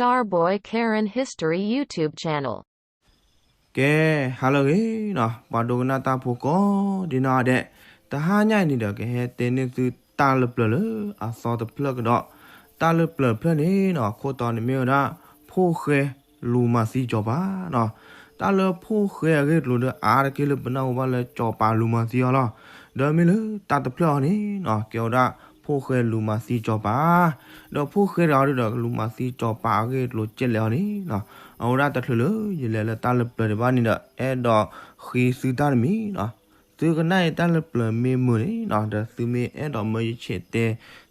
Starboy Karen History YouTube channel. ကဲ, ဟါလၢအဂ့ၤနီၤ, ပှၤဒိကနၣ်တၢ်ဖိကိးဒ်နီၢ်ဂၤဒဲး, တဟါညါအံၤန့ၣ်ဒီး ကဟဲတဲန့ၢ်သုတၢ်လၢပျၢၤလၢအသီတဖျၢၣ်ကဒီး, တၢ်လၢပျၢၤတဖျၢၣ်န့ၣ်နီၤ အခိၣ်တီန့ၣ်မ့ၢ်ဝဲဒၣ် ဖိၣ်ဃဲလူၤမၤသံစီၤပၤနီၤ. တၢ်လၢဖိၣ်ဃဲအဂ့ၢ်အကျိၤဒီး အါတက့ၢ်လၢပနၢ်ဟူဘၣ်လၢစီၤပၤလူၤမၤသံအီၤလီၤ. ဒီးမ့ၢ်လၢတၢ်တဖျၢၣ်အံၤန့ၣ်နီၤ ကဲဝဲဒၣ်ဖိၣ်ဃဲလူၤမၤသံစီၤပၤ, ဒီးဖိၣ်ဃဲတဂၤဒီး ကလူၤမၤသံစီၤပၤအဂ့ၢ်အကျိၤကဲလဲၣ်အီၤန့ၣ်နီၤ, အဝဲဒၣ်တချုးလၢယလဲၤလၢတၢ်လၢပျၢၤဒံးဘၣ်န့ၣ်ဒီး အဲၣ်ဒိးဃ့သုတၢ်တမံၤနီၤ. သုကနၣ်အံၤတၢ်လၢပျၢၤမ့ၢ်မုာ်န့ၣ်နီၤ ဒီးသုမ့ၢ်အဲၣ်ဒိးမၢယဆဲးတဲ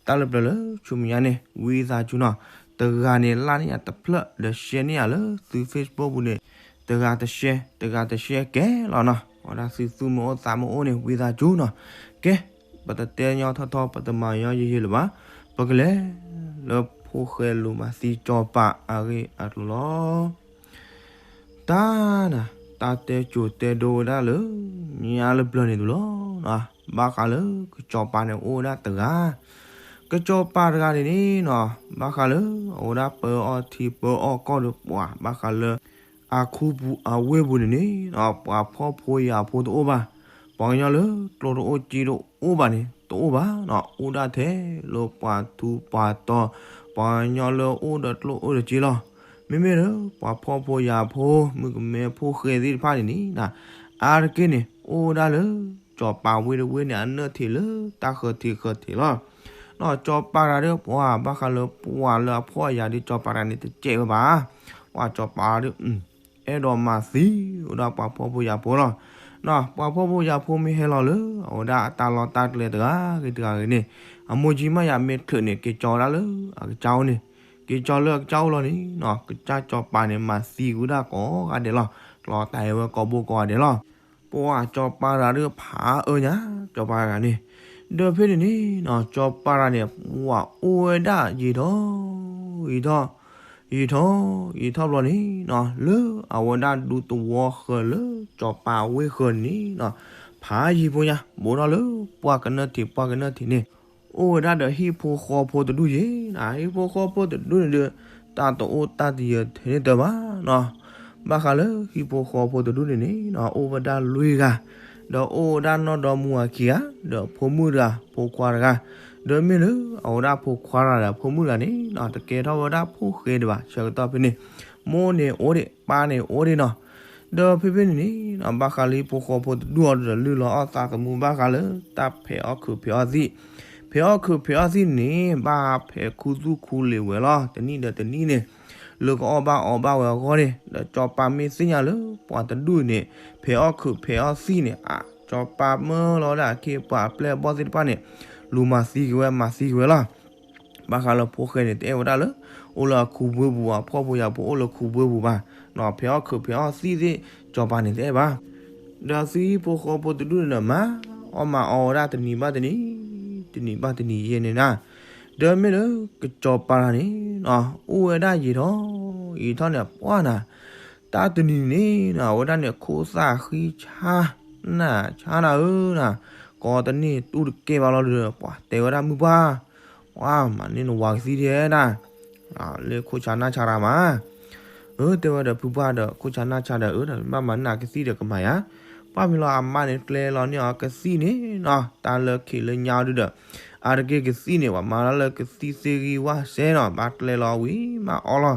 တၢ်လၢပျၢၤလၢဆူမဲာ်ညါန့ၣ် ဝံသးစူၤနီၤ, တဂၤန့ၣ် like န့ၢ်ယၤတဖျၢၣ် ဒီး share န့ၢ်ယၤလၢသု Facebook ပူၤန့ၣ် တဂၤတ share တဂၤတ share ကဲလီၤနီၤ. အဝဲဒၣ်သုသူၣ်မ့ၢ်အိၣ်သးမ့ၢ်အိၣ်န့ၣ် ဝံသးစူၤနီၤ. ကဲ, ပတတဲညီထီၣ်ထီၣ် ပတမၤညီယဲၢ်ယဲၢ်လၢၤဘၣ်, ပကလဲၤလၢဖိၣ်ဃဲလူၤမၤသံစီၤပၤအဂ့ၢ်အကျိၤလီၤ. တၢ်နၤ, တၢ်တဲစိၤတဲဒိဝဲဒၣ်လၢညါလၢပျၢၤန့ၣ်ဒၣ်လီၤ. ဘၣ်ဃးလၢကစီၤပၤန့ၣ်အိၣ်ဝဲဒၣ်တဂၤ, ကစီၤပၤတဂၤန့ၣ်န့ၣ်နီၤ ဘၣ်ဃးလၢအဝဲဒၣ်ပၢအီၣ်ထံပၢအီၣ်ကီၢ်ဒီးပှၤ ဘၣ်ဃးလၢအခူပူၤအဝ့ၢ်ပူၤန့ၣ်န့ၣ်နီၤ ပှၤဖှီၣ်ဖိယာ်ဖိတအိၣ်ဘၣ်, ပှၤကညီလၢကျိတအိၣ်စ့တအိၣ်ဘၣ်န့ၣ် တအိၣ်ဘၣ်နီၤ, အိၣ်ဒၣ်ထဲလၢပှၤထူပှၤတီၤ, ပှၤကညီလၢအိၣ်ဒီးကျိအိၣ်ဒီးစ့လီၤ. မ့မ့ၢ်လၢပှၤဖှီၣ်ဖိယာ်ဖိ မုၣ်ကမဲဖိၣ်ဃဲသ့ၣ်တဖၣ်န့ၣ်န့ၣ်နီၤ အါတက့ၢ်န့ၣ် အိၣ်ဝဲဒၣ်လၢစီၤပၤဝ့ၢ်တဝ့ၢ်န့ၣ် အနၢၣ်ထံးလၢတၢ်ဃၢၤထံးဃၢၤထံးလီၤ. ဒီးစီၤပၤတဂၤဒီး ပှၤဘၣ်ဃးလၢပှၤလၢအဖှီၣ်အယာ်ဒီးစီၤပၤတဂၤန့ၣ် တစဲးဝဲဘၣ်. ပှၤစီၤပၤဒီး အဲၣ်ဒိးမၤသံဝဲဒၣ်ပှၤဖှီၣ်ဖိယာ်ဖိလီၤ. ပှၤဖှီၣ်ဖိယာ်ဖိမ့ၢ်ဟဲလီၤလၢအဝဲဒၣ်အတၢ်လီၢ်တၢ်ကျဲတဂၤဂ့ၤတဂၤဂ့ၤန့ၣ် အမိၢ်ကၠံမးယၤမ့ၢ်ချုးန့ၣ် က့ၤကၠီဝဲဒၣ်လၢအကစၢ်အိၣ်န့ၣ်, က့ၤကၠီလၢအကစၢ်အိၣ်လီၤန့ၣ်နီၤ ကစၢ်စီၤပၤန့ၣ် မၤသံဝဲဒၣ်ကိးဂၤဒဲးလီၤ. ကျီတၢ်အံၤဝဲကိးဘိကိးဂၤဒဲးလီၤ. ပှၤစီၤပၤတဂၤဒီးဖးအၢညါ စီၤပၤတဂၤန့ၣ်, ဒီးဖဲန့ၣ်န့ၣ်နီၤ စီၤပၤတဂၤန့ၣ် ပှၤအိၣ်ဝဲဒၣ်ယံာ်ထီၣ် ယံာ်ထီၣ် ယံာ်ထီၣ်ယံာ်ထီၣ်ဘျီန့ၣ်နီၤ လၢအဝဲဒၣ်ဒူသဝီဃၢၤလၢစီၤပၤဝ့ၢ်ဃၢၤန့ၣ်နီၤ ဖးယံာ်ဖိညါ ဘူးထီၣ်လၢပှၢ်ကနၢၣ်ထံးပှၢ်ကနၢၣ်ထံးန့ၣ် အိၣ်ဝဲဒၣ်ဒီးဟံၣ်ဖိဃီဖိတဒူၣ်ယဲနီၤ. ဟံၣ်ဖိဃီဖိတဒူၣ်န့ၣ်ဒီး တၢ်တအိၣ်တၢ်တယၢၤထဲန့ၣ်တၢ်ဘၣ်နီၤ. ဘၣ်ဃးလၢဟံၣ်ဖိဃီဖိတဒူၣ်န့ၣ်န့ၣ်နီၤ အိၣ်ဝဲဒၣ်လွံၢ်ဂၤ, ဒီးအိၣ်ဝဲဒၣ်နီၢ်ဒီမါဝၤခံဂၤ, ဒီးဖိမုၣ်တဂၤ ဖိခွါတဂၤ, ဒီးမ့ၢ်လၢအဝဲဒၣ်ဖိခွါတဂၤဒီးဖိမုၣ်တဂၤန့ၣ်နီၤ တကဲထီၣ်ဝဲဒၣ်ဖိၣ်ဃဲဒံးဘၣ် ဆၢကတီၢ်ဖဲန့ၣ် မိၢ်န့ၣ်အိၣ်ဒံး ပၢ်န့ၣ်အိၣ်ဒံးနီၤ. ဒီးဖဲဖဲန့ၣ်န့ၣ်နီၤ ဘၣ်ဃးလၢဟံၣ်ဖိဃီဖိတဒူၣ်အီၤဒီး လုၢ်လီၤအီၣ်သးသမူဘၣ်ဃးလၢတၢ်ဖဲးအီၣ်ခုးဖဲးအီၣ်သံၣ်, ဖဲးအီၣ်ခုးဖဲးအီၣ်သံၣ်န့ၣ် ဘၣ်ဖဲးခူသူၣ်ခူလံာ်ဝဲလီၤ. တနံၣ်ဒီးတနံၣ်န့ၣ် လၢကအီၣ်ဘၣ်အီဘၣ်ဝဲအဂီၢ်န့ၣ် ဒီးစီၤပၤမ့ၢ်သ့ၣ်ညါလၢပှၤတဒူၣ်န့ၣ် ဖဲးအီၣ်ခုးဖဲးအီၣ်သံၣ်န့ၣ် အစီၤပၤမၢလီၤဝဲဒၣ်အခ့အပှၤအပျဲၢ်အဘီၣ်သ့ၣ်တဖၣ်န့ၣ် လူၤမၤသံက့ၤဝဲ မၤသံက့ၤဝဲလီၤ. ဘၣ်ဃးလၢဖိၣ်ဃဲန့ၣ် တအဲၣ်ဝဲဒၣ်လၢ အိၣ်လၢအခူပှ့ၤပူၤဘၣ်, ဖှီၣ်ဖိယာ်ဖိအိၣ်လၢခူပှ့ၤပူၤဘၣ်နီၤ. ဖဲးအီၣ်ခုးဖဲးအီၣ်သံၣ်သ့ၣ် စီၤပၤန့ၣ်တအဲၣ်ဘၣ်. ဒီးသုဟံၣ်ဖိဃီဖိတဒူၣ်န့ၣ်ဒီး မၤအီၣ်မၤအီဝဲဒၣ်တနံၤဘၣ်တနံၤ, တနံၤဘၣ်တနံၤယဲန့ၣ်နီၤ. ဒီးမ့ၢ်လၢကစီၤပၤတဂၤန့ၣ်နီၤ အိၣ်ဝဲဒၣ်ယံာ်ထီၣ် ယံာ်ထီၣ်န့ၣ် ပှၢ်နၤ တၢ်တနံၤန့ၣ်နီၤ အဝဲဒၣ်န့ၣ် ခိၣ်သၣ်ဃံဆါ နၢ်ဆါနၤဧၢနၤ, ကိးတန့ၢ်တူၢ်တကဲဘၣ်လီၤဒီး ပှၤတဲဝဲဒၣ်မုၢ်ပှၢ်, ပှၤမၤန့ၢ်နဝၤကသံၣ်ဒဲဒၣ်, လၢခိၣ်ဆါနၢ်ဆါတၢ်မး, အၢ တဲဝဲဒီးဖုပှၢ်ဒီး ခိၣ်ဆါနၢ်ဆါဒီး အၢ ဘၣ်မၤန့ၢ်နၤကသံၣ်ဒီးကမၤယါ, ပှၢ်မ့ၢ်လီၤအမါန့ၣ် ကျဲလီၤန့ၢ်အီၤကသံၣ်န့ၣ်နီၤ တၢ်လၢခံးလၢညါဒုဒီး အါတက့ၢ်ကသံၣ်န့ၣ် ပှၤမၤလၢကသံၣ်သ့ၣ်ဂံၢ်ဝၣ်စဲနီၤ ဘၣ်ကျဲလီၤဝံၤမးအီလီၤ.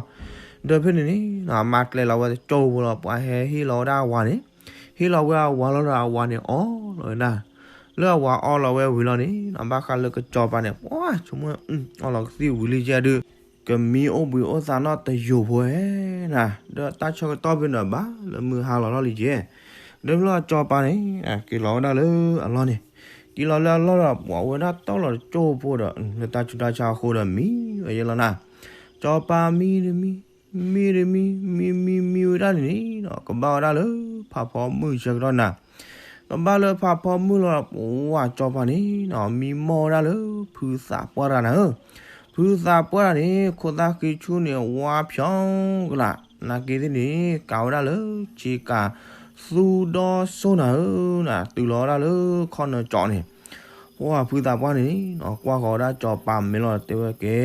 ဒီးဖဲန့ၣ်န့ၣ်နီၤ အမါကျဲလီၤဝဲတကၠိဖိလီၤ ပှၤဟဲဟ့ၣ်လီၤဝဲဒၣ်အဝၤန့ၣ်, ဟ့ၣ်လီၤဝဲအဝၤလီၤဒီးအဝၤန့ၣ်အီလီၤဝဲဒၣ်, လၢအဝၤအီလီၤဝဲဝံၤလီၤန့ၣ်နီၤ ဘၣ်ဃးလၢကစီၤပၤန့ၣ် ပှၤဆိကမိၣ် အီလီၤကသံၣ်ဝံၤလံကဲဒု ကမံအိၣ်ဘှံးအိၣ်သါနီတယိာ်ဖိဧဲနၤ, ဒီးတၢ်ဆၢကတီၢ်ဖဲန့ၣ်ဘၣ်လၢမုၢ်ဟါလီၤထီၣ်လံကဲ, ဒီးဖဲလၢစီၤပၤန့ၣ် က့ၤလီၤဝဲဒၣ်လၢအလီၢ်န့ၣ်, က့ၤလီၤလၢအလီၢ်ဒီး ပှၤဝဲဒၣ်တီလီၤတကၠိဖိဒီး လၢတၢ်ဆူးတၢ်ဆါအဃိဒီးမံဝဲယဲလီၤနၤ, စီၤပၤမံတမံ မံတမံ မံမံမံဝဲဒၣ်န့ၣ်န့ၣ်နီၤ ကဘၣ်ဝဲဒၣ်လၢဖးဖီမုၢ်ဆၢကတီၢ်နၤ, ကဘၣ်လၢဖးဖီမုၢ်လီၤဒီး ပှၤစီၤပၤန့ၣ်နီၤ မံမီၢ်ဝဲဒၣ်လၢဖုသးပှၢ်တဂၤနၤဧၢ, ဖုသးပှၢ်တဂၤန့ၣ် ခိၣ်သၣ်ဃံဆူၣ်န့ၣ် ဝါဖျီကလာ် နာ်က့သ့ၣ်န့ၣ် ကးဝဲဒၣ်လၢဆ့ကၤ သူဒီစိနၤဧၢနၤ တုၤလီၤဝဲဒၣ်လၢခီၣ်နၢကၠီန့ၣ်, ပှၤဖုသးပှၢ်န့ၣ်နီၤ ကွၢ်ဃီၤဝဲဒၣ်စီၤပၤမဲာ်လီၤ တဲဝဲကဲ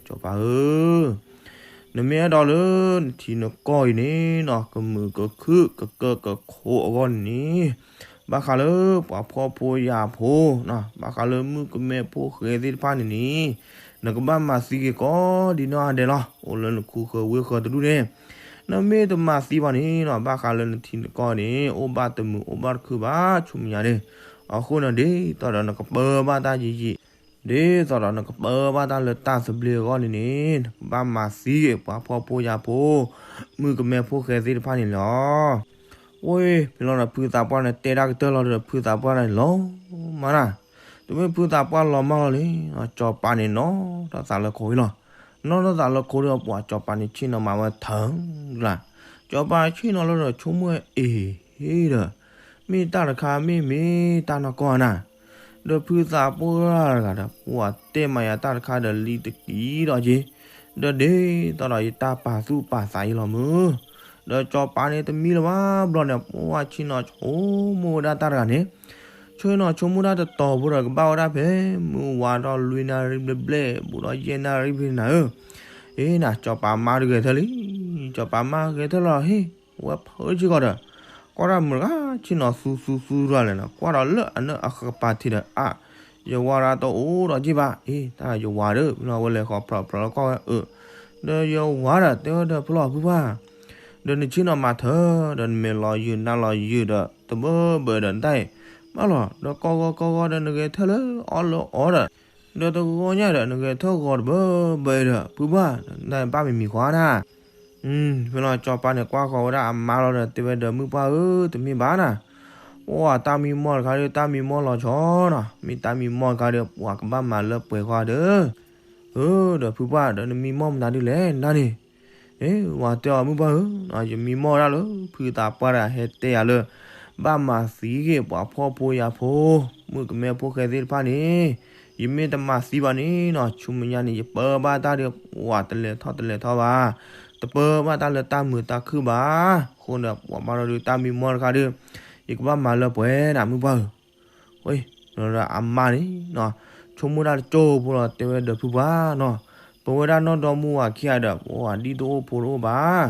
စီၤပၤဧၢ နမ့ၢ်အဲၣ်ဒိးလၢနထံနကီၢ်အံၤန့ၣ်နီၤ ကမုာ်ကခုၣ်ကကၢၢ်ကခိၣ်အဂီၢ်န့ၣ် ဘၣ်ဃးလၢပှၤဖှီၣ်ဖိယာ်ဖိနီၤ ဘၣ်ဃးလၢမုၣ်ကမဲဖိဃဲသ့ၣ်တဖၣ်န့ၣ်န့ၣ် နကဘၣ်မၤသံက့ၤကိးဒံနီၢ်ဂၤဒဲးလီၤ. အိၣ်လၢနခူဃၢၤဝ့ဃၢၤတဒူၣ်န့ၣ် နမ့ၢ်တမၤသံဘၣ်န့ၣ်နီၤ ဘၣ်ဃးလၢနထံနကီၢ်န့ၣ် အိၣ်ဘၣ်တမုာ်အိၣ်ဘၣ်တခုၣ်ဘၣ် ဆူမဲာ်ညါန့ၣ်. အဃိန့ၣ် ဒ်သိးဒီးနကပၢဘၣ်တၢ်ယံာ်ယံာ် ဒ်သိးဒီးနကပၢဘၣ်တၢ်လၢတၢ်သဘျ့အဂီၢ်န့ၣ်န့ၣ် နကဘၣ်မၤသံက့ၤပှၤဖှီၣ်ဖိယာ်ဖိ မုၣ်ကမဲဖိဃဲသ့ၣ်တဖၣ်န့ၣ်လီၤ. ဝဲ ဖဲလီၤဒီးဖုသးပှၢ်န့ၣ် တဲတၢ်ကတၢၢ်လီၤဒီး ဖုသးပှၢ်န့ၣ်လီၤမးနၤ. တမ့ၢ်ဖုသးပှၢ်လီၤမၢ်လီၤလံ, စီၤပၤန့ၣ်နီၣ်ထီၣ်သးလၢခိဒီး, နီၣ်ထီၣ်သးလၢခိဒီး ပှၤစီၤပၤန့ၣ်ဆ့ၣ်နီၤမၤဝဲထၢလၢ်, စီၤပၤဆ့ၣ်နီၤလၢဒီးဆိကမိၣ်အ့ၣ်ဒီး မ့ၢ်တၢ်တခါမ့ၢ်မ့ၢ်တၢ်နီၢ်ကီၢ်နၤ, ဒီးဖုသးပှၢ်တဂၤဒီး ပှၤတဲမၤယၤတၢ်တခါဒီးလံတကံဒီးက့ၤ, ဒီးဒ်သိးဒီးယတၢ်ပာ်သူၣ်ပာ်သးအံၤလီၤမုၢ်, ဒီးစီၤပၤန့ၣ်တမံလၢၤဘၣ်ဘျီန့ၣ် ပှၤဆ့ၣ်နီၤဆိကမိၣ်ဝဲဒၣ်တၢ်တဂၤန့ၣ် ဆ့ၣ်နီၤဆိကမိၣ်တၢ်တတီၤဖိဒီး ကဘၣ်ဝဲဒၣ်ဖဲမုၢ်ဝါထီၣ်လွံၢ်နၣ်ရံၣ်ဘျဲၣ်ဘျဲၣ် ဘူးဒီးယဲၢ်နၣ်ရံၣ်ဖဲန့ၣ်နၤဧၢ, အ့နၤ စီၤပၤမါတဂဲၤထၢၣ်လံ, စီၤပၤမါဂဲၤထၢၣ်လီၤဟ့ၣ်, ဝဲဖုးစ့ၢ်ကီးဒီး, ကွၢ်တၢ်မုၢ်တဂၤ ဆ့ၣ်နီၤသူသူသူတဂၤလဲၣ်နၤ, ကွၢ်ဒီးလၢအနၢၣ်အကပၤထံးဒီး အါ, ယဝၤဒၣ်တအိၣ်ဒီးက့ၤဘၣ်, အ့ တၢ်ယဝၤဒီး ဖဲလီၤဝဲလဲၤဃီၤဖျိးဖျိးလၢကီၢ်ဝဲအၢ, ဒီးယဝၤဒီးတဲဝဲဒီးဖဲလီၤဖုပှၢ် ဒီးနဆ့ၣ်နီၤမၤထၢၣ် ဒီးနမဲာ်လီၤယုာ်နါလီၤယုာ်ဒီး တဘၢဘၢဒီးနတၢ်အံၤ, ဘၣ်လီၤ ဒီးကီၢ်ဂီၢ်ကီၢ်ဂီၢ်ဒီးနဂဲၤထၢၣ်လၢအီၣ်လၢအီဒီး, ဒီးတဂီၢ်ညါဒီး နဂဲၤထၢၣ်ဂီၤတဘၢဘၢဒီး ဖုပှၢ် နတၢ်အံၤဘၣ်မံၤမံၤဃီနၤ. ဖဲလီၤစီၤပၤန့ၣ် ကွၢ်ဃီၤဝဲဒၣ်အမါလီၤဒီး တဲဝဲဒီးမုၢ်ပှၢ်ဧၢ, တမ့ၢ်ဘၣ်နၤ, ပှၤတၢ်မံမီၢ်တခါဒီး တၢ်မံမီၢ်လီၤဆီနီၤ, မ့ၢ်တၢ်မံမီၢ်တခါဒီး ပှၤကဘၣ်မၤလၢပှဲၤဃီဒီး ဧၢ, ဒီးဖုပှၢ် ဒီးနမံမီၢ်မတၤဒ်လဲၣ် နၤန့ၣ်, အ့ ဝၤတဲအီၤမုၢ်ပှၢ်ဧၢ, ယမံမီၢ်ဝဲဒၣ်လၢ ဖုသးပှၢ်တဂၤဟဲတဲယၤလၢ ဘၣ်မၤသံက့ၤပှၤဖှီၣ်ဖိယာ်ဖိ မုၣ်ကမဲဖိဃဲသ့ၣ်တဖၣ်န့ၣ်, ယမ့ၢ်တမၤသံဘၣ်န့ၣ်နီၤ ဆူမဲာ်ညါန့ၣ် ယပၢဘၣ်တၢ်ဒီး ပှၤတလဲၤထီၣ်တလဲၤထီၣ်ဘၣ်, တပၢဘၣ်တၢ်လၢတၢ်မုာ်တၢ်ခုၣ်ဘၣ်, အဃိန့ၣ် ပှၤဘၣ်ဒီးတၢ်မံမီၢ်တခါဒီး ယကဘၣ်မၤလၢပှဲၤနၤမုၢ်ပှၢ်ဧၢ ဝဲ, ဒီးအမါန့ၣ်နီၤ, ဆိကမိၣ်တၢ်တကၠိဖိလီၤ တဲဝဲဒီးဖုပှၢ်နီၤ, ပဝဲဒၣ်နီၢ်ဒီမါဝၤခံဂၤဒီး ပဝဲဒၣ်ဒ်တအိၣ်ဖိတအိၣ်ဘၣ်,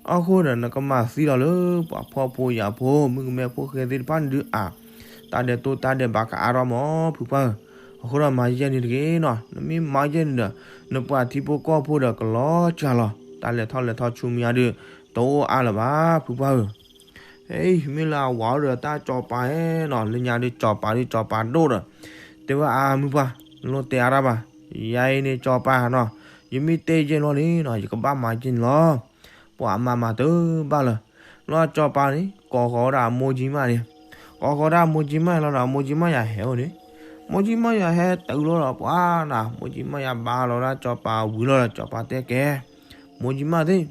အဃိန့ၣ် နကမၤသံလီၤလၢ ပှၤဖှီၣ်ဖိယာ်ဖိ မုၣ်ကမဲဖိဃဲသ့ၣ်တဖၣ်န့ၣ်ဒုးအါ, တၢ်ဒဲးတိၢ်တၢ်ဒဲးဘးကအါထီၣ်မး ဖုပှၢ်ဧၢ, အဃိဒီးမၤယဲၢ်န့ၣ်တဂ့ၤနီၤ, နမ့ၢ်မၤယဲၢ်န့ၣ်ဒီး နပှၤထံဖိကီၢ်ဖိဒီးကလီၤစှၤလီၤ, တၢ်လဲၤထီၣ်လဲၤထီဆူမဲာ်ညါဒီး တအိၣ်အါလၢၤဘၣ် ဖုပှၢ်ဧၢ အံၤ မ့ၢ်လၢအဝၤအိၣ်ဒီးတၢ်စီၤပၤနီၤ, လၢညါဒုးစီၤပၤဒုးစီၤပၤဒိၣ်ဒီး, တဲဝဲအါမုၢ်ပှၢ်, နလိၣ်တဲအါတၢ်ဘၣ်, ယၤအံၤန့ၣ်စီၤပၤနီၤ, ယမ့ၢ်တဲယဲၢ်လီၤန့ၣ်နီၤ ယကဘၣ်မၤယဲၢ်န့ၣ်လီၤ, ပှၤအမါမၤတဘၣ်လၢၤ, လီၤစီၤပၤန့ၣ် ကိးဃီၤဝဲဒၣ်အမိၢ်ကၠံမၣ်န့ၣ်, ကိးဃီၤဒၣ်အမိၢ်ကၠံမၣ်လီၤဒီး အမိၢ်ကၠံမၣ်ယၤဟဲအိၣ်န့ၣ်, မိၢ်ကၠံမၣ်ယၤဟဲတုၤလီၤဒီးပှၤနၤ, မိၢ်ကၠံမၣ်ယၤဘါလီၤဒၣ်စီၤပၤဝံၤလီၤဒီး စီၤပၤတဲကဲ မိၢ်ကၠံမၣ်သ့ၣ်,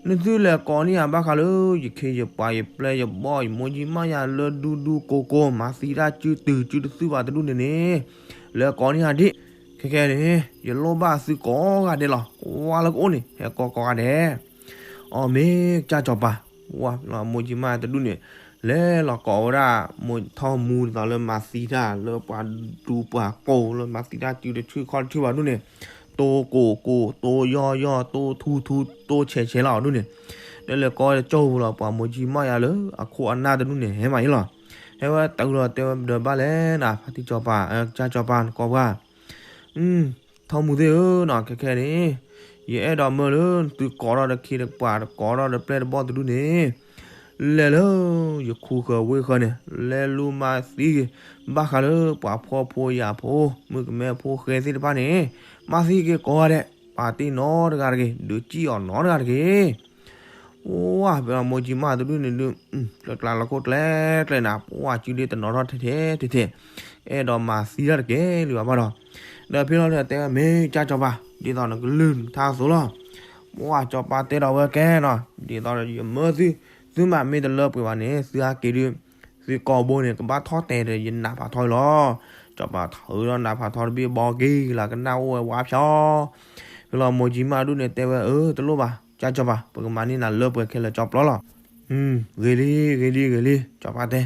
နသုလဲၤကိးန့ၢ်ယၤဘၣ်ဃးလၢ ယခ့ယပှၤ ယပျဲၢ်ယဘီၣ် ယမိၢ်ကၠံမၣ်ယၤလၢဒူဒူကိကိ မၤသံတၢ်စုတုၤစုတသုဘၣ်တဒူၣ်န့ၣ်န့ၣ်, လဲၤကိးန့ၢ်ယၤဒ်, ခဲခဲန့ၣ် ယလိၣ်ဘၣ်သုကိးဂၤဒဲးလီၤ, ဝါလၢကအိၣ်န့ၣ် ဟဲကိးကိးဂၤဒဲး အီ မ့ၢ်ကစၢ်စီၤပၤ, ဝါ မိၢ်ကၠံမၣ်တဒူၣ်န့ၣ် လဲၤလီၤကိးဝဲဒၣ် မိၢ်ထီၣ်မူဒ်သိးလၢမၤသံတၢ်လၢပှၤဒူပှၤကိးလၢမၤသံတၢ်စုတဆူၣ်ခီၣ်တဆူၣ်ဘၣ်ဒူၣ်န့ၣ်, တိကိကိ တိယီယီ တိထူထူ တိဆဲးဆဲးလီၤဒူၣ်န့ၣ်, ဒီးလဲၤကိးတကၠိဖိလီၤ ပှၤမိၢ်ကၠံမၣ်ယၤလၢအခိၣ်အနၢ်တဒူၣ်န့ၣ် ဟဲမးအံၤလီၤ, ဟဲဝဲတုၤလီၤတဲဝဲဒီးဘၣ်လဲၣ်နၤ ဖါတံၢ်စီၤပၤ ကစၢ်စီၤပၤနကိးပှၤ ထီၣ်မူသ့ၣ်ဧၢနီၤ ခဲခဲန့ၣ်, ယအဲၣ်ဒိးမၢလၢ သုကိးထီၣ်တခ့တပှၤ ကိးထီၣ်တပျဲၢ်တဘီၣ်တဒူၣ်န့ၣ်, လဲၤလၢ ယခူဃၢၤဝ့ဃၢၤန့ၣ် လဲၤလူၤမၤသံက့ၤ ဘၣ်ဃးလၢ ပှၤဖှီၣ်ဖိယာ်ဖိ မုၣ်ကမဲဖိဃဲသ့ၣ်တဖၣ်န့ၣ်, မၤသံက့ၤကိးဂၤဒဲး, ပာ်တ့ၢ်နီတဂၤတဂ့ၤ, ဒုးစံၣ်အီၤနီတဂၤတဂ့ၤ ဝါ ဖဲလီၤမိၢ်ကၠံမၣ်တဒူၣ်န့ၣ်ဒုး, ကျၢၤကျါလီၤခိၣ်ကျဲကျဲနၤ, ပှၤစုဒ့တနီၤထီၣ်ထဲထဲထဲထဲ, အဲၣ်ဒိးမၤသံတၢ်တကဲလၢၤဘၣ်ဘၣ်ဒီး, ဒီးဖဲလီၤဒီးတဲဝဲ မ့ၢ်ကစၢ်စီၤပၤ, ဒ်သိးနကလုၢ်နထါအသိးလီၤ, ပှၤစီၤပၤတဲဒီးဝဲကဲနီၤ, ဒ်သိးယမၢသု, သုမၤမ့ၢ်တလၢပှဲၤဘၣ်န့ၣ် သုဟဲက့ၤဒုး, သုကိာ်ဘိန့ၣ် ကဘၣ်ထီၣ်တဲာ်ဒီးယနးဖးထီအံၤလီၤ, စီၤပၤထၢဒီးနးဖးထီတဘ့ၣ်ဘီက့ၤလၢကနၣ်အိၣ်ဝဲဝါဖျီ ဖဲလီၤမိၢ်ကၠံမၣ်ဒူၣ်န့ၣ်တဲဝဲ အၢ တလိၣ်ဘၣ်, ကစၢ်စီၤပၤ ပကမၤန့ၢ်နၤလၢပှဲၤခဲလၢာ်ကၠီပျီလီၤ. ဂ့ၤလံ, ဂ့ၤလံ, ဂ့ၤလံ, စီၤပၤတဲ.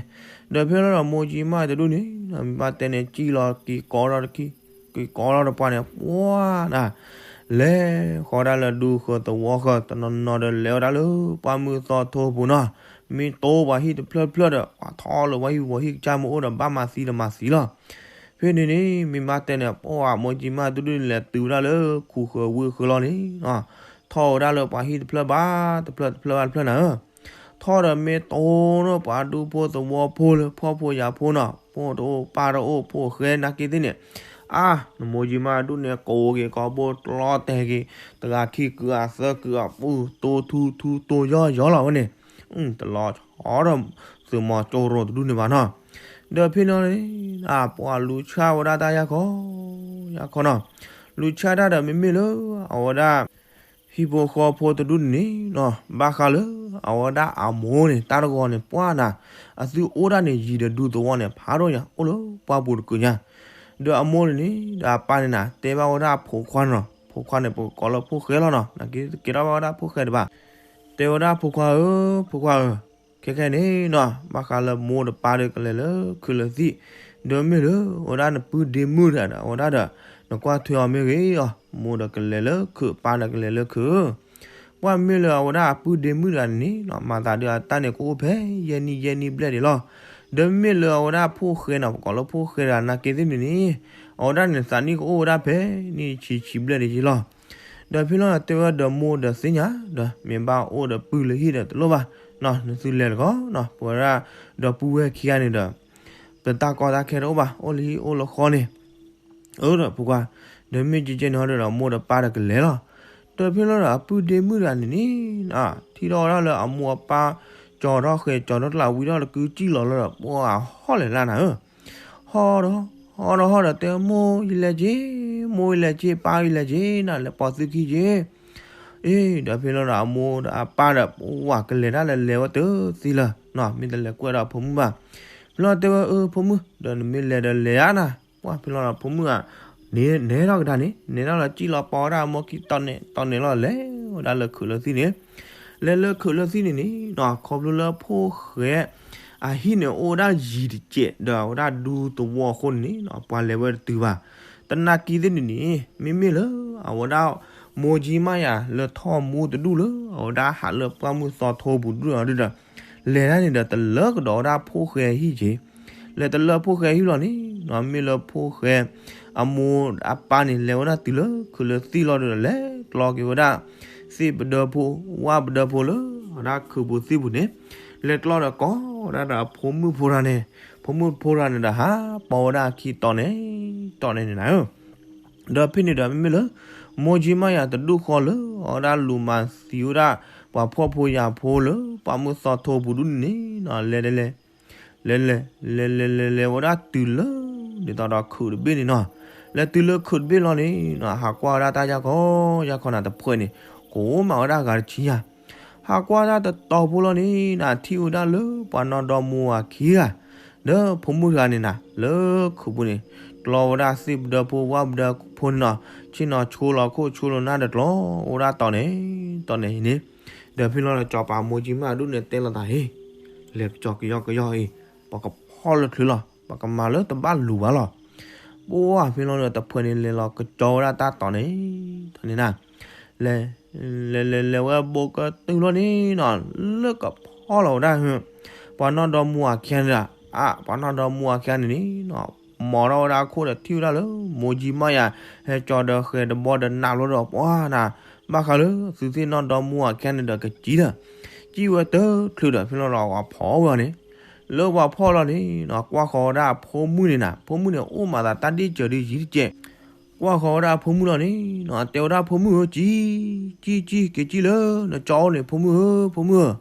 ဒီးဖဲလီၤဒီးမိၢ်ကၠံမၣ်တဒူၣ်န့ၣ် မ့ၢ်ဘၣ်တဲန့ၣ် ကံၣ်လီၤက့ၤကိးထီၣ်တခံ, က့ၤကိးထီၣ်တပှၢ်န့ၣ် ပှၤနၤ, လဲၤဃီၤဒၣ်လၢဒူဃၢၤသဝီဃၢၤ တနီၤနီၤဒီးလဲၤဝဲဒၣ်လၢပှၢ်မုၢ်သီထိပူၤနီၤ, မ့ၢ်တိပှၤဟံၣ်တဖျၢၣ်တဖျၢၣ်ဒီး ပှၤထီၣ်လၢပှၤဟံၣ်ပူၤ ဟံၣ်ကစၢ်မ့ၢ်အိၣ်ဒီး ဘၣ်မၤသံဒီးမၤသံလီၤ. ဖဲန့ၣ်န့ၣ် မ့ၢ်ဘၣ်တဲန့ၣ် ပှၤမိၢ်ကၠံမၢ်တဒူၣ်န့ၣ် လဲၤတုၤဝဲဒၣ်လၢခူဃၢၤဝ့ၢ်ဃၢၤလီၤန့ၣ်, ထီၣ်ဝဲဒၣ်လၢပှၤဟံၣ်တဖျၢၣ်ဘၣ်တဖျၢၣ် တဖျၢၣ်ဘၣ်တဖျၢၣ်နၤဧၢ, ထီၣ်ဒီးမ့ၢ်တိန့ၣ် ပှၤဒူဖိသဝီဖိလၢဖှီၣ်ဖိယာ်ဖိနီၤ, မိၢ်တအိၣ်ပၢ်တအိၣ် ဖိၣ်ဃဲနာ်က့သ့ၣ်န့ၣ်, အါ နမိၢ်ကၠံမၢ်ဒူၣ်န့ၣ် ကိးက့ၤကိးဘိ ကျီတဲာ်က့ၤ တဂၤခံကုာ်အသၢကုာ်အပုၢ် တိထူထူတိယီၢ်ယီၢ်လီၤဝဲန့ၣ်, တလီၤဆီဒီးသုးမီၤကၠိရိၤတဒူၣ်န့ၣ်ဘၣ်နီၤ. ဒီးဖဲန့ၣ်န့ၣ် ပှၤလူၤဆှၢဝဲဒၣ်တၢ်ယၢ်ခီ ယၢ်ခီနီၤ, လူၤဆှၢတၢ်ဒီးမ့မ့ၢ်လၢအဝဲဒၣ် ဟံၣ်ဖိဃီဖိတဒူၣ်န့ၣ်နီၤ, ဘၣ်ဃးလၢအဝဲဒၣ်အမိၢ်န့ၣ် တၢ်တဂီၤန့ၣ် ပှၢ်နၤ, အသုအိၣ်ဒၣ်န့ၣ် ယံၤဒီးဒူသဝီန့ၣ် ဖးဒိၣ်ညါ အိၣ်လၢပှၢ်ပူၤတကုာ်ညါ, ဒီးအမိၢ်န့ၣ်န့ၣ် ဒီးအပၢ်န့ၣ်နၤ တဲဘၣ်ဝဲဒၣ်အဖိခွါနီၤ, ဖိခွါန့ၣ် ပကကိးလၢဖိၣ်ဃဲလီၤနီၤ, နာ်က့တကဲထီၣ်ဘၣ်ဝဲဒၣ်ဖိၣ်ဃဲဒံးဘၣ်, တဲဝဲဒၣ်ဖိခွါဧၢ, ဖိခွါဧၢ, ခဲခဲန့ၣ်နီၤ ဘၣ်ဃးလၢမိၢ်ဒီးပၢ်ဒီးကလဲၤလၢခုးလၢသံၣ်, ဒီးမ့ၢ်လၢအဝဲဒၣ်နပုၢ်ဒ့မုၣ်တဂၤဒီး အဝဲဒၣ်ဒီး နကွၢ်ထွဲအီၤမ့ၢ်ဂ့ၤအီၤ, မိၢ်ဒီးကလဲၤလၢခုး ပၢ်ဒီးကလဲၤလၢခုး, ပှၢ်မ့ၢ်လၢအဝဲဒၣ်အပုၢ်ဒ့မုၣ်တဂၤန့ၣ်န့ၣ်နီၤ မၤသးဒ်အတၢ်န့ၣ်ကအိၣ်ဖဲယဲၢ်နံၣ်ယဲၢ်နံၣ်ဘျဲၣ်ဒံးလီၤ. ဒီးမ့ၢ်လၢအဝဲဒၣ်ဖိၣ်ဃဲနီၤ ပကိးလၢဖိၣ်ဃဲတဂၤနာ်က့သ့ၣ်န့ၣ်န့ၣ်, အဝဲဒၣ်န့ၣ်သးနံၣ်ကအိၣ်ဝဲဒၣ်ဖဲနံၣ်ဆံးဆံးဘျဲၣ်ဒံးလီၤ. ဒီးဖဲလီၤတဲဝဲဒီးမိၢ်ဒီးသ့ၣ်ညါဒီး မ့ၢ်ဘၣ်အိၣ်ဒီးပုၢ်လၢဟံၣ်ဒီးတလိၣ်ဘၣ်, နသုလဲၤတကီးနီၤ ပဝဲဒၣ်ဒီပုၢ်ဝဲၢ်ခံဂၤန့ၣ်ဒီး ပတၢ်ကီတၢ်ခဲတအိၣ်ဘၣ် အိၣ်လၢဟံၣ်အိၣ်လၢဃီန့ၣ်, အၢဒီးဖိခွါ, ဒီးမ့ၢ်ကဲကဲန့ၣ်ဟီဒီး မိၢ်ဒီးပၢ်ဒီးကလဲၤလီၤ. ဒီးဖဲလီၤဒီးအပုၢ်ဒ့မုၣ်တဂၤန့ၣ်န့ၣ်, ထံၣ်ထီၣ်ဝဲဒၣ်လၢအမိၢ်အပၢ် ကၠီၤထီၣ်ဃဲၤကၠီၤထီၣ်ကျးဝံၤထီၣ်လၢကုကံၣ်လီၤလီၤဒီး ပှၢ်ဟီၣ်လဲၤလၢနၤဧၢ, ဟီၣ်ဒီး ဟီၣ်ဒီးဟီၣ်ဒီးတဲ မိၢ်ယလဲၤက့ၤ, မိၢ်ယလဲၤက့ၤ ပၢ်ယလဲၤက့ၤနၤ လဲၤပိာ်သုခံက့ၤ အ့ ဒီးဖဲလီၤဒီးအမိၢ်ဒီးအပၢ်ဒီး ပှၢ်ကလဲၤတၢ်လဲၤလဲၤဝဲတသ့လၢၤ, မ့ၢ်တလဲၤကွဲးဒီးဖိမုၣ်ဘၣ်. ဖဲလီၤတဲဝဲအၢဖိမုၣ် ဒီးနမ့ၢ်လဲၤဒီးလဲၤဧါနၤ, ပှၢ်ဖဲလီၤဒီးဖိမုၣ်ဧါ, န့ၣ်နဲထီၣ်ကဒါန့ၣ် နဲထီၣ်လီၤကံၣ်လီၤပီဝဲဒၣ်အမိၢ်ခံတီၤန့ၣ် တီၤန့ၣ်လီၤ လဲၤဝဲဒၣ်လၢခုးလၢသံၣ်န့ၣ်, လဲၤလၢခုးလၢသံၣ်န့ၣ်န့ၣ်နီၤ ခီဖျိလၢဖိၣ်ဃဲ အဟံၣ်န့ၣ်အိၣ်ဝဲဒၣ်ယံၤတစဲး ဒီးအဝဲဒၣ်ဒူသဝီအဃိန့ၣ်န့ၣ်နီၤ ပှၢ်လဲၤဝဲတတုၤဘၣ်. တနာ်က့သ့ၣ်န့ၣ်န့ၣ် မ့မ့ၢ်လၢအဝဲဒၣ် မိၢ်ကၠံမါယၤလၢထီၣ်မူတဒူၣ်လၢ အဝဲဒၣ်ဟးလၢပှၢ်မုၢ်သီထိပူၤဒူၣ်ဒီး လဲၤတၢ်န့ၣ်ဒီးတလၢကဒီးဝဲဒၣ်ဖိၣ်ဃဲအဟံၣ်က့ၤ, လဲၤတလၢဖိၣ်ဃဲဟံၣ်လီၤန့ၣ်နီၤ မ့ၢ်လၢဖိၣ်ဃဲ အမိၢ်အပၢ်န့ၣ် လဲၤဝဲဒၣ်တုၤလၢခုးလၢသံၣ်လီၤဒီး လဲၤကျီက့ၤဝဲဒၣ် သ့ၣ်ပဒၢဖိ ဝၣ်ပဒၢဖိလၢ အဝဲဒၣ်ခုးပူၤသံၣ်ပူၤန့ၣ်, လဲၤကျီဒီးကိးဝဲဒၣ်ဒီးအဖိမုၣ်ဖိတဂၤန့ၣ်, ဖိမုၣ်ဖိတဂၤန့ၣ်ဒီးဟးပိာ်ဝဲဒၣ်အခံတီၤန့ၣ်, တီၤန့ၣ်န့ၣ်နၤဧၢ ဒီးဖဲန့ၣ်ဒီးမ့မ့ၢ်လၢ မိၢ်ကၠံမါယၤတဒူၣ်ဃီလၢ အဝဲဒၣ်လူၤမၤသံဝဲဒၣ် ပှၤဖှီၣ်ဖိယာ်ဖိလၢ ပှၢ်မုၢ်သီထိပူၤဒူၣ်န့ၣ်နီၤ လဲၤလဲၤ လဲၤလဲၤ လဲၤလဲၤ လဲၤလဲၤ လဲၤလဲၤဝဲဒၣ်တုၤလၢ ဒ်သိးဒီးခုးတဘ့ၣ်န့ၣ်နီၤ, လဲၤတုၤလၢခုးတဘ့ၣ်လီၤန့ၣ်နီၤ ဟးကွၢ်ဝဲဒၣ်တၢ်ယၢ်ခီ ယၢ်ခီနၤတဖှဲးန့ၣ် ကိးမးဝဲဒၣ်ဂၤတဆံယၤ ဟးကွၢ်တၢ်တတီၤဖိလီၤန့ၣ်နီၤ ထံၣ်ဝဲဒၣ်လၢပှၤနီၢ်ဒီမါဝၤခံဂၤ ဒီးဖိမုၣ်တဂၤန့ၣ်နၤ လၢခုးပူၤန့ၣ် ကျီဝဲဒၣ်သ့ၣ်ပဒၢဖိ ဝၣ်ပဒၢဖိန့ၣ်နီၤ ဆ့ၣ်နီၤဆိလီၤခိၣ်ဆိလီၤနၢ်ဒီးကျီဝဲဒၣ်တီၤန့ၣ် တီၤန့ၣ်အံၤန့ၣ်, ဒီးဖဲလီၤဒီးစီၤပၤမိၢ်ကၠံမါဒူၣ်န့ၣ်တဲလိာ်သးအံၤ, လဲၤကစီၤကယီကယီအံၤ, ပကဖီၣ်လၢချုးလီၤ ပကမၤလၢတဘၣ်လူၤဘၣ်လီၤ. ပှၢ်ဖဲလီၤဒီးတဖှဲးန့ၣ်လဲၤလီၤကစီၤဝဲဒၣ်တၢ်တီၤန့ၣ် တီၤန့ၣ်နၤ လဲၤ လဲၤလဲၤလဲၤဝဲဘိးကတုၤလီၤန့ၣ်နီၤ လၢကဖီၣ်လီၤဝဲဒၣ် ပှၤနီၢ်ဒီမါဝၤခံဂၤန့ၣ်ဒီး အါ ပှၤနီၢ်ဒီမါဝၤခံဂၤန့ၣ်န့ၣ်နီၤ မိာ်ထီၣ်ဝဲဒၣ်အခိၣ်ဒီးထံၣ်ဝဲဒၣ်လၢ မိၢ်ကၠံမါယၤ ဟဲကၠီဒီးဃဲၤတဘီဒီးနးဘျီဒီး ပှၢ်နၤ ဘၣ်ဃးလၢသုသ့ၣ်နီၢ်ဒီမါဝၤခံဂၤန့ၣ်ဒီးကစံၣ်ဒီး စံၣ်ဝဲတချုးဒီး ဖဲလီၤဒီးပှၤဖီၣ်ဝဲအီၤန့ၣ် လၢပှၤဖီၣ်လီၤန့ၣ်နီၤ ကွၢ်ဃီၤဝဲဒၣ်အဖိမုၣ်န့ၣ်နၤ ဖိမုၣ်န့ၣ်အိၣ်မးသးတၢ်ဒ့ၣ်စၢၤဒုးယံၤတကဲး ကွၢ်ဃီၤဝဲဒၣ်အဖိမုၣ်လီၤန့ၣ်နီၤ တဲဝဲဒၣ်ဖိမုၣ်ဧၢ ကၠံ ကၠံ ကၠံ က့ၤကၠံလၢနကၠီအိၣ်န့ၣ် ဖိမုၣ်ဧၢ ဖိမုၣ်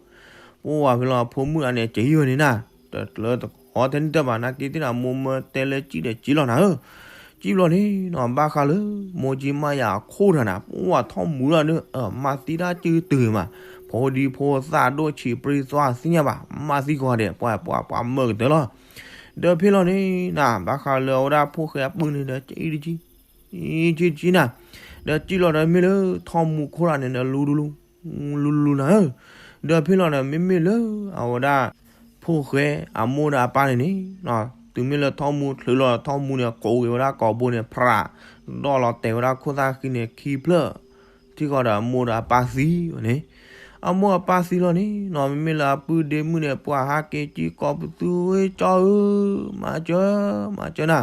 ဧၢ ပှၢ်ဖဲလီၤဖိမုၣ်အန့ၣ် ကၠံဝဲန့ၣ်နၤ တကျၢၤတဃီထဲန့ၣ်တၢ်ဘၣ် နာ်က့သ့ၣ်နၤ မိၢ်မၢတဲလၢကၠံဒီးကၠံလီၤနၤဧၢ ကၠံဘျီန့ၣ်နီၤ ဘၣ်ဃးလၢ မိၢ်ကၠံမါယၤအခိၣ်တဂၤနၤ ပှၢ်ထီၣ်မူလီၤန့ၣ် မၤသံတၢ်စုတုၤမး ဖိဒံဖိသၣ်ဒိၣ်ဆံးပြံသွါသ့ၣ်ညါဘၣ် မၤသံကွၢ်ဒဲး ပှၤ ပှၤ ပှၤမၢကတၢၢ်လီၤ ဒီးဖဲလီၤန့ၣ်နၤ ဘၣ်ဃးလၢအဝဲဒၣ်ဖိၣ်ဃဲအပုၢ်န့ၣ်ဒီး ကၠံတကၠံ ကၠံ ကၠံနၤ ဒီးကၠံလီၤဒီးမ့ၢ်လၢထီၣ်မူခိၣ်တဂၤန့ၣ်ဒီး လူလူ လူလူနၤဧၢ ဒီးဖဲလီၤန့ၣ် မ့မ့ၢ်လၢအဝဲဒၣ် ဖိၣ်ဃဲအမိၢ်ဒီးအပၢ်န့ၣ်န့ၣ် တုၤမ့ၢ်လၢထီၣ်မူချုးလီၤ ထီၣ်မူန့ၣ် ကိးက့ၤဝဲဒၣ်ကိာ်ဘိန့ၣ် ဖြး ဒီးလီၤတဲာ်ဝဲဒၣ်ခိၣ်သၣ်ဃံန့ၣ် ခံဖျၢၣ် ထံၣ်ဃီဒီးအမိၢ်ဒီးအပၢ်သံဝဲန့ၣ်, အမိၢ်အပၢ်သံလီၤန့ၣ်နီၤ မ့မ့ၢ်လၢအပုၢ်ဒ့မုၣ်န့ၣ် ပှၤဟးက့ၤကံၣ်ကိးပသူဝဲကၠီဧၢ, မၤစၢၤ, မၤစၢၤနၤ,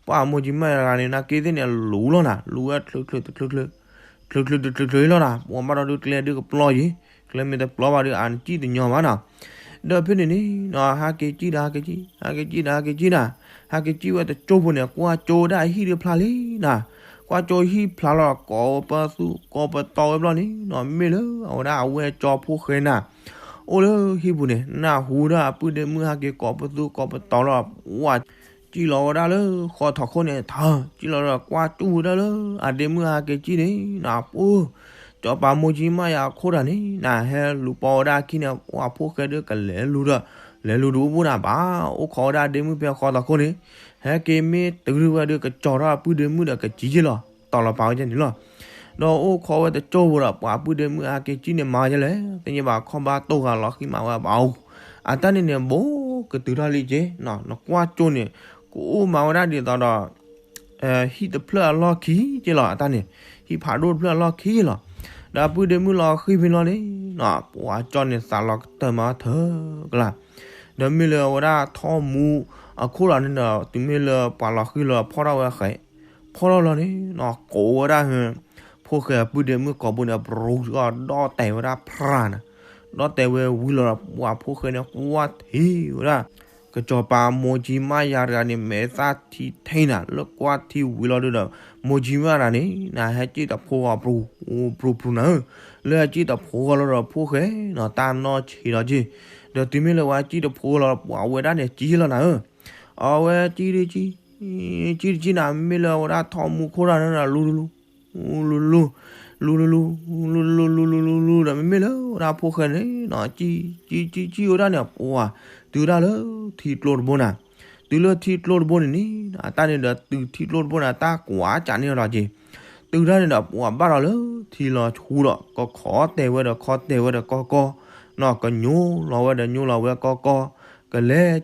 ပှၤမိၢ်ကံမးယၤတဂၤန့ၣ် နာ်က့သ့ၣ်န့ၣ် လူၤလီၤနၤ လူၤဝဲချုးချုးတချုးချုး ချုးချုးတချုးချုးလီၤနၤ ပှၤဘၣ်ဒီးဒုးကျဲဒုးကပျီယံၤ, ကျဲမ့ၢ်တပျီဘၣ်ဒီး အနကံၣ်တညီဘၣ်နီၤ, ဒီးဖဲန့ၣ်န့ၣ်နီၤ ဟးက့ၤကံၣ်ဒီးဟးက့ၤကံၣ် ဟးက့ၤကံၣ်ဒီးဟးက့ၤကံၣ်နၤ, ဟးက့ၤကံၣ်ဝဲတကၠိဖိန့ၣ် ကွၢ်ကၠိဒၣ်ဟံၣ်ဒုးဖျါလံနၤ, ကွၢ်ကၠိဟံၣ်ဖျါလီၤ ကိးပသူကိးပတီၤဝဲဘျီန့ၣ်နီၤ မ့ၢ်လၢအဝဲဒၣ်အဝဲကၠီဖိဃဲနၤ အိၣ်လၢဟံၣ်ပူၤန့ၣ် နၢ်ဟူဒၣ်အပုၢ်ဒ့မုၣ်ဟးက့ၤကိးပသူကိးပတီၤလီၤ ဝဲ ကံၣ်လီၤဝဲဒၣ်လၢဃီထီၣ်ခိၣ်န့ၣ် ထၢ ကံၣ်လီၤဒီးကွၢ်ကၠူၣ်ဝဲဒၣ်လၢအဒ့မုၣ်ဟးက့ၤကံၣ်န့ၣ် နပူၤ ကၠီပၤမိၢ်ကံမးယၤအခိၣ်တၢ်န့ၣ် နဟဲလူၤပိာ်ဝဲဒၣ်အခံန့ၣ် ပှၤဖိဃဲဒုးကလဲၤလူၤဒီး လဲၤလူၤတအိၣ်ဘၣ်နၤဘၣ် အိၣ်ခိးဝဲဒၣ်ဒ့မုၣ်ဖဲဃီထီၣ်ခိၣ်န့ၣ် ဟဲက့ၤမ့ၢ်တုၤဒုးဝဲဒုးကကၠီထီၣ်အပုၢ်ဒ့မုၣ်ဒီးကကံၣ်က့ၤလီၤ တီၤလီၤပာ်ဝဲကဲန့ၣ်လီၤ ဒီးအိၣ်ခိးဝဲတကၠိဖိဒီး ပှၤပုၢ်ဒ့မုၣ်ဟးက့ၤကံၣ်န့ၣ် မၤကဲလဲၣ် သ့ၣ်ညါဘၣ်ခီၣ်ဘါတိၢ်ဂၤလီၤဃံမၤဝဲဘၣ်အိၣ် အတၢ်န့ၣ်န့ၣ် ဘိကတုၤထီၣ်လံက့ၤ နကွၢ်ကၠိန့ၣ် ကအိၣ်မၤဝဲဒၣ်ဒ်သိးဒီး ဟံၣ်တဖျၢၣ်အလီၢ်ခံက့ၤလီၤ အတၢ်န့ၣ် ဟံၣ်ဖးဒိၣ်တဖျၢၣ်အလီၢ်ခံက့ၤလီၤ ဒီးအပုၢ်ဒ့မုၣ်လီၤဃံဖဲလီၤန့ၣ် ပှၤကၠီန့ၣ်သးလီၤကတၢၢ်မၤထၢကလါ ဒီးမ့ၢ်လၢအဝဲဒၣ်ထီၣ်မူအခိၣ်လီၤန့ၣ်ဒီး တုၤမ့ၢ်လၢပှၤလီၤဃံလီၤဖီၣ်ထီၣ်ဝဲဃဲ ဖီၣ်ထီၣ်လီၤန့ၣ် ကိးဝဲဒၣ် ဖိၣ်ဃဲအပုၢ်ဒ့မုၣ်ကိးဘိန့ၣ် ပရူၤကဒီးတဲာ်ဝဲဒၣ်ဖြးနၤ ဒီးတဲာ်ဝဲဝံၤလီၤဒီး ပှၤဖိၣ်ဃဲန့ၣ် ကွၢ်ထံဝဲဒၣ် ကစီၤပၤမိၢ်ကံမးယၤတဂၤန့ၣ် မဲာ်သၣ်ထံထံနၤ လၢကွၢ်ထံဝံၤလီၤဒုဒီး မိၢ်ကံမးတဂၤန့ၣ် နဟဲကံၣ်တဖိဂီၤ ပရူၤပရူၤနၤဧၢ လၢအကံၣ်တဖိဂီၤလီၤဒီး ဖိၣ်ဃဲနီၤ တၢ်နီၢ်ဆံးလီၤက့ၤ ဒီးတုၤမ့ၢ်လၢဝဲကံၣ်တဖိဂီၤလီၤ ပှၤဝဲဒၣ်န့ၣ်ကံၣ်လီၤနၤဧၢ အဝဲကံၣ်တကံၣ် ကံၣ်တကံၣ်နၤ မ့မ့ၢ်လၢအဝဲဒၣ်ထီၣ်မူခိၣ်တၢ်န့ၣ် လူၤလူၤလူၤ လူၤလူၤလူၤ လူၤလူၤလူၤ လူၤလူၤလူၤ လူၤလူၤလူၤဒီးမ့မ့ၢ်လၢအဝဲဒၣ်ဖိၣ်ဃဲန့ၣ်နီၤ ကံၣ်ကံၣ်ကံၣ်ကံၣ်ဝဲဒၣ်န့ၣ် ပှၤတုၤဝဲဒၣ်လၢထံကျိတဘိနၤ တုၤလၢထံကျိတဘိန့ၣ်န့ၣ် အတၢ်န့ၣ်ဒီးတုၤထံကျိတဘိန့ၣ် တၢ်ကွၢ်ကးန့ၢ်လီၤက့ၤ တုၤတၢ်န့ၣ်ဒီး ပှၤဘၣ်ဒီးလၢထံလီၤဆူဒီး ကခီတဲာ်ဝဲဒီးခီတဲာ်ဝဲဒီးကီကီ နီၤ ကညိလီၤဝဲဒီးညိလီၤဝဲကီကီ ကလဲၤကံၣ်လၢမဲာ်ညါဒီးကံၣ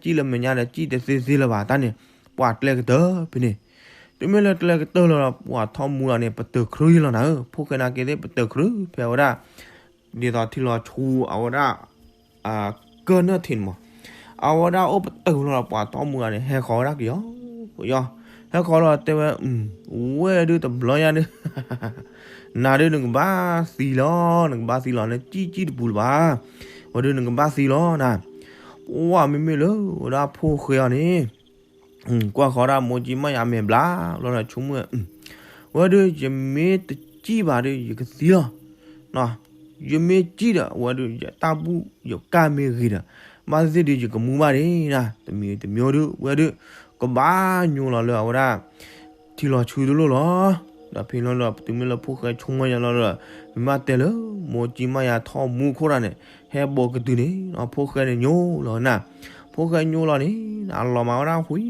်တသ့သ့လၢၤဘၣ် တၢ်န့ၣ် ပှၤကျဲကတၢၢ်ဖဲန့ၣ် တုၤမ့ၢ်လၢကျဲကတၢၢ်လီၤဒီး ပှၤထီၣ်မူလီၤန့ၣ် ပတၢၢ်ခရံာ်လီၤနၤဧၢ ဖိၣ်ဃဲနာ်က့သ့ၣ် ပတၢၢ်ခရံာ်ဖဲဝဲဒၣ် ဒ်သိးထံလီၤဆူအဝဲဒၣ် ကၢၢ်နၢၣ်ထံးန့ၣ်မး အဝဲဒၣ်အိၣ်ပတၢၢ်လီၤဒီး ပှၤထီၣ်မူလီၤန့ၣ် ဟဲဃီၤဝဲဒၣ်ကယီကယီ ဟဲဃီၤလီၤတဲဝဲ ဝဲဒုးတဘျီညါဒုး နၤဒုးနကဘၣ်သံလီၤ နကဘၣ်သံလီၤ နကံၣ်ကံၣ်တပူၤလၢၤဘၣ် ဝဲဒုးနကဘၣ်သံလီၤနၤ ပှၤမ့မ့ၢ်လၢဝဲဒၣ်ဖိၣ်ဃဲအီၤန့ၣ် ကွၢ်ဃီဒၣ်မိၢ်ကံမးယၤမဲာ်ဘျါလီၤဒီးဆိကမိၣ် ဝဲဒုးယမ့ၢ်တကံၣ်ဘၣ်ဒီး ယကသံလီၤ ယမ့ၢ်ကံၣ်ဒီး ဝဲဒုးယတၢ်ဘူၣ်ယကၢ်မ့ၢ်ဂ့ၤဒီး ဘၣ်သ့ၣ်သ့ၣ်ဒီးယကမူဘၣ်ဒၣ်နၤ တမံၤတမံၤဒုး ဝဲဒုး ကဘၣ်ညိလီၤလၢအဝဲဒၣ် ထံလီၤဆူတလိၣ်လီၤ ဒီးဖဲလီၤဒီး တုၤမ့ၢ်လၢဖိၣ်ဃဲဆိကမိၣ်ယၤလီၤဒီး မ့ၢ်ဘၣ်တဲလၢ မိၢ်ကံမးယၤထီၣ်မူခိၣ်တၢ်န့ၣ် ဟဲဘိးကတုၤန့ၣ် ဖိၣ်ဃဲန့ၣ်ညိလီၤနၤ ဖိၣ်ဃဲညိလီၤန့ၣ် အလီၤမၢ်ဝဲဒၣ်ဝံၤ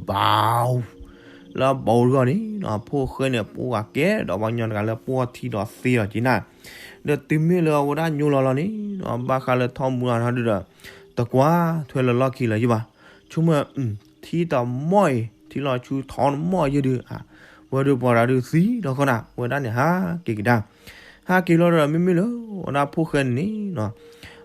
ဘၣ် လၢဘၣ်တဂီၢ်န့ၣ် ဖိၣ်ဃဲန့ၣ် ပှၤကဲဒီးပှၤကညီတဂၤလၢပှီၢ်ထံဒီးသ့လီၤက့ၤနၤ ဒီးတုၤမ့ၢ်လၢအဝဲဒၣ်ညိလီၤလီၤန့ၣ် ဘၣ်ဃးလၢထီၣ်မူလီၤနၤဒုဒီး တကွၢ်ထွဲလၢလီၢ်ခံလၢၤယဘၣ် ဆိကမိၣ် ထံတမီၢ်အံၤ ထံလီၤဆူထီၣ်တမီၢ်ယဲၢ်ဒု ဝဲဒုးပှၤတၢ်ဒုးသံဒီးဃီနၤ ဝဲဒၣ်န့ၣ်ဟးက့ၤကဒါ ဟးက့ၤလီၤဒီး မ့မ့ၢ်လၢ အဝဲဒၣ်ဖိၣ်ဃဲန့ၣ်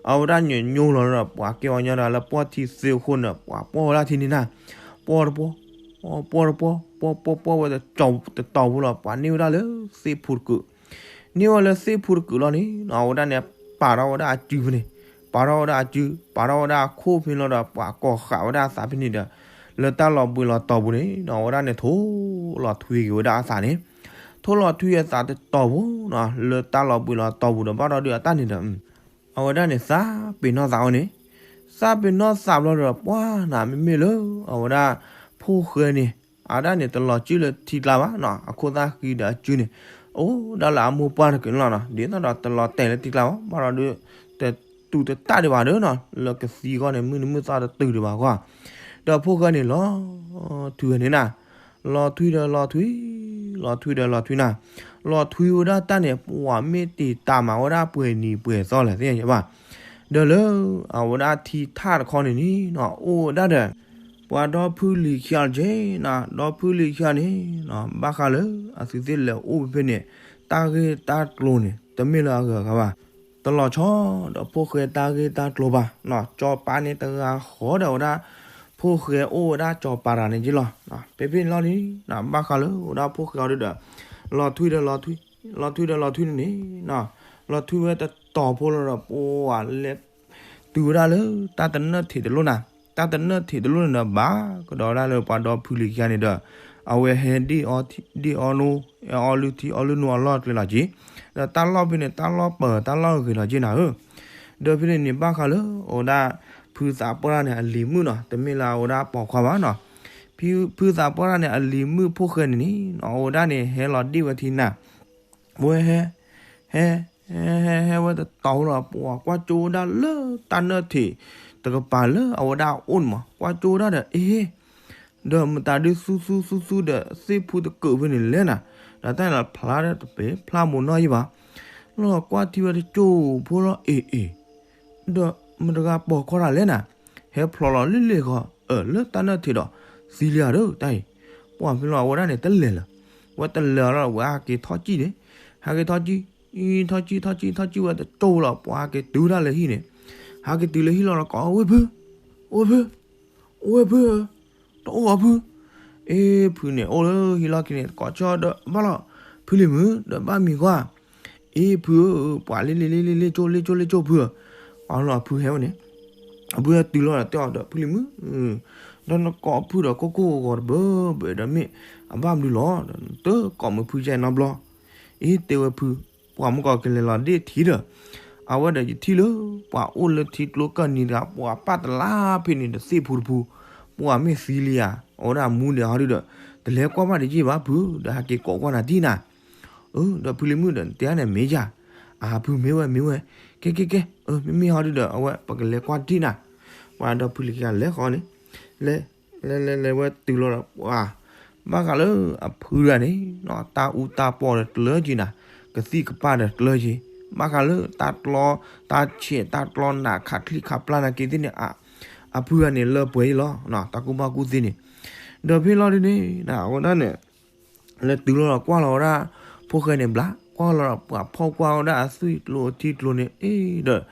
အဝဲဒၣ်ညိညိလီၤဒီး ပှၤကဲပှၤကညီတဂၤလၢပှီၢ်ထံသ့အဃိန့ၣ် ပှၤပှီၢ်ဝဲဒၣ်ထံန့ၣ်နၤ ပှီၢ်တပှီၢ် ပှီၢ်တပှီၢ် ပှီၢ်ပှီၢ်ပှီၢ်ဝဲတတီၤတတီၤဖိလီၤ ပှၤန့ၢ်ဝဲဒၣ်လၢသ့ၣ်ဖူတကုး န့ၢ်ဝဲလၢသ့ၣ်ဖူတကုးလီၤန့ၣ် အဝဲဒၣ်န့ၣ် ပာ်ထီၣ်ဝဲဒၣ်အစုဖဲန့ၣ် ပာ်ထီၣ်ဝဲဒၣ်အစု ပာ်ထီၣ်ဝဲဒၣ်အခိၣ်ဖဲန့ၣ်လီၤဒီး ပှၤကိးဃာ်ဝဲဒၣ်အသးဖဲန့ၣ်ဒီး လၢတၢ်လီၤဘှံးလီၤတီၤပူၤန့ၣ် အဝဲဒၣ်န့ၣ်ထိၣ်လီၤထွံက့ၤဝဲဒၣ်အသးန့ၣ် ထိၣ်လီၤထွံအသးတတီၤပူၤ လၢတၢ်လီၤဘှံးလီၤတီၤပူၤဒီး ဘၣ်ဒီးဒုးအတၢ်န့ၣ်ဒီး အဝဲဒၣ်န့ၣ် သးပ့ၤနီၣ်သးဝဲန့ၣ် သးပ့ၤနီၣ်သးဘျီဒီး ပှၤနၤမ့မ့ၢ်လၢ အဝဲဒၣ် ဖိၣ်ဃဲန့ၣ် အဝဲဒၣ်န့ၣ် တလီၤစုလၢထံကျါဘၣ်နီၤ အခိၣ်သၣ်ဃံဒီးအစုန့ၣ် အိၣ်ဒၣ်လၢအမိၢ်ပှၢ်တကုးန့ၣ်လီၤနီၤ ဒ်သိးဒီးတလီၤတဲာ်လၢထံကျါဘၣ် ဘၣ်ဒီးဒုး တတူၢ်တတၢ်ဒံးဘၣ်ဒီးနီၤ လၢကသံအဂီၢ်န့ၣ် မုၢ်နံၤမုၢ်သီတတုၤဒံးဘၣ်အဂီၢ် ဒီးဖိၣ်ဃဲန့ၣ်လီၤထွံဝဲန့ၣ်နၤ လီၤထွံဒီးလီၤထွံ လီၤထွံဒီးလီၤထွံနၤ လီၤထွံဝဲဒၣ်တၢ်န့ၣ် ပှၤမ့ၢ်တ့ၢ်တၢ်မၤဝဲဒၣ်ပှဲၤနံၤပှဲၤသီလဲၣ်သ့ၣ်ညါဘၣ် ဒီးလၢအဝဲဒၣ်ထံထၣ်တခီန့ၣ်န့ၣ်နီၤ အိၣ်ဝဲဒၣ်ဒီး ပှၤဒီဖုလံၤခံဂၤတက့ၢ်နီၤ, ဒီဖုလံၤခံဂၤန့ၣ်နီၤ ဘၣ်ဃးလၢအသုသ့ၣ်လဲၤအိၣ်ဖဲဖဲန့ၣ် တၢ်ဂ့ၢ်တၢ်ကျိၤန့ၣ် တမ့ၢ်လၢအဂၤဂၤဘၣ်. တလီၤဆီဒီးဖိၣ်ဃဲတၢ်ဂ့ၢ်တၢ်ကျိၤဘၣ်နီၤ, စီၤပၤန့ၣ်တဂၤဃီဒီးဝဲဒၣ် ဖိၣ်ဃဲအိၣ်ဝဲဒၣ်စီၤပၤတဂၤန့ၣ်က့ၢ်လီၤ. ဖဲဖဲန့ၣ်လီၤန့ၣ်နီၤ ဘၣ်ဃးလၢဝဲဒၣ်ဖိၣ်ဃဲအီၤဒုဒီး လီၤထွံဒီးလီၤထွံ, လီၤထွံဒီးလီၤထွံန့ၣ်န့ၣ်နီၤ, လီၤထွံဝဲတတီၤဖိလီၤဒီး ပှၤလဲၤ တုၤဝဲဒၣ်လၢတၢ်တနၢၣ်ထံးတလိၣ်နၤ, တၢ်တနၢၣ်ထံးတလိၣ်န့ၣ်ဒီး ဘၣ်ကဒီးဝဲဒၣ်လၢပှၤဒီဖုလံၤခံဂၤန့ၣ်ဒီး အဝဲဟဲဒ့ၣ်အီၣ်ဒ့ၣ်အီၣ်လိ ဟဲအီၣ်လုၢ်ထံအီၣ်လုၢ်နိအလီၢ်ကျဲလီၤက့ၤ, ဒီးတၢ်လီၢ်ဖဲန့ၣ် တၢ်လီၢ်ပၢၤတၢ်လီၢ်ဂ့ၤလီၤက့ၤနၤဧၢ. ဒီးဖဲန့ၣ်န့ၣ် ဘၣ်ဃးလၢအဝဲဒၣ် ဖုသးပှၢ်တဂၤန့ၣ် အလံၤမုၣ်နီၤ, တမ့ၢ်လၢအဝဲဒၣ်ပိာ်ခွါဘၣ်နီၤ, ဖု ဖုသးပှၢ်တဂၤန့ၣ် အလံၤမုၣ်ဖိၣ်ဃဲန့ၣ်န့ၣ်နီၤ အဝဲဒၣ်န့ၣ် ဟဲလီၤဒ့ၣ်ဝဲထံနၤ ဝဲဟဲ ဟဲ ဟဲ ဟဲဝဲတတီၤလီၤ ပှၤကွၢ်ကၠိဝဲဒၣ်လၢတၢ်နၢၣ်ထံးတကပၤလၢအဝဲဒၣ်အိၣ်န့ၣ်မး ကွၢ်ကၠိဝဲဒၣ်ဒီး အ့ ဒီးမတၤဒုးသူသူသူသူဒီးသ့ၣ်ဖူတကုးဖဲန့ၣ်လဲၣ်နၤ, ဒီးတၢ်န့ၣ်လီၤဖျါဒီးတပ့ၤဖျါမိၢ်နီၢ်ယံၤဘၣ်, လီၤကွၢ်ထံဝဲတကၠိဖိလီၤ အ့ အ့ ဒီးမတၤတဂၤပိာ်ခွါတၢ်လဲၣ်နၤ, ဟဲဖျိးလီၤလ့လ့ၢ်ဃီ အၢ လၢတၢ်နၢၣ်ထံးဒီး သံလံဧါဒီးတၢ်အံၤ, ပှၤဖဲလီၤအဝဲဒၣ်န့ၣ် တလဲၤလၢၤ, ဝဲတလဲၤလီၤဒီး ဝဲဟဲက့ၤထီၣ်ကံၣ်န့ၣ်, ဟဲက့ၤထီၣ်ကံၣ် ထီၣ်ကံၣ်ထီၣ်ကံၣ်ထီၣ်ကံၣ်ဝဲတကၠိလီၤ ပှၤဟဲက့ၤတုၤတၢ်လၢဟံၣ်န့ၣ်, ဟဲက့ၤတုၤလၢဟံၣ်လီၤဒီးကိး ဝ့ၢ်ဖု, အိၣ်ဝ့ၢ်ဖု, အိၣ်ဝ့ၢ်ဖုဧၢ, တအိၣ်အီၤဖု, အ့ ဖုန့ၣ်အိၣ်လၢဟံၣ်လီၢ်ခံန့ၣ် ကိးဆၢဒီးဘၣ်လီၤ, ဖုလံၤမုၣ် ဒီးဘၣ်မံၤကွၢ် အ့ ဖုဧၢ, ပှၤလ့လ့လ့လ့လ့ကၠိလ့ကၠိလ့ကၠိဖုဧၢ, ပှၤလီၤဖုဟဲဝဲန့ၣ်, အဖုဟဲတုၤလီၤဒီးတဲအီၤဒီး ဖုလံၤမုၣ်, ဒီးနကိးဖုဒီးကိၢ်ကိၢ်ဂီၤဂီၤတဘၢဘၢဒီးမ့ၢ်အဘၣ်မနုၤလီၤ, ဒီးတကိးမုာ်ဖုယဲၢ်နီတဘျီ, အ့ တဲဝဲဖု, ပှၤမ့ၢ်ကီးကလဲၤလီၤဒ့ၣ်ထံဒီး, အဝဲဒီးယထံၣ်လၢ ပှၤအိၣ်လၢထံကျိကၢၢ်နံၤတဂၤ ပှၤပာ်တလါဖဲန့ၣ်ဒီးသ့ၣ်ဖူတဖူ, ပှၤမ့ၢ်သံလံဧါ, အဝဲဒၣ်မူန့ၣ်ဟီဒုဒီး, တလဲၤကွၢ်ဘၣ်တယံာ်ဘၣ်ဖု, ဒီးဟဲက့ၤကိးကွၢ်နၤဒံၣ်နၤ အၢ ဒီးဖုလံၤမုၣ်ဒီး တဲန့ၣ်မ့ၢ်ယၤ, အဖုမ့ၢ်ဝဲမ့ၢ်ဝဲ, ကဲကဲကဲ, မ့မ့ၢ်ဟီဒုဒီး အဝဲပကလဲၤကွၢ်ဒံၣ်နၤ, ပှၤဒီးဖုလံၤခံဂၤလဲၤဃီန့ၣ်, လဲၤ, လဲၤလဲၤလဲၤဝဲတုၤလီၤဒီး ပှၤ, ဘၣ်ဃးလၢအဖုတဂၤန့ၣ်, တၢ်အူတၢ်ပီၢ်ဒီးကျၢၤက့ၤနၤ, ကသံၣ်ကပၢ်ဒီးကျၢၤက့ၤ, ဘၣ်ဃးလၢတၢ်ကျီ, တၢ်ဆဲးတၢ်ကျီနးခးချံခးပျၢ်နၤက့ၤသ့ၣ်န့ၣ်, အဖုတဂၤန့ၣ်လၢပှဲၤအံၤလီၤ, တၢ်ကူၣ်ဘၣ်ကူၣ်သ့န့ၣ်, ဒီးဖဲလီၤဒုန့ၣ်, အဝဲဒၣ်န့ၣ် လဲၤတုၤလီၤဒီးကွၢ်လီၤဝဲဒၣ်, ဖိၣ်ဃဲန့ၣ်ဘျး, ကွၢ်လီၤဒီးပှၤဖီၣ်ကွၢ်ဝဲဒၣ်အသွံၣ်ကျိၤအထံကျိၤန့ၣ်, အ့ဒီး,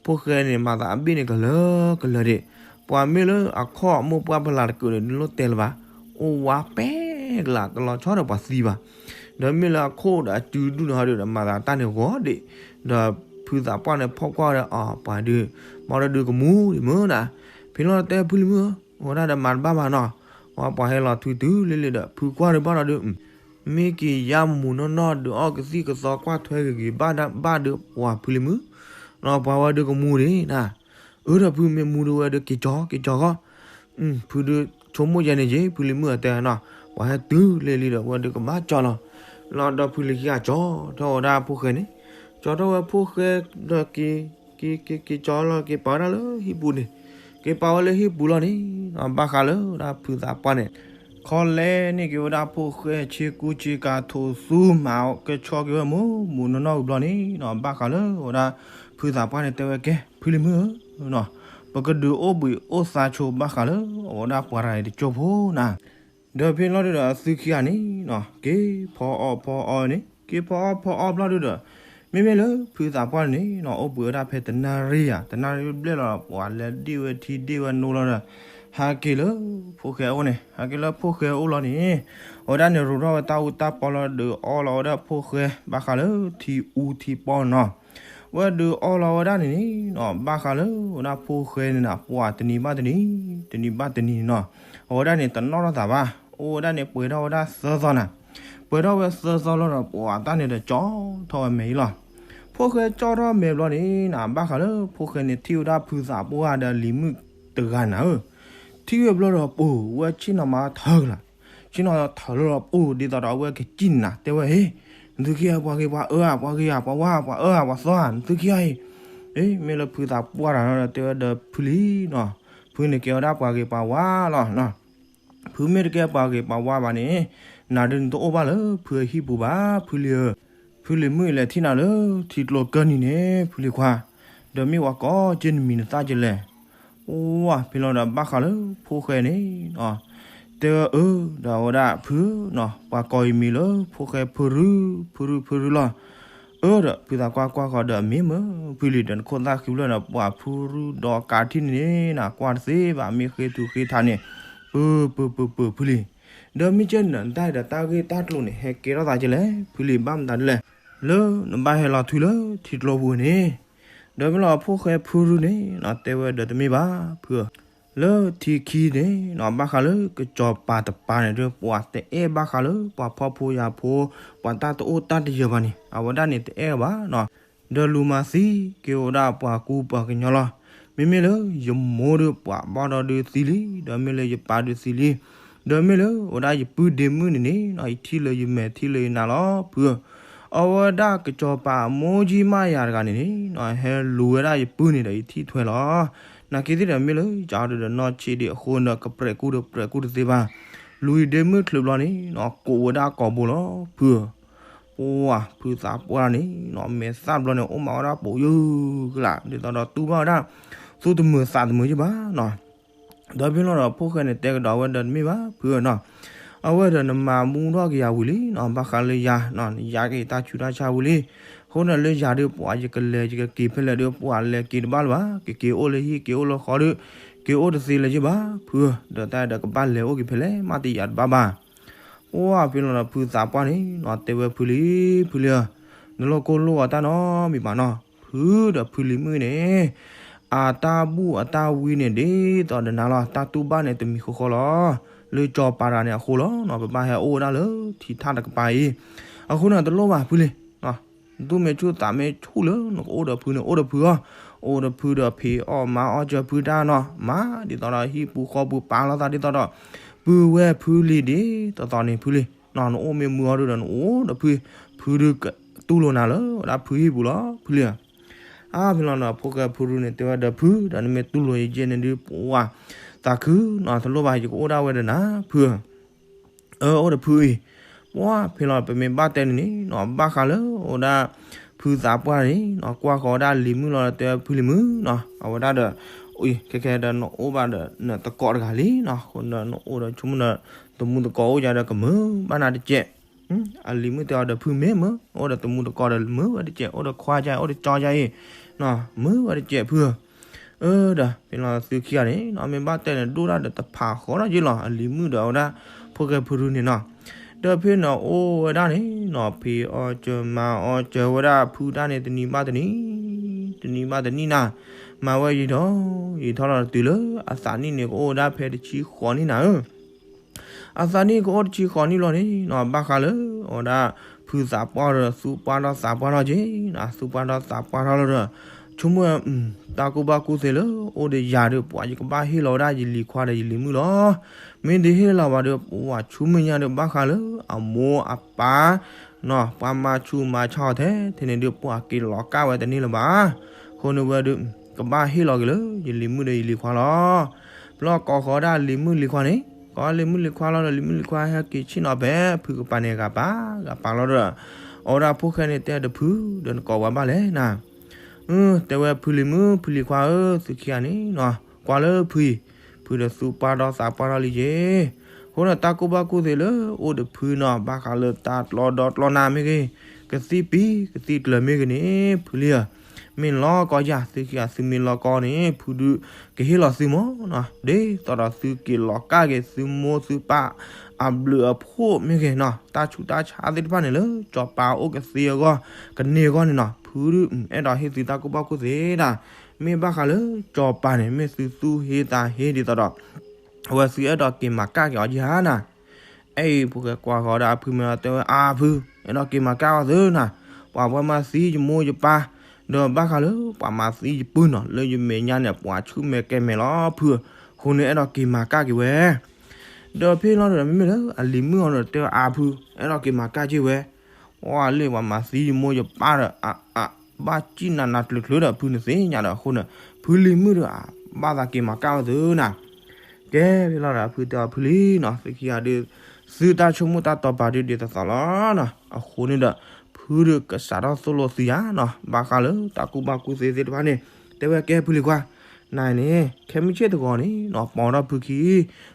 ဖိၣ်ဃဲန့ၣ် မၤသးအဘ့ၣ်န့ၣ်ကလၢာ်ကလၢာ်ဒံး, ပှၤမ့ၢ်လၢအခိၣ်အမိၢ်ပှၢ်ဖလၢ်တကုးန့ၣ် ဒုးလိၣ်တဲလၢၤဘၣ်, အိၣ်ဝါပဲကလးတလီၤဆီဒီးပှၤသံဘၣ်, ဒီးမ့ၢ်လၢအခိၣ်ဒီးအစုဒုၣ်န့ၣ်ဟီဒုဒီး မၤသးတၢ်န့ၣ်ဂီၤဒံး, ဒီးဖုသးပှၢ်န့ၣ်ဖီၣ်ကွၢ်ဒီး အ ပှၤဒုး, မ့ၢ်ဒီးဒုးကမူဒံးမုၢ်နၤ, ဖဲလီၤတဲဖုလံၤမုၣ်ဧၢ, အဝဲဒၣ်ဒီးမၤတဘၣ်ဘၣ်နီၤ, ပှၤဟဲလီၤထွံတုၤလံလံဒီး ဖုကွၢ်ဒုးဘၣ်ဒီးဒုး မ့ၢ်က့ၤယါမူနီၢ်နီၢ်ဒုးအီၣ်ကသံၣ်ကသီကွၢ်ထွဲဂ့ၤဂ့ၤဘၣ်ဒၣ်ဘၣ်ဒုးပှၤဖုလံၤမုၣ်, ပှၤဝဲဒုးကမူဒံးနၤ, အၢဒီးဖုမ့ၢ်မူဒုးဝဲဒုးက့ၤကၠီ က့ၤကၠီဃီ, ဖုဒုးဆိကမိၣ်ယဲန့ၣ်က့ၤ ဖုလံၤမုၣ်အတဲနီၤ, ပှၤဟဲတုၤလံလံဒီးဝဲဒုးကဘၣ်ကၠီလီၤ, လီၤဒီးဖုလံၤခံဂၤကၠီထီၣ်ဝဲဒၣ်ဖိၣ်ဃဲန့ၣ်, ကၠီထီၣ်ဝဲဖိၣ်ဃဲဒီးက့ၤ, က့ၤ က့ၤ က့ၤကၠီလီၤ က့ၤပာ်ဝဲဒၣ်လၢဟံၣ်ပူၤန့ၣ်, က့ၤပာ်ဝဲလၢဟံၣ်ပူၤလီၤန့ၣ်, ဘၣ်ဃးလၢဒၣ်ဖုသးပှၢ်န့ၣ် ခီလဲန့ၢ်က့ၤဝဲဒၣ်ဖိၣ်ဃဲဆ့ကူဆ့ကၤ ထိးသူမၤကဲဆီက့ၤဝဲမူမူနီၢ်နီၢ်ဝံၤဘျီန့ၣ်, ဘၣ်ဃးလၢဝဲဒၣ်ဖုသးပှၢ်န့ၣ်တဲဝဲကဲ ဖုလံၤမုၣ်ဧၢ, ပကဒုးအိၣ်ဘှံးအိၣ်သါဆိဘၣ်ဃးလၢအဝဲဒၣ်ပှၤတဂၤအံၤတကၠိဖိနၤ, ဒီးဖဲလီၤဒုဒီးအသုခံဂၤန့ၣ်, က့ၤဖီအီၣ်ဖီအီန့ၣ် က့ၤဖီအီၣ်ဖီအီဘျီဒုဒီး, မ့မ့ၢ်လၢဖုသးပှၢ်န့ၣ် အိၣ်ဘှံးဝဲဒၣ်ဖဲတနၣ်ရံၣ်ယါ တနၣ်ရံၣ်ဘျဲၣ်လီၤ ပှၤလဲၤဒ့ၣ်ဝဲထံဒ့ၣ်ဝဲနိလီၤဒီး, ဟဲက့ၤလၢဖိၣ်ဃဲအအိၣ်န့ၣ် ဟဲက့ၤလၢဖိၣ်ဃဲအအိၣ်လီၤန့ၣ်, အဝဲဒၣ်န့ၣ်ရိးထီၣ်ဝဲတၢ်အူတၢ်ပီလီၤ ဒုးအီလီၤဝဲဒၣ်ဖိၣ်ဃဲ ဘၣ်ဃးလၢထံအူထံပီနီၤ, ဝဲဒုးအီလီၤဝဲဒၣ်န့ၣ်န့ၣ်, ဘၣ်ဃးလၢဝဲဒၣ်ဖိၣ်ဃဲန့ၣ်နၤ ပှၤတနံၤဘၣ်တနံၤ, တနံၤဘၣ်တနံၤန့ၣ်နီၤ, အဝဲဒၣ်န့ၣ်တနီၣ်ထီၣ်သးဘၣ်, အိၣ်ဝဲဒၣ်န့ၣ်ပှဲၤထီၣ်ဝဲဒၣ်သၢသီနၤ, ပှဲၤထီၣ်ဝဲသၢသီလီၤဒီး ပှၤတၢ်န့ၣ်ဒီးကၠီထီၣ်ဝဲမဲာ်အံၤလီၤ, ဖိၣ်ဃဲကၠီထီၣ်မဲာ်ဘျီန့ၣ်နၤ ဘၣ်ဃးလၢဖိၣ်ဃဲန့ၣ်ထံၣ်ဝဲဒၣ်ဖုသးပှၢ်ဒီးလံၤမုၣ်တဂၤနၤဧၢ, ထံၣ်ဝဲဘျီဒီးပှၤဝဲဆ့ၣ်နီၤမၤထၢၣ်ကလး, ဆ့ၣ်နီၤထၢၣ်လီၤဒီးပှၤ ဒ်သိးဒီးအဝဲကစံၣ်နၤတဲဝဲဟ့ၣ်, နသုခံဂၤပှၤဂ့ၤပှၤအၢဧါ ပှၤဂ့ၤဧါ ပှၤဝါပှၤအၢဧါ ပှၤသီဧါ နသုခံဂၤအံၤ, အ့ မ့ၢ်လၢဖုသးပှၢ်တၢ်နီၤဒီးတဲဝဲဒီးဖုလံၤနီၤ, ဖုန့ၣ်ကဲဝဲဒၣ်ပှၤဂ့ၤပှၤဝါလီၤ, ဖုမ့ၢ်တကဲပှၤဂ့ၤပှၤဝါဘၣ်န့ၣ်, နၤဒုးနတအိၣ်ဘၣ်လၢဖုအဟံၣ်ပူၤဘၣ် ဖုလံၤဧၢ, ဖုလံၤမုၣ်လဲၤထံၣ်နၤလၢထံကျိကၢၢ်နံၤန့ၣ် ဖုလံၤခွါ, ဒီးမ့ၢ်ပှၤကိးက့ၤနမံၤနသၣ်ကလဲၣ်. ပှၢ်ဖဲလီၤဒီးဘၣ်ဃးလၢဖိၣ်ဃဲန့ၣ် တဲဝဲအၢ ဒီးအဝဲဒၣ်ဖုဧၢ, ပှၤကိးအံၤမံၤလၢဖိၣ်ဃဲဖုရူ ဖုရူ ဖုရူလီၤ. အၢ ဒီးဖုသးကွၢ်ကွၢ်ဃီၤဒီးအမ့ၢ်မၢဖုလံၤဒီးနခိၣ်သၣ်ဃံဖျၢၣ်န့ၣ် ပှၤဖုရူဒီးကးထံၣ်န့ၣ်န့ၣ် နကွၢ်တသ့ဘၣ် မ့ၢ်ဃ့ထူဃ့ထးန့ၣ် ပၢၢ်ပၢၢ်ပၢၢ်ပၢၢ်ဖုလံၤ. ဒီးမ့ၢ်ကဲနတၢ်ဒီးတၢ်ဂ့ၢ်တၢ်ကျိၤန့ၣ် ဟဲကဲထီၣ်သးကလဲၣ် ဖုလံၤဘၣ်မတၤဒ်လဲၣ်. လၢနဘၣ်ဟဲလီၤထွံလၢထံကျိပူၤန့ၣ် ဒီးမ့ၢ်လီၤဖိၣ်ဃဲဖုရူန့ၣ် တဲဝဲဒီးတမ့ၢ်ဘၣ်ဖုဧၢ, လၢထံခံန့ၣ် ဘၣ်ဃးလၢကစီၤပၤတပၤန့ၣ်ဒီး ပှၤတအဲၣ်ဘၣ်ဃးလၢပှၤဖှီၣ်ဖိယာ်ဖိ ပှၤတၢ်တအိၣ်တၢ်တယၢၤဘၣ်န့ၣ် အဝဲဒၣ်န့ၣ်တအဲၣ်ဘၣ်နီၤ. ဒီးလူၤမၤသံက့ၤဝဲဒၣ်ပှၤကူပှၤကညီလီၤ. မ့မ့ၢ်လၢယမိၢ်ဒီးပှၤဘီၣ်ဒီဒုသံလံ, ဒီးမ့ၢ်လၢယပၢ်ဒုသံလံ, ဒီးမ့ၢ်လၢဝဲဒၣ်ယပုၢ်ဒ့မုၣ်န့ၣ်န့ၣ် ယထံၣ်လၢယမဲာ်ထံၣ်လၢယနါလီၤဖုဧၢ. အဝဲဒၣ်ကစီၤပၤအမိၢ်ကၠံမးယၤတဂၤန့ၣ်န့ၣ် ဟဲလူၤဝဲဒၣ်ယပုၢ်န့ၣ်ဒီးယထံၣ်ထွဲလီၤ. နာ်က့သ့ၣ်ဒီးမ့ၢ်လၢယကဒီးနီၢ်ဆံးဒံးအဃိဒီး ကပြဲးကူဒီးပြဲးကူတသ့ဘၣ်. လူၤယဒ့မုၣ်ချုးဘျီန့ၣ် ကိးဝဲဒၣ်ကိာ်ဘိလီၤဖုဧၢ. ပှၢ်ဖုသးပှၢ်န့ၣ် မဲာ်သၣ်ဘျီန့ၣ် အိၣ်မးဝဲဒၣ်ပိာ်ယုၢ်ကလာ် ဒ်သိးဒီးတူၢ်ဘၣ်ဝဲဒၣ် သူၣ်တမုာ်သးတမုာ်ယ့ၢ်ဘၣ်နီၤ. ဒီးဖဲလီၤဒီးဖိၣ်ဃဲန့ၣ်တဲကဒီးဝဲဒီးတမ့ၢ်ဘၣ်ဖုဧၢနီၤ. အဝဲဒီးနမၤမူထီၣ်က့ၤယၤဝံၤလံနီၤ, ဘၣ်ဃးလၢယၤ နယါက့ၤတၢ်ဆူးတၢ်ဆါဝံၤလံ. အဃိန့ၣ်လၢယၤဒီးပှၤ ယကလဲၤယကက့ၤဖဲလဲၣ်ဒီးပှၤလဲၤက့ၤတဘၣ်လၢၤဘၣ်, ကက့ၤအိၣ်လၢဟံၣ်က့ၤအိၣ်လၢဃီဒီး က့ၤအိၣ်တသ့လၢၤယ့ၢ်ဘၣ်ဖုဧၢ, ဒီးတၢ်ဒီးကဘၣ်လဲၤအိၣ်က့ၤဖဲလဲၣ်မးတယၤတဘၣ်ဘၣ်. ပှၢ်ဖဲလီၤဒီးဖုသးပှၢ်န့ၣ် တဲဝဲဖုလံၤ ဖုလံၤဧၢ, နလိၣ်ကိၢ်လိၣ်အီၤတၢ်နီတမံၤဘၣ်နီၤ, ဖုဒီးဖုလံၤမုၣ်န့ၣ် အတၢ်ဘူၣ်အတၢ်ဝံန့ၣ် ဒ်သိးဒီးနၤလီၤ, တၢ်တူၢ်ဘၣ်န့ၣ်တမံၤဃီဃီလီၤ. လၢကၠီၤပၤတဂၤန့ၣ်အဃိလီၤနီၤ, ပဘၣ်ဟဲအိၣ်ဝဲဒၣ်လၢထံထၣ်တကပၤအံၤ, အဃိန့ၣ်တလိၣ်ဘၣ်ဖုလံၤ နသူၣ်မ့ၢ်ဆူၣ်သးမ့ၢ်ဆူၣ်လၢနကအိၣ်ဒီးဖုန့ၣ် အိၣ်ဒီးဖုအီၤ, အိၣ်ဒီးဖုဒီးဖံးအီၣ်မၤအီၣ်စၢၤဖုတၢ်နီၤ, မၤဒ်သိးဒီးဟံၣ်ပူၤဃီပူၤပာ်လီၤသးဒ်သိးဒီး ပုၢ်ဝဲၢ်ဖုလံၤဒ်သိးသိးန့ၣ်ဖုလံၤ, နအိၣ်မ့ၢ်မုာ်အီၤဒုဒီးနအိၣ်ဒီးဖု, ဖုဒုကတူၢ်လိာ်နၤလၢဝဲဒၣ်ဖုဟံၣ်ပူၤလီၤဖုလံၤဧၢ. အါဖဲလီၤဒီးဖိၣ်ဃဲဖုရူန့ၣ် တဲဝဲဒီးဖုဒီးနမ့ၢ်တူၢ်လိာ်ယကဲန့ၣ်ဒုးပှၢ်သးခုနီၤ, တလိၣ်ဘၣ် ယကအိၣ်ဒၣ်ဝဲဒီးနၤဖုဧၢ. အၢ အိၣ်ဒီးဖုအံၤ, ပှၢ်ဖဲလီၤ ပမ့ၢ်ဘၣ်တဲန့ၣ်န့ၣ်နီၤ, ဘၣ်ဃးလၢအိၣ်ဒၣ်ဖုသးပှၢ်န့ၣ်နီၤ, ကွၢ်ဃီၤဝဲဒၣ်လံၤမုၣ်လီၤဒီးတဲဝဲဖုလံၤမုၣ်နီၤ, အဝဲဒၣ်ဒီး ခဲခဲဒီးနအိၣ်ဘၣ်ဒီးနတကိးတဂၤလံနီၤ, အဃိဒီးနအိၣ်ဒီးဆိကမိၣ်ဒီး တမူတကိးအိၣ်ယၤဒီးကမုာ်ဘၣ်နၤတကဲး. အလံၤမုၣ်တဲအီၤဒီးဖုမ့ၢ်မုာ်, အိၣ်ဒီးတမူတကိးဒီးမုာ်ဝဲတကဲး, အိၣ်ဒီးခွါယါအံၤ အိၣ်ဒီးကၠီယါအံၤ, မုာ်ဝဲတကဲးဖုဧၢ. အၢ ဒီးဖဲလီၤသုခံဂၤန့ၣ်နီၤ, မ့ၢ်ဘၣ်တဲန့ၣ်ဒိၣ်ဒၣ်ဒီးတဖးဃီထီၣ်ယ့ၢ်လီၤ, အလံၤမုၣ်ဒီးဝဲဒၣ် ဖိၣ်ဃဲဖုရူန့ၣ်နီၤ. ဒီးဖဲန့ၣ်အိၣ်ဝဲဒၣ်န့ၣ်နီၤ, ဖံးအီၣ်စၢၤမၤအီၣ်စၢၤဝဲဒၣ်ဖုတၢ်န့ၣ် တနံၤဘၣ်တနံၤ, တနံၤဘၣ်တနံၤနၤ, မၤဝဲယံာ်ထီၣ်ယံာ်ထီၣ်လီၤ, တုၤလၢအသးနံၣ်န့ၣ် ကအိၣ်ဝဲဒၣ်ဖဲတဆံဃိးနံၣ်နၤဧၢ. အသးနံၣ်ကအိၣ်တဆံဃိးနံၣ်လီၤန့ၣ်နီၤ, ဘၣ်ဃးလၢ အဝဲဒၣ်ဖုသးပှၢ်ဒီး သူပှၢ်ထီၣ်သးပှၢ်ထီၣ်က့ၤနီၤ, သူပှၢ်ထီၣ်သးပှၢ်ထီၣ်လီၤဒီး ဆိကမိၣ် တၢ်ကူၣ်ဘၣ်ကူၣ်သ့လၢအိၣ်ဒီးယၤဒီး ပှၤယကဘၣ်ဟ့ၣ်လီၤဝဲဒၣ် ယလံၤခွါဒီးယလံၤမုၣ်လီၤ. မ့ၢ်တဟ့ၣ်လီၤဘၣ်ဒီး ပှၤဆူမဲာ်ညါဒီး ဘၣ်ဃးလၢအမိၢ်အပၢ်နီၤ, ပှၤမၤဆူးမၤဆါအီၤထဲထဲန့ၣ်ဒီး ပှၤက့ၤလီၤကၢ်ဝဲတန့ၢ်လၢၤဘၣ်. အဃိန့ၣ်ဝဲဒီး ကဘၣ်ဟ့ၣ်လီၤက့ၤလၢ ယလံၤမုၣ်ဒီးယလံၤခွါလီၤ. ဖဲလီၤကိးဃီၤဒၣ်လံၤမုၣ်လံၤခွါန့ၣ်, ကိးလံၤမုၣ်လံၤခွါလီၤဒီး လံၤမုၣ်လံၤခွါဟဲက့ၤဆ့ၣ်နီၤဖဲဖုကပၤန့ၣ် ဂၤပာ်ဂၤပာ်လီၤဒီး အဝဲဒၣ်ဖိၣ်ဃဲန့ၣ်တဲဒီးဖု ဒီးနကိးပှၤဘၣ်လဲၣ်နၤ. တဲဝဲဖုလံၤမုၣ် ဖုလံၤခွါဧၢ, သုခံဂၤန့ၣ်နီၤ, ကွၢ်လၢဖုအံၤ, ဖုဒီးသူပှၢ်ထီၣ်သးပှၢ်ထီၣ်လံက့ၤ. အဃိန့ၣ် တၢ်ကူၣ်ဘၣ်ကူၣ်သ့လၢအိၣ်ဒီးဖုနီၤ, ဘၣ်ဃးလၢတၢ်ကျီဒီကျီနၢ်မ့ၢ်ဂ့ၤ, ကသံၣ်ပံၤကသံၣ်ကျၢၤမ့ၢ်ဂ့ၤန့ၣ် ဖုလံဧၢ, မ့ၢ်လီၤကီယၤ, သုခံဂၤသုမ့ၢ်လီၤကီန့ၣ် ဖုဒုးကဟ့ၣ်လီၤသုမၢ်နီၤ, ဒ်သိးဒီးသုက့ၤလီၤကၢ်က့ၤ သုမိၢ်သုပၢ်အဘျုးအဖှိၣ်မ့ၢ်ဂ့ၤနီၤ, တၢ်ဆူးတၢ်ဆါသ့ၣ်တဖၣ်န့ၣ် လၢစီၤပၤအိၣ်ကသ့အဂီၢ် ကန့ၢ်အဂီၢ်န့ၣ်နီၤ, ဖုဒုးအဲၣ်ဒိးဟ့ၣ်သုတၢ်ကူၣ်ဘၣ်ကူၣ်သ့ဒၣ်. မ့ၢ်ဘၣ်ဃးလၢစီၤပၤန့ၣ် မ့ၢ်သုသူၣ်ဟ့သးဟ့ဒ်သိးဒီး အဝဲသုအဲၣ်ဒိးက့ၤမၤကၢ်က့ၤအီၤယၤနၤ. အဲၣ်အံၤ ဖိၣ်ဃဲကွၢ်ဃီၤဒၣ်အဖုမ့ၢ်တဲဝဲ အါဖု, အဲၣ်ဒိးက့ၤမၤကၢ်အီၤသုနၤ, ပှၤဝဲမၤသံယမိၢ်ယပၢ်, ဒီးဘၣ်ဃးလၢပှၤမၤသံယပုၢ်နီၤ, လၢယမဲာ်ညါန့ၣ် ပှၤဆူၣ်မဲာ်ကဲမဲာ်လီၤဖု, အဃိန့ၣ်အဲၣ်ဒိးက့ၤမၤကၢ်က့ၤဝဲ. ဒီးဖဲလီၤဒီး မ့မ့ၢ်လၢအလံၤမုၣ်အီၤဒီးတဲဝဲ အါဖု, အဲၣ်ဒိးက့ၤမၤကၢ်က့ၤဝဲ, ပှၤလၢပှၤမၤသံယမိၢ်ယပၢ်ဒီး အဘၣ်စံၣ်နးနးကျၢၤကျၢၤဒီး ဖုန့ၣ်သ့ၣ်ညါဒီး အဃိန့ၣ် ဖုလံၤမုၣ်ဒီး ဘၣ်သးက့ၤမၤကၢ်ဝဲသုနၤ. ကဲဖဲလီၤဒီး ဖုတဲအီၤဖုလံနီၤ, သုခံဂၤဒုး သုတၢ်ဆိကမိၣ်တၢ်တီၤပာ်ဒုးဒ်သိးသိးလီၤနီၤ. အဃိန့ၣ်ဒီး ဖုဒုးကစးထီၣ်သိၣ်လိသုယၤနီၤ, ဘၣ်ဃးလၢတၢ်ကူၣ်ဘၣ်ကူၣ်သ့သ့ၣ်တဖၣ်န့ၣ် တဲဝဲကဲဖုလံၤခွါ, နၤန့ၣ် ခဲမုၢ်ဆ့ၣ်တဂီၤန့ၣ်နီၤ ပိာ်ထီၣ်ဖုခံ,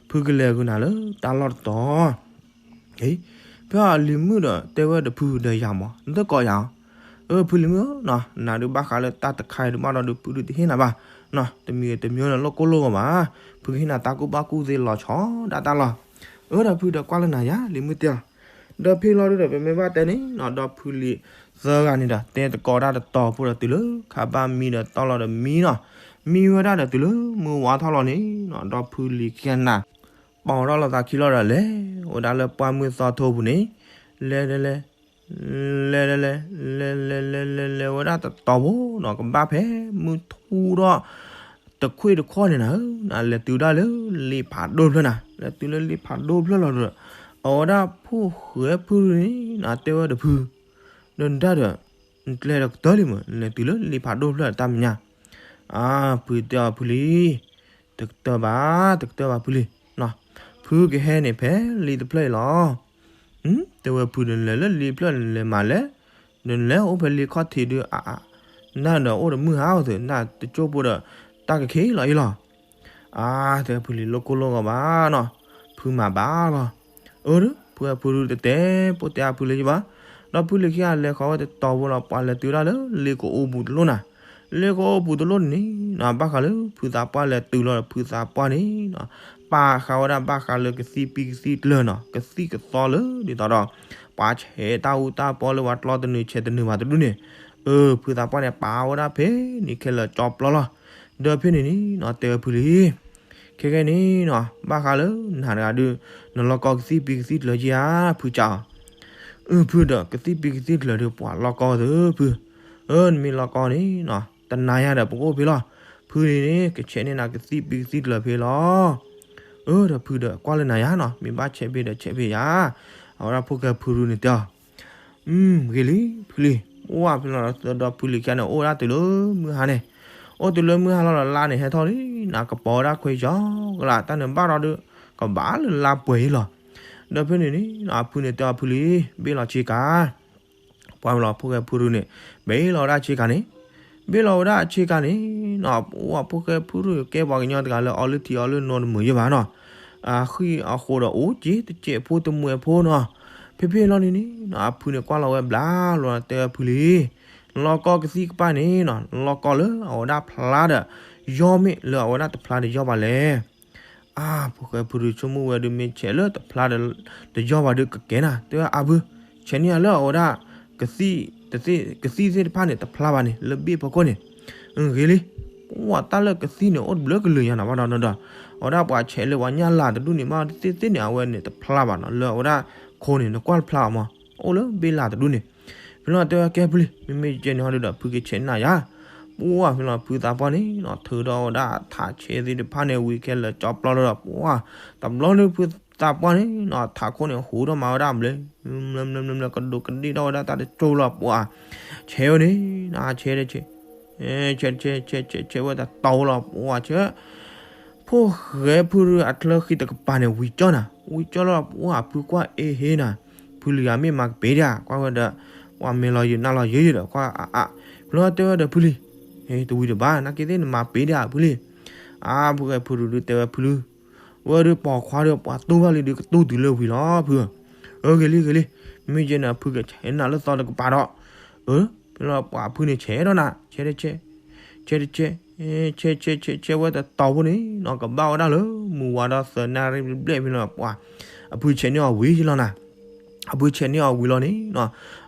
ဖုကလဲၤဃုာ်နၤလၢတၢ်လီၢ်တတီၤ ဖဲလံၤမုၣ်ဒီးတဲဝဲဒီးဖုဒီးယၤမး နတကိးယၤဧါ. အၢ ဖုလံၤမုၣ်ဧၢနီၤ နၤဒုးဘၣ်ဃးလၢတၢ်တခါအံၤဒုးဘၣ်ဒီးဒုးဖုဒုးတဟ့ၣ်နၤဘၣ်နီၤ တမံၤတမံၤန့ၣ်လိၣ်ကိၢ်လိၣ်ဂီၤဘၣ်. ဖုကဟ့ၣ်နၤတၢ်ကူၣ်ဘၣ်ကူၣ်သ့လီၤဆီဒၣ်တၢ်လီၤ. အၢ ဒီးဖုဒီးကွၢ်လၢနၤယၤ လံၤမုၣ်တဲလီၤ. ဒီးဖဲလီၤဒုးဒီး ပမ့ၢ်ဘၣ်တဲန့ၣ်နီၤ ဒီးဖုလံၤသၢဂၤန့ၣ်ဒီး တဲတကိးတၢ်တတီၤဖိဒီးတုၤလၢ ခါဘၣ်မံဒီးတီၢ်လီၤဒီးမံနီၤ မံဝဲဒၣ်ဒီးတုၤလၢမုၢ်ဝါထီၣ်လီၤန့ၣ်နီၤ ဒီးဖုလံၤခံဂၤနၤ ပိာ်ထီၣ်လိာ်သးခံလီၤဒီးလဲၤဝဲဒၣ်လၢပှၢ်မုၢ်သီထိပူၤန့ၣ် လဲၤလဲၤလဲၤ လဲၤလဲၤလဲၤ လဲၤလဲၤလဲၤလဲၤလဲၤဝဲဒၣ်တတီၤဖိနီၤ ကဘၣ်ဖဲမုၢ်ထူဒီး တခွ့ၣ်တခီၣ်န့ၣ်နၤဧၢ, နလဲၤတုၤဒၣ်လၢလ့ဖးဒိၣ်ဖျၢၣ်နၤ, လဲၤတုၤလၢလ့ဖးဒိၣ်ဖျၢၣ်လီၤဒီး အဝဲဒၣ်ဖိၣ်ဃဲဖုန့ၣ် နတဲဝဲဒီးဖု, ဒီးနတၢ်ဒီး နကျဲဒီးကတၢၢ်လံမး နလဲၤတုၤလၢလ့ဖးဒိၣ်ဖျၢၣ်တၢ်မဲာ်ညါ, အါ ဖုတဲအီၤဖုလံ, တကတၢၢ်ဘၣ် တကတၢၢ်ဘၣ်ဖုလံ, ဖုကဟဲန့ၣ်ဖဲလ့တဖျၢၣ်အံၤလီၤ. တဲဝဲဖုဒီးနလဲၤလၢလ့ဖျၢၣ်နလဲၤမၤလဲၣ်, ဒီးနလဲၤအိၣ်ဖဲလ့ခီၣ်ထံးဒုးအါအါ, နဒီးအိၣ်တမုၢ်ဟါအီၤသုး နတကၠိၢ်ဖိဒီး တၢ်ကခ့လီၤအံၤလီၤ. အါ တဲဖုလံၤလိၣ်ကိၢ်လိၣ်ဂီၤဘၣ်နီၤ, ဖုမၤဘၣ်လီၤ. အၢ ဖုဖုတတဲ ပိၢ်တဲအဖုလၢၤဘၣ်, ဒီးဖုလံၤခံဂၤလဲၤဃီၤဝဲတတီၤဖိလီၤ ပှၤလဲၤတုၤဒၣ်လၢလ့ကအိပူၤတလိၣ်နၤ, လ့ကအိပူၤတလိၣ်န့ၣ်နီၤ ဘၣ်ဃးလၢဖုသးပှၢ်လဲၤတုၤလီၤဒီးဖုသးပှၢ်န့ၣ်နီၤ ပာ်ဃာ်ဝဲဒၣ်ဘၣ်ဃးလၢကသံၣ်ပံၤကသံၣ်ကျၢၤနီၤ ကသံၣ်ကသီလၢဒ်သိးဒီး ပှၤဆဲးတၢ်အူတၢ်ပီလၢပှၤကျီတနုၤဆဲးတနုၤဘၣ်တဒူၣ်န့ၣ်, အၢ ဖုသးပှၢ်န့ၣ် ပာ်ဝဲဒၣ်ဖဲန့ၣ်ခဲလၢာ်ကၠီပျီလီၤ. ဒီးဖဲန့ၣ်န့ၣ်နီၤ တဲဝဲဖုလံၤ, ခဲကဲန့ၣ်နီၤ ဘၣ်ဃးလၢနၤတဂၤဒုး နလီၢ်ကီကသံၣ်ပံၤကသံၣ်ကျၢၤက့ၤဧါ ဖုကးအီၤ, အၢ ဖုဒီးကသံၣ်ပံၤကသံၣ်ကျၢၤဒုးပှၤလီၢ်ကီသုဖု, အၢ နမ့ၢ်လီၢ်ကီန့ၣ်နီၤ တနၤယၤဒီးပကအိၣ်ဖဲလီၤ, ဖုန့ၣ်န့ၣ် ကဆဲးန့ၢ်နၤကသံၣ်ပံၤကသံၣ်ကျၢၤဖဲလီၤ. အၢ ဒီးဖုဒီးကွၢ်လၢနၤယၤနီၤ မ့ၢ်ဘၣ်ဆဲးဖဲဒီးဆဲးဖဲယၤ, အဝဲဒၣ်ဖိၣ်ဃဲဖုရူန့ၣ်တဲအီၤ, ဂ့ၤလံ ဖုလံၤ, အိၣ်ဝဲဖဲလီၤဒီးဖုလံၤခံဂၤန့ၣ် အိၣ်ဝဲဒၣ်တုၤလၢမုၢ်ဟါန့ၣ်, အိၣ်တုၤလၢမုၢ်ဟါလီၤဒီးလါန့ၣ်ဟဲထီၣ်လံ, နကပီၤဝဲဒၣ်ခွဲးကၠီကလး တၢ်န့ၣ်ဘၣ်ဒီးဒုး ကဘၣ်လၢလါပှဲၤအံၤလီၤ. ဒီးဖဲန့ၣ်န့ၣ် အဖုန့ၣ်တဲအီၤဖုလံၤ, ဘ့ၣ်လီၤဆ့ကၤ ပှၤမ့ၢ်လီၤဖိၣ်ဃဲဖုရူန့ၣ် ဘ့ၣ်လီၤဝဲဒၣ်ဆ့ကၤန့ၣ်, ဘ့ၣ်လီၤဝဲဒၣ်ဆ့ကၤန့ၣ်နီၤ, ပှၤဖိၣ်ဃဲဖုရူကဲပှၤကညီတဂၤလၢအီလုၢ်ထံအီလုၢ်နိတမုာ်ယဲၢ်ဘၣ်နီၤ, အဃံအဃိးဒီးအိၣ်က့ၤတစဲးဖိတမှဲးဖိနီၤ, ဖဲဖဲလီၤန့ၣ်န့ၣ်နီၤ အဖုန့ၣ်ကွၢ်လီၤဝဲဘျါလီၤတဲဝဲဖုလံၤ, နလီၢ်ကီကသံၣ်ကပၤန့ၣ်နီၤ နလီၢ်ကီလၢအဝဲဒၣ်ဖျါဒီး ယီၢ်မ့ၢ်လၢအဝဲဒၣ်တဖျါဒီးယီၢ်ဘၣ်လဲၣ်. အါ ဖိၣ်ဃဲဖုရူဆိကမိၣ်ဝဲဒုး မ့ၢ်ဆဲးလၢတဖျါဒီး တယီၢ်ဘၣ်ဒုးကကဲနၤ, တဲဝဲအါဖု, ဆဲးန့ၢ်ယၤလၢအဝဲဒၣ် ကသံၣ်သ့ၣ်တဖၣ်န့ၣ် တဖျါဘၣ်န့ၣ် လၢဘ့ၣ်ဖီခိၣ်န့ၣ်, ဂ့ၤလံ, ပှၤတၢ်လၢကသံၣ်န့ၣ် အိၣ်တဘျုးကလုာ်ညါနီၤ ဘၣ်ဒီးဒီး အဝဲဒၣ်ပှၤဆဲးလၢပှၤညၣ်လၤတဒူၣ်န့ၣ် ဘၣ်သ့ၣ်သ့ၣ်န့ၣ် အဝဲန့ၣ်တဖျါဘၣ်နီၤ လၢအဝဲဒၣ်ခိၣ်န့ၣ် နကွၢ်တဖျါဘၣ်မး, အိၣ်လၢဘ့ၣ်လၤတဒူၣ်န့ၣ်, ဖဲလီၤတဲဝဲကဲဖုလံၤ မ့မ့ၢ်ကဲန့ၣ်ဟီဒုးဒီး ဖုကဆဲးန့ၢ်နၤယၤ ပှၤဖဲလီၤဖုသးပှၢ်န့ၣ်နီၤ ထုးထီၣ်ဝဲဒၣ်ထးဆဲးသ့ၣ်တဖၣ်န့ၣ် ဝံၤခဲလၢာ်ကၠီပျီလီၤဒီး ပှၤ တဘျီလၢဖုသးပှၢ်န့ၣ်နီၤ ထးခိၣ်န့ၣ်ဟူးထီၣ်မၤဝဲဒၣ်ဘျဲၣ် မၢမၢမၢမၢ ကဒိးကဒ့ၣ်ထီၣ်ဝဲဒၣ်တၢ်တကၠိၢ်လီၤ ပှၤ ဆဲးဝဲန့ၣ်နီၤ ဆဲးတဆဲး ဆဲးတဆဲး ဆဲးဆဲး ဆဲးဝဲတတီၤလီၤ ပှၤဆဲး ဖိၣ်ဃဲဖုရူအချၢဃံတကပၤန့ၣ် ဝံၤကၠီနၤ ဝံၤကၠီလီၤ ပှၤဖုကွၢ်အ့ဟ့နၤ ဖုလံၤဧါ မ့ၢ်မၤကပ့ၤဒၣ် ကွၢ်ဝဲဒီး ပှၤမဲာ်လီၤယုာ်နါလီၤယုာ်ယုာ်ဒီး ကွၢ်အါအါ ဖဲလီၤတဲဝဲဒီးဖုလံၤ ဟ့ၣ် တဝံၤတဘၣ် နာ်က့သ့ၣ်နမၤပ့ၤဒၣ်ဖုလံၤ အါ ဖိၣ်ဃဲဖုရူဒုးတဲဝဲဖုလံၤ ဝဲဒုးပိာ်ခွါဒီးပှၤတူၢ်ဘၣ်လံဒုးကတူၢ်တုၤလၢဝံၤလီၤဖု အၢ ဂ့ၤလံ ဂ့ၤလံ မ့ၢ်ယဲန့ၣ် ဖုကဆဲးနၤလၢသီတကပၤဒီး အၢ ဖဲလီၤပှၤဖုန့ၣ်ဆဲးဒီးနၤ ဆဲးတဆဲး ဆဲးတဆဲး ဆဲးဆဲးဆဲးဆဲးဝဲတတီၤဖိန့ၣ်နီၤ ကဘၣ်ဝဲဒၣ်လၢ မုၢ်ဝါဒီးသၢနၣ်ရံၣ်ဘျဲၣ်ဘျဲၣ်ဖဲလီၤပှၤ အဖုဆဲးန့ၢ်အီၤဝံၤလီၤနၤ အဖုဆဲးန့ၢ်အီၤဝံၤလီၤန့ၣ်နီၤ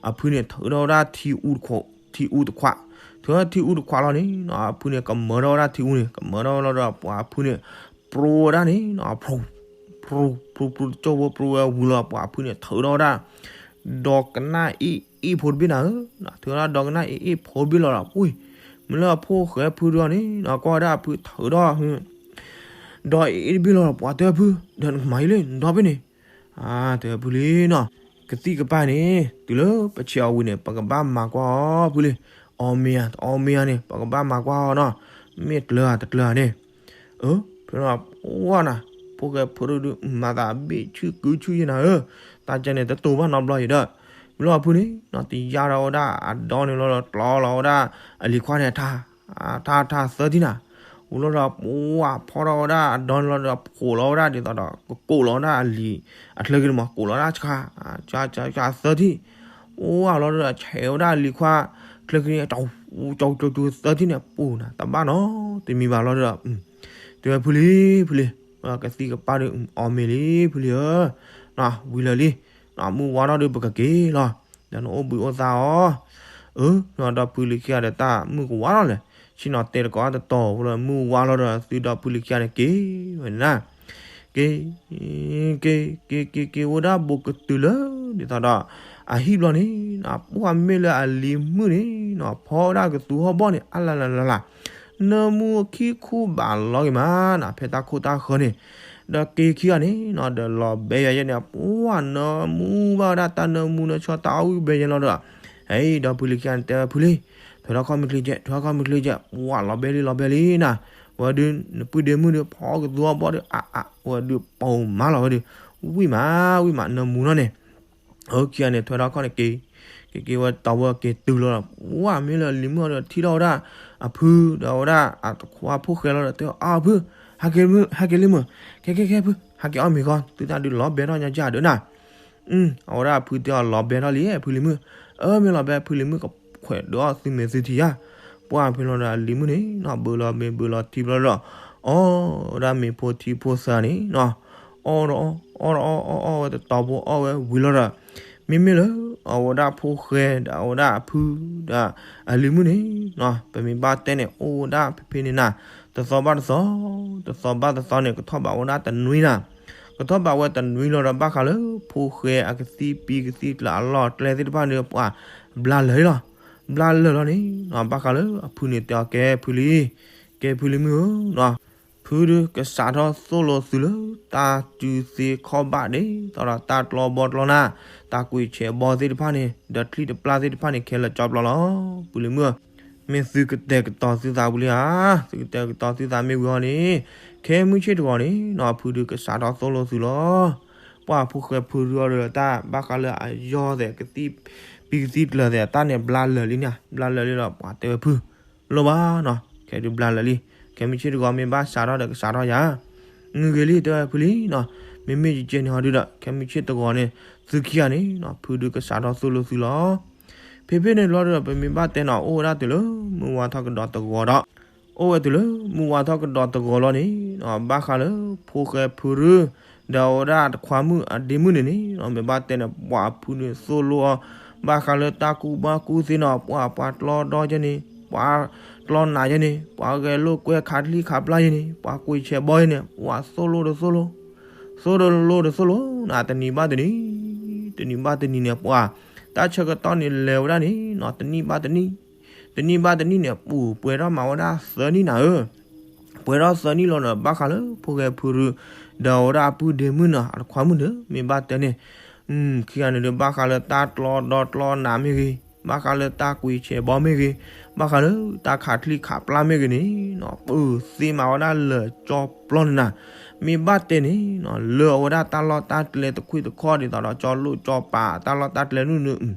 အဖုန့ၣ်ထုးထီၣ်ဝဲဒၣ်ထံအူတခွး ထံအူတခွး ထုးထီၣ်ထံအူတခွးလီၤန့ၣ်နီၤ အဖုန့ၣ်ကမၢထီၣ်ဝဲဒၣ်ထံအူန့ၣ် ကမၢထီၣ်ဝဲလီၤဒီးပှၤအဖုန့ၣ် ပြူဝဲဒၣ်န့ၣ်နီၤ ပြူ ပြူ ပြူ တကၠိၢ်ဖိပြူဝဲဝံၤလီၤ ပှၤအဖုန့ၣ်ထုးထီၣ်ဝဲဒၣ် ဒီကနၣ်အ့ၣ်အ့ၣ်ဖိတဘ့ၣ်နၤဧၢ ထုးထီၣ်ဒီကနၣ်အ့ၣ်အ့ၣ်ဖိတဘ့ၣ်လီၤဒီး ပှ့ၤ မ့ၢ်လၢအဖိၣ်ဃဲဖုဒုးန့ၣ်နီၤ ကွၢ်ဝဲဒၣ်အဖုထုးထီၣ် ဒီအ့ၣ်အ့ၣ်တဘ့ၣ်လီၤဒီး ပှၤတဲဖု ဒီးနကမၤအံၤလၢနဒီဘ့ၣ်န့ၣ် အါ တဲဖုလံၤနီၤ ကသံၣ်ကပၤန့ၣ် တုၤလၢပဆဲးအီၤဝံၤန့ၣ် ပကဘၣ်မၤကွၢ်အီၤဖုလံၤ အီမ့ၢ်ဧါ တအီမ့ၢ်ဧါန့ၣ် ပကဘၣ်မၤကွၢ်အီၤနီၤ မ့ၢ်တကျၢၤဧါ တကျၢၤဧါန့ၣ် အၢ ဖဲလီၤပှၤနၤ ဖိၣ်ဃဲဖုရူဒုး မၤသးဘ့ၣ်ဆူၣ်ကုဆူၣ်ယဲနၤဧၢ တၢ်ကဲန့ၣ် တတိၤဘၣ်နီတဘျီယဲဒီး ဖဲလီၤဖုန့ၣ်နီၤ တယါထီၣ်ဝဲဒၣ်အဒီန့ၣ်လီၤဒီး ကျီလီၤဝဲဒၣ်အလံၤခွါန့ၣ်အထါ ထါထါသၢထံၣ်နၤ, ဝံၤလီၤဒီးပှၤဖီထီၣ်ဝဲဒၣ်အဒီန့ၣ်လီၤဒီး ကိးလီၤဝဲဒၣ်ဒ်သိးဒီး ကကိးလီၤဝဲဒၣ်အလံၤအချၢက့ၤန့ၣ်မး ကိးလီၤဝဲဒၣ်ဆှါ ဆှါဆှါသၢထံၣ်, အိၣ်ဝဲလီၤဒီး ဆဲးဝဲဒၣ်အလံၤခွါချၢက့ၤန့ၣ် ကၠီကၠီကၠီသၢထံၣ်န့ၣ် ပူၤနၤ တဘၣ်နီတမံၤဘၣ်လီၤဒီး တဲဝဲဖုလံ ဖုလံ, ကသံၣ်ကပၢ်ဒီး အီၣ်မ့ၤလံ ဖုလံဧၢ, ဝံၤလၢာ်လံ, မုၢ်ဝါထီၣ်ဒီးပကက့ၤလီၤ, ဒီးနအိၣ်ဘှံးအိၣ်သါအီၤ, အၢ, ဒီးဖုလံၤခံဂၤဒီးတၢ်မုၢ်ကဝါထီၣ်လဲၣ်, ဆ့ၣ်နီၤတဲတကိးတတီၤဖိလၢမုၢ်ဝါလီၤဒီး သုဒီးဖုလံၤခံဂၤန့ၣ်က့ၤဝဲန့ၣ်နၤ, က့ၤ က့ၤ က့ၤ က့ၤ က့ၤ က့ၤ က့ၤဝဲဒၣ်ဘိးကတုၤလၢ ဒ်သိးဒီး အဟံၣ်ဘျီန့ၣ် ပှၢ်မ့ၢ်လၢအလံၤမုၣ်န့ၣ်နီၤ ဖီဝဲဒၣ်ကသူဟီၣ်ဘီၣ်န့ၣ် အလၢ်လၢ်လၢ်လၢ်, နၢမူခံခူဘၣ်လီၤက့ၤမးနၤ ဖဲတၢ်ခိၣ်တၢ်ဃၢၤန့ၣ်, ဒီးက့ၤခံဂၤန့ၣ်နီၤ ဒီးလီၤဘဲယဲန့ၣ် ပှၢ်နၢမူဘၣ်ဝဲဒၣ်တၢ်နၢမူနၢဆှီတၢ်အီၣ်ဝံၣ်ဘဲယဲလီၤဒီး, ဟဲ ဒီးဖုလံၤခံဂၤန့ၣ်တဲဝဲဖုလံၤ, ထွဲထီၣ်ခီၣ်မုၢ်ချံကဲ ထွဲခီၣ်မုၢ်ချံကဲ ပှၢ်လီၤဘဲလံလီၤဘဲလံနၤ, ဝဲဒုး နပုၢ်ဒ့မုၣ်ဒုး ဖီကသူဟီၣ်ဘီၣ်ဒီး အါအါ ဝဲဒုးပိာ်မးလီၤဝဲဒုး, ဝံၣ်မး ဝံၣ်မး နၢမူနီၤန့ၣ် အၢခံဂၤန့ၣ် ထွဲထီၣ်ခီၣ်န့ၣ်က့ၤ, က့ၤက့ၤဝဲတီၤဝဲက့ၤတုၤလီၤဒီး ပှၢ်မ့ၢ်လၢလံၤမုၣ်အီၤဒီးထံၣ်ထီၣ်ဝဲဒၣ်အဖု ဒီးဝဲဒၣ်အတခွါဖိၣ်ဃဲလီၤဒီး တဲအီၤ အဖု, ဟဲက့ၤလံမုၢ်, ကဲကဲကဲဖု ဟဲက့ၤအီၣ်မ့ၤဃီ သုတၢ်ဒုးလီၤဘဲထီၣ်ညါကၢ်ဒုးနၤ, အဝဲဒၣ်အဖုတဲအီၤလီၤဘဲထီၣ်လံ ဖုလံၤမုၣ်, အၢ မ့ၢ်လီၤဘဲ ဖုလံၤမုၣ်ကခွဲးဒုးအီၣ်သုမဲာ်သုထံယါ, ပှၢ်ဖဲလီၤဒီးအလံၤမုၣ်န့ၣ်နီၤ ဘုးလီၤမ့ၤဘုးလီၤထံဘျီဒီး အီၣ်ဝဲဒၣ်မ့ၤဖိထံဖိသၢန့ၣ်နီၤ, အီၣ်ဒီးအီၣ် အီၣ်ဒီးအီၣ် အီၣ်ဝဲတတီၤဖိအီၣ်ဝဲဝံၤလီၤဒီး မ့မ့ၢ်လၢ အဝဲဒၣ်ဖိၣ်ဃဲဒီးအဝဲဒၣ်အဖု ဒီးအလံၤမုၣ်န့ၣ်နီၤ ပမ့ၢ်ဘၣ်တဲန့ၣ် အိၣ်ဝဲဒၣ်ဖဲဖဲန့ၣ်နၤ တသီဘၣ်တသီ တသီဘၣ်တသီန့ၣ် ကထီၣ်ဘးဝဲဒၣ်တနွံနၤ, ကထီၣ်ဘးဝဲတနွံလီၤဒီး ဘၣ်ဃးလၢဖိၣ်ဃဲအကသံၣ်ပံကသံၣ်ကျၢၤအလီၢ်အကျဲသ့ၣ်တဖၣ်န့ၣ် ပှၤဘျါလၢာ်လီၤ, ဘျါလၢာ်လီၤန့ၣ်နီၤ ဘၣ်ဃးလၢအဖုန့ၣ်တဲအီၤ ကဲဖုလံၤ, ကဲဖုလံၤမုၣ်ဧၢနီၤ ဖုဒုးကစးထီၣ်သိၣ်လိသုလၢ တၢ်တုၤသ့ခီၣ်ဘၣ်ဒ်သိးဒီး တၢ်ကျီဘီကျီနၢ် တၢ်ကွံာ်ဆဲးဘီသ့ၣ်တဖၣ်န့ၣ် ဒီးချံတပျၢ်သ့ၣ်တဖၣ်န့ၣ် ခဲလၢာ်ကၠီပျီလီၤ. ဖုလံၤမုၣ်ဧၢ, မ့ၢ်သုကတဲာ်ကတီၤသုသးဝံၤလံဧါ, သုကတဲာ်ကတီၤသုသးမ့ၢ်ဝံၤအီၤန့ၣ် ခဲမုၢ်ဆ့ၣ်တဂီၤန့ၣ်နီၤ ဖုဒုးကစးထီၣ်သိၣ်လိသုလီၤ. ပှၢ်ဖိၣ်ဃဲဖုဒုးအီၤဒီးတၢ်ဘၣ်ဃးလၢအယီၢ်သဲး ကသံၣ်ပံကသံၣ်ကျၢၤသဲး တၢ်န့ၣ်ဘျါလၢာ်လံန့ၣ်, ဘျါလၢာ်လံဒီး ပှၤတဲဝဲဖု လိၣ်ဘၣ်နီၤ, ခဲဒုးဘျါလၢာ်လံ, ခဲမုၢ်ဆ့ၣ်တဂီၤမ့ၢ်ဘၣ်စးထီၣ်ဒီးကစးထီၣ်ယၤ, ဂ့ၤလံ တဲဝဲဖုလံၤနီၤ, မ့မ့ၢ်ယကဲန့ၣ်ဟီဒုဒီး ခဲမုၢ်ဆ့ၣ်တဂီၤန့ၣ် သုခံဂၤန့ၣ်နီၤ ဖုဒုးကစးထီၣ်သိၣ်လိသုလီၤ. ဖဲဖဲန့ၣ်လီၤဒီး ပမ့ၢ်ဘၣ်တဲနီၤ အိၣ်ဝဲဒၣ်တုၤလၢ မုၢ်ဝါထီၣ်ကဒီးတဂီၤဒီး အိၣ်ဝဲတုၤလၢ မုၢ်ဝါထီၣ်ကဒီးတဂီၤလီၤန့ၣ်နီၤ ဘၣ်ဃးလၢ ဖိၣ်ဃဲဖုရူ ဒီးအဝဲဒၣ်တခွါမုၣ်အဒ့မုၣ်န့ၣ်န့ၣ်နီၤ မ့ၢ်ဘၣ်တဲန့ၣ် ပှၤဖုန့ၣ်သိၣ်လိအီၤ ဘၣ်ဃးလၢတၢ်ကူၣ်ဘၣ်ကူၣ်သ့နီၤ ပှၤပှၤကျီဒီကဲန့ၣ် ပှၤကျီနးကဲန့ၣ် ပှၤဂဲၤလိာ်ကွဲခးချံခးပျၢ်ယဲန့ၣ် ပှၤကွံာ်ဆဲးဘီယဲန့ၣ် ပှၤသိၣ်လိဒီးသိၣ်လိ သိၣ်လိဒီးသိၣ်လိ နတနံၤဘၣ်တနံၤ တနံၤဘၣ်တနံၤန့ၣ် ပှၤ တၢ်ဆၢကတီၢ်န့ၣ်လဲၤဝဲဒၣ်န့ၣ်နီၤ တနံၣ်ဘၣ်တနံၣ် တနံၣ်ဘၣ်တနံၣ်န့ၣ် ပူၤပှဲၤထီၣ်မးဝဲဒၣ်သၢနံၣ်နၤဧၢ ပှဲၤထီၣ်သၢနံၣ်လီၤဒီး ဘၣ်ဃးလၢ ဖိၣ်ဃဲဖုရူ ဒီးအဝဲဒၣ်အပုၢ်ဒ့မုၣ်နီၤ အတခွါမုၣ်န့ၣ် မ့ၢ်ဘၣ်တဲန့ၣ် ခံဂၤန့ၣ်ဒီး ဘၣ်ဃးလၢတၢ်ကျီဒီကျီနးမ့ၢ်ဂ့ၤ, ဘၣ်ဃးလၢတၢ်ကွံာ်ဆဲးဘီမ့ၢ်ဂ့ၤ, ဘၣ်ဃးလၢတၢ်ခးချံခးပျၢ်မ့ၢ်ဂ့ၤန့ၣ်နီၤ ပသ့မးဝဲဒၣ်လၢာ်ကၠီပျီန့ၣ်နၤ မ့ၢ်ဘၣ်တဲန့ၣ်နီၤ လၢအဝဲဒၣ်တၢ်လီၢ်တၢ်ကျဲတခွံၣ်တခီၣ်ဒ်သိးဒီး ကၠီလိၣ်ကၠီပၤ တၢ်လီၢ်တၢ်ကျဲနုၢ်နုၢ်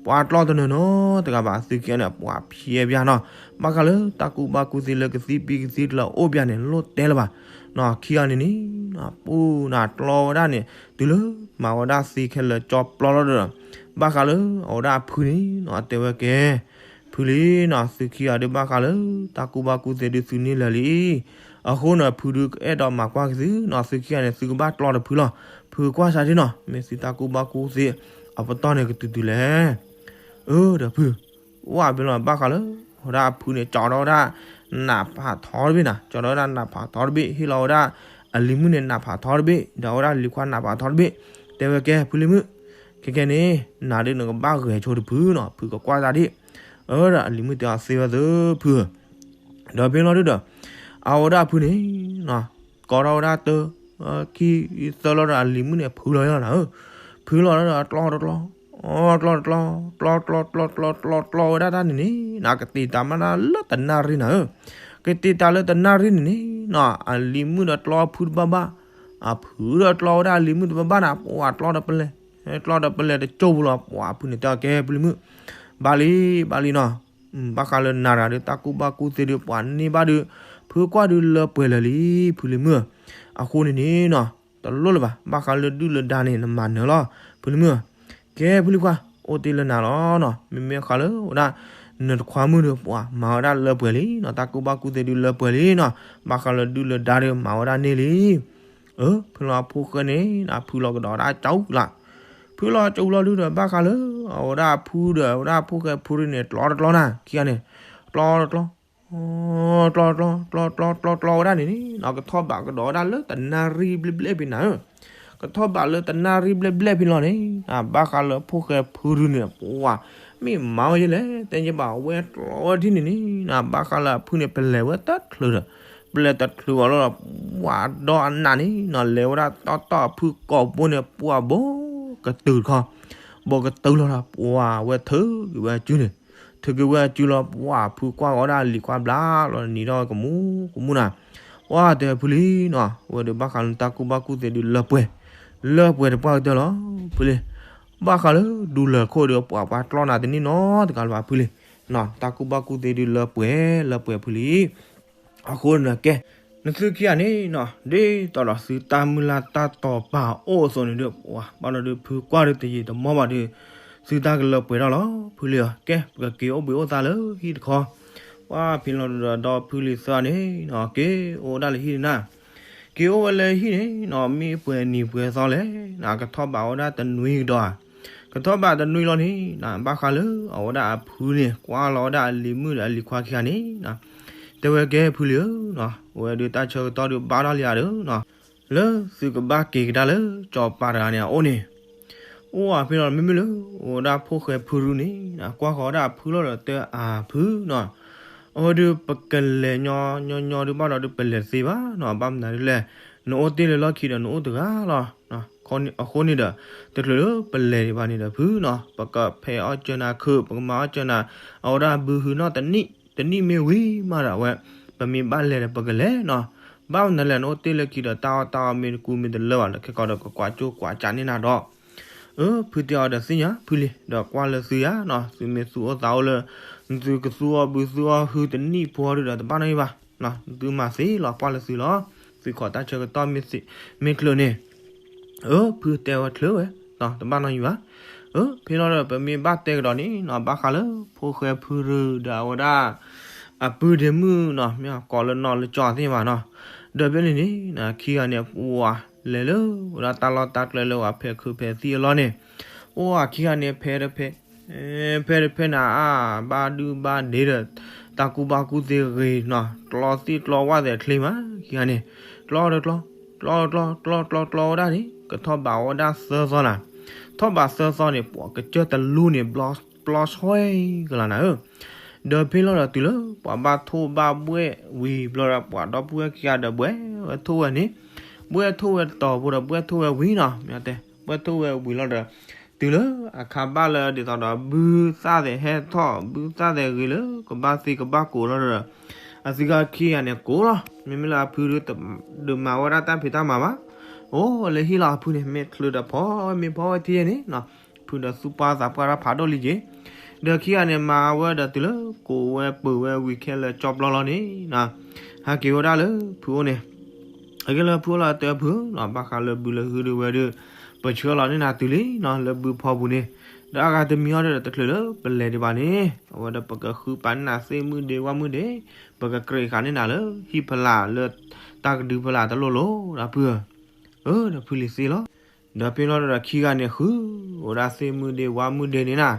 ပှၤကျီတနီၤနီၤတဂၤဘၣ် သုခံဂၤန့ၣ် ပှၤဖျဲးဘၣ်နီၤ ဘၣ်ဃးလၢတၢ်ကူၣ်ဘၣ်ကူၣ်သ့လၢကသံၣ်ပံကသံၣ်ကျၢၤအိၣ်ဘၣ်န့ၣ် လိၣ်တဲလၢၤဘၣ်နီၤ ခံဂၤန့ၣ်န့ၣ် ပူၤနၤကျီဝဲဒၣ်န့ၣ် တုၤလၢမၤဝဲဒၣ်သ့ခဲလၢာ်ကၠီပျီလီၤဒီး ဘၣ်ဃးလၢအဝဲဒၣ်အဖုန့ၣ်နီၤ တဲဝဲကဲ ဖုလံနီၤ သုခံဂၤဒီးဘၣ်ဃးလၢ တၢ်ကူၣ်ဘၣ်ကူၣ်သ့ဒုးသုန့ၢ်လၢာ်လံ အဃိန့ၣ် ဖုဒုးကအဲၣ်ဒိးမၤကွၢ်က့ၤသုနီၤ သုခံဂၤန့ၣ် သုကဘၣ်ကျီတဖုလီၤ ဖုကွၢ်စးဒ်နီၤ မ့ၢ်သုတၢ်ကူၣ်ဘၣ်ကူၣ်သ့ အပတီၢ်န့ၣ်ကတုၤတုၤလဲၣ် အၢ ဒီးဖု ဝဲဖဲလီၤ ဘၣ်ဃးလၢ အဝဲဒၣ်အဖုန့ၣ် ကၠီထီၣ်ဝဲဒၣ် နးဖးထီတဘ့ၣ်နၤ ကၠီထီၣ်ဝဲဒၣ်နးဖးထီတဘ့ၣ် ဟ့ၣ်လီၤဝဲဒၣ် အလံၤမုၣ်န့ၣ် နးဖးထီတဘ့ၣ် ဒီးအဝဲဒၣ်လံၤခွါနးဖးထီတဘ့ၣ် တဲဝဲကဲ ဖုလံၤမုၣ် ခဲကဲန့ၣ် နၤဒုးနကဘၣ်ဂဲၤဆိတဖုနီၤ ဖုကကွၢ်စးဒ် အၢ ဒီးအလံၤမုၣ်တဲအီၤသ့ဝဲသၢဖု ဒီးဖဲလီၤဒုဒီး အဝဲဒၣ်အဖုန့ၣ် ကီထီၣ်ဝဲဒၣ်တၢ ခံသၢလီၤဒီးအလံၤမုၣ်န့ၣ် ဖုလီၤလီၤနၤဧၢ ဖုလီၤဒီးကျီတကျီ ကျီတကျီ ကျီကျီကျီကျီကျီကျီဝဲဒၣ်တၢ်န့ၣ်န့ၣ် နကတ့တၢ်မးလၢတနၣ်ရံၣ်နၤဧၢ ကတ့တၢ်လၢတနၣ်ရံၣ်န့ၣ်န့ၣ် အလံၤမုၣ်ဒီးကျီဖုတဘၣ်ဘၣ် အဖုဒီးကျီဝဲဒၣ်အလံၤမုၣ်တဘၣ်ဘၣ်နၤ ပှၤကျီဒီးပလဲၤ ကျီဒီးပလဲၤတကၠိၢ်ပူၤလီၤ ပှၤဖုန့ၣ်တဲအီၤကဲဖုလံၤမုၣ် ဘၣ်လံ ဘၣ်လံနီၤ ဘၣ်ဃးလၢနၤတဂၤဒီး တၢ်ကူၣ်ဘၣ်ကူၣ်သ့ဒုး ပှၤန့ၢ်ဘၣ်ဒုး ဖုကွၢ်ဒုးလၢပှဲၤလၢာ်လံ ဖုလံၤမုၣ်ဧၢ. အဃိန့ၣ်န့ၣ်နီၤ တလိၣ်လၢၤဘၣ်, ဘၣ်ဃးလၢဒုၣ်လၢဒါန့ၣ် နမၤနၢၤလီၤ ဖုလံၤမုၣ်ဧၢ. ကဲဖုလံၤခွါ အိၣ်တ့ၢ်လၢနၤလီၤနီၤ, မ့မ့ၢ်ဃးလၢဝဲဒၣ် နတခွါမုၣ်ဒီး ပှၤမၤဝဲဒၣ်လၢပှဲၤလံနီၤ, တၢ်ကူၣ်ဘၣ်ကူၣ်သ့ဒုးလၢပှဲၤလံနီၤ, ဘၣ်ဃးလၢဒုၣ်လၢဒါဒီး မၤဝဲဒၣ်န့ၢ်လံ. အၢ ဖဲလီၤအဖိၣ်ဃဲန့ၣ် ဖုလီၤကဒီးဝဲဒၣ်ကၠီအူလီၤ. ဖုလီၤကၠီအူလီၤဒုးဒီး ဘၣ်ဃးလၢ အဝဲဒၣ်အဖုဒီး အဝဲဒၣ်အဖိၣ်ဃဲဖုဒုန့ၣ် တြီတြီနၤ ခံဂၤန့ၣ် တြီတြီ တြီတြီ တြီတြီ တြီတြီဝဲဒၣ်န့ၣ်န့ၣ်နီၤ, ကထီၣ်ဘးကဒီးဝဲဒၣ်လၢတနၣ်ရံၣ်ဘျဲၣ်ဘျဲၣ်ဖဲနၤဧၢ. ကထီၣ်ဘးလၢတနၣ်ရံၣ်ဘျဲၣ်ဘျဲၣ်ဖဲလီၤန့ၣ် ဘၣ်ဃးလၢဖိၣ်ဃဲဖုဒုန့ၣ် ပှၤ မ့ၢ်မၤဝဲယဲလဲၣ် တဲယဘၣ်ဝဲတြီဝဲဒၣ်န့ၣ်န့ၣ်နီၤ, ဘၣ်ဃးလၢအဖုန့ၣ် ပလဲၤဝဲတချုးဒီး ပလဲၤတချုးဘၣ်လီၤဒီး ပှၤဒီအနးန့ၣ်နီၤ, လဲၤဝဲဒၣ်တီတီအဖုကိာ်ဘိန့ၣ် ပှၤဘိကတုၤတခီ ဘိကတုၤလီၤဒီး ပှၤဝဲထုးက့ၤဝဲအစုန့ၣ်, ထုးက့ၤဝဲအစုလီၤ ပှၤဖုကွၢ်ဂီၤဒၣ်လံၤကွၢ်ဘျါလီၤ နံၤထီၣ်ကမူကမူနၤ, ပှၤတဲဖုလံနီၤ, ဝဲဒီးဘၣ်ဃးလၢတၢ်ကူၣ်ဘၣ်ကူၣ်သ့ဒုးလၢပှဲၤ, လၢပှဲၤတပှၢ်ကတၢၢ်လီၤ ဖုလံၤ. ဘၣ်ဃးလၢဒူလၢၢ်ခိၣ်ဒီး ပှၤပှၤတြီနၤတန့ၢ်နီတဂၤလၢၤဘၣ်ဖုလံၤ, တၢ်ကူၣ်ဘၣ်ကူၣ်သ့ဒုးလၢပှဲၤ လၢပှဲၤဖုလံၤ. အဃိန့ၣ်ကဲ နသုခံဂၤန့ၣ်နီၤ ဒ်သိးဒီးသုတၢ်မုၢ်လၢ်တၢ်တိာ်ပာ်အိၣ်အသိးန့ၣ်ဒီး ပှၤဘၣ်လီၤဒုး ဖုကွၢ်ဒုးတယံာ်တမီၢ်ဘၣ်ဒီး သုတၢ်ကလၢပှဲၤထီၣ်လီၤ ဖုလံၤဧၢ. ကဲ ပကက့ၤအိၣ်ဘှံးအိၣ်သါလၢဟံၣ်တခီ, ပှၤဖဲလီၤဒီး ဒီဖုလံၤသၢဂၤန့ၣ်နီၤ က့ၤအိၣ်ဝဲဒၣ်လၢဟံၣ်န့ၣ်နၤ, က့ၤအိၣ်ဝဲလၢဟံၣ်န့ၣ်နီၤ မ့ၢ်ပှဲၤနံၤပှဲၤသီလဲၣ်နီၤ, ကထီၣ်ဘးဝဲဒၣ်တနွံကဒီးဧါ, ကထီၣ်ဘးတနွံလီၤန့ၣ်နီၤ ဘၣ်ဃးလၢအဝဲဒၣ်အဖုန့ၣ် ကွၢ်လီၤဝဲဒၣ်အလံၤမုၣ်ဒီးအလံၤခွါခံဂၤန့ၣ်နီၤ, တဲဝဲကဲဖုလံၤဧၢနီၤ, အဝဲဒုးတၢ်ဆၢကတီၢ်ဒုးဘၣ်ထီၣ်လံဧါဒီးနီၤ, လၢသုကဘၣ်က့ၤကဒါလၢကၠီၤပၤတဂၤန့ၣ်အအိၣ်န့ၣ်, အိၣ်ဝဲဖဲလီၤ မ့မ့ၢ်လၢ အိၣ်ဝဲဒၣ်ဖိၣ်ဃဲဖုရူန့ၣ်နီၤ ကွၢ်ဃီၤဝဲဒၣ်အဖုလီၤဒီးတဲအဖုနီၤ, အဝဲဒုးပကလဲၤညီညီညီဒုးဘၣ်ဒီးဒုးပလဲၤတသ့ဘၣ်နီၤ, ဘၣ်မနုၤဒ်လဲၣ်, နအိၣ်တ့ၢ်လၢလီၢ်ခံဒီးနအိၣ်တဂၤလီၤ အဃိန့ၣ်ဒီး တချုးလၢပလဲၤဒံးဘၣ်န့ၣ်ဒီးဖုနီၤ ပကဖဲးအီၣ်စၢၤနၤခုး ပကမၤအီၣ်စၢၤနၤ အဝဲဒၣ်ဘုဟုနီၣ်တနံၣ် တနံၣ်မ့ၢ်ဝံၤမးဒီးအဝဲ ပမ့ၢ်ဘၣ်လဲၤဒီးပကလဲၤနီၤ, ဘၣ်မနုၤလဲၣ် နအိၣ်တ့ၢ်လၢခံဒီးတၢ်အီၣ်တၢ်အီမ့ၢ်တကူမ့ၢ်တလၢဘၣ်ဒီး ခဲကီးဒီးကကွၢ်ကၠိကွၢ်ကးန့ၢ်နၤဒီး အၢ ဖုတဲအီၤဒီးသ့ၣ်ညါ ဖုလံၤ ဒီးကွၢ်လၢသုယၤနီၤ, သုမ့ၢ်သူၣ်အိၣ်သးအိၣ်လၢ သုကသူအီၣ်ဘုသူအီၣ်ဟုတနံၣ်ဖိဒုဒီးတဘၣ်နီတမံၤဘၣ်, သုမၤသ့လီၤ ကွၢ်လၢသုလီၤ, သုခီၣ်တၢ်ဆၢကတီၢ်မ့ၢ်ချုးန့ၣ်, အၢ ဖုတဲဝဲချုးဝဲ, တဘၣ်နီတမံၤဘၣ်, အၢ ဖဲလီၤဒီးပမ့ၢ်ဘၣ်တဲကဒီးန့ၣ်နီၤ ဘၣ်ဃးလၢ ဖိၣ်ဃဲဖုရူဒီးအဝဲဒၣ် အပုၢ်ဒ့မုၣ်နီၤ မ့ၢ်ကိးလၢနီၢ်လၢကၠီသ့ၣ်တဖၣ်နီၤ, ဒီးဖဲန့ၣ်န့ၣ် ခံဂၤန့ၣ် ပှၤလဲၤလၢ ဝဲဒၣ်တၢ်လီၢ်တၢ်ကျဲလၢပှၤဖဲးခုးဖဲးသံၣ်အလီၢ်န့ၣ်, အိၣ်ခံဂၤန့ၣ် ဖဲတဖဲ ဖဲတဖဲန့ၣ် အါ ဘၣ်ဒုၣ်ဘၣ်ဒ့ဒီး တၢ်ကူၣ်ဘၣ်ကူၣ်သ့ဂ့ၤနီၤ, ကျီသ့ၣ်ကျီဝၣ်သဲးချ့မး ခံဂၤန့ၣ်, ကျီဒီးကျီ ကျီကျီကျီကျီကျီဝဲဒၣ်န့ၣ် ကထီၣ်ဘးဝဲဒၣ်သၢသီနၤ, ထီၣ်ဘးသၢသီန့ၣ် ပှၤကစၢၢ်တလူန့ၣ် ပျီဆီကလၤနၤဧၢ, ဒီးဖဲလီၤဒီးတုၤလၢ ပှၤဘၣ်ထိၣ်ဘၣ်ဘှဲၣ်ဝံၤဘျီဒီး ပှၤဒီပုၢ်ဝဲၢ်ခံဂၤဒီးဘှဲၣ်ဝဲထိၣ်ဝဲန့ၣ်, ဘှဲၣ်ထိၣ်ဝဲတတီၤဖိဒီး ဘှဲၣ်ထိၣ်ဝဲဝံၤနီၤ, မ့ၢ်တဲ ဘှဲၣ်ထိၣ်ဝဲဝံၤလီၤဒီး တုၤလၢအခါဘၣ်လၢဒ်သိးဒီး ဘုသၣ်သဲးဟဲထီၣ် ဘုသၣ်သဲးဂ့ၤလၢကဘၣ်သံကဘၣ်ကိးလီၤဒီး အသုဂၤခံဂၤန့ၣ်ကိးလီၤ, မ့မ့ၢ်လၢအဖုဒုးတမၤဝဲဒၣ်တၢ်ဖံးတၢ်မၤဘၣ်, အိၣ်လၢဟံၣ်လီၤအဖုန့ၣ် မ့ၢ်ချုးဒီးဖီမ့ၢ်ဖီဝဲထံန့ၣ်နီၤ, ဖုဒီးသူၣ်ပှၢ်သးပှၢ်တၢ်ဖးဒိၣ်လံက့ၤ, ဒီးခံဂၤန့ၣ်မၤဝဲဒီးတုၤလၢကိးဝဲပၢၤဝဲဝံၤခဲလၢာ်ကၠီပျီလီၤန့ၣ်နီၤ, ဟဲက့ၤဝဲဒၣ်လၢဖုအိၣ်န့ၣ် အကဲလၢဖုအိၣ်လီၤတဲဖုနီၤ, ဘၣ်ဃးလၢဘုလၢဟုဒုးဝဲဒုး ပဆှၢလီၤန့ၢ်နၤတုၤလံနီၤ လၢဘုဖီပူၤန့ၣ်, ဒီးအဂၤတမံၤအီၤဒီးတချုးလၢပလဲၤဒံးဘၣ်န့ၣ် အဝဲဒီးပကဃုပာ်န့ၢ်နၤသ့ၣ်မုၣ်ဒ့ဝၣ်မုၣ်ဒ့, ပကကြၢးဃာ်န့ၢ်နၤလၢဟံၣ်ဖီလာ်လၢတၢ်ကဒုဖီလာ်တလိၣ်လိၤဒီးဖုဧၢ, အၢ ဒီးဖုလံၤသ့လီၤ. ဒီးဖဲလီၤဒီးခံဂၤန့ၣ်ဃု အိၣ်ဒၣ်သ့ၣ်မုၣ်ဒ့ဝၣ်မုၣ်ဒ့န့ၣ်နၤ,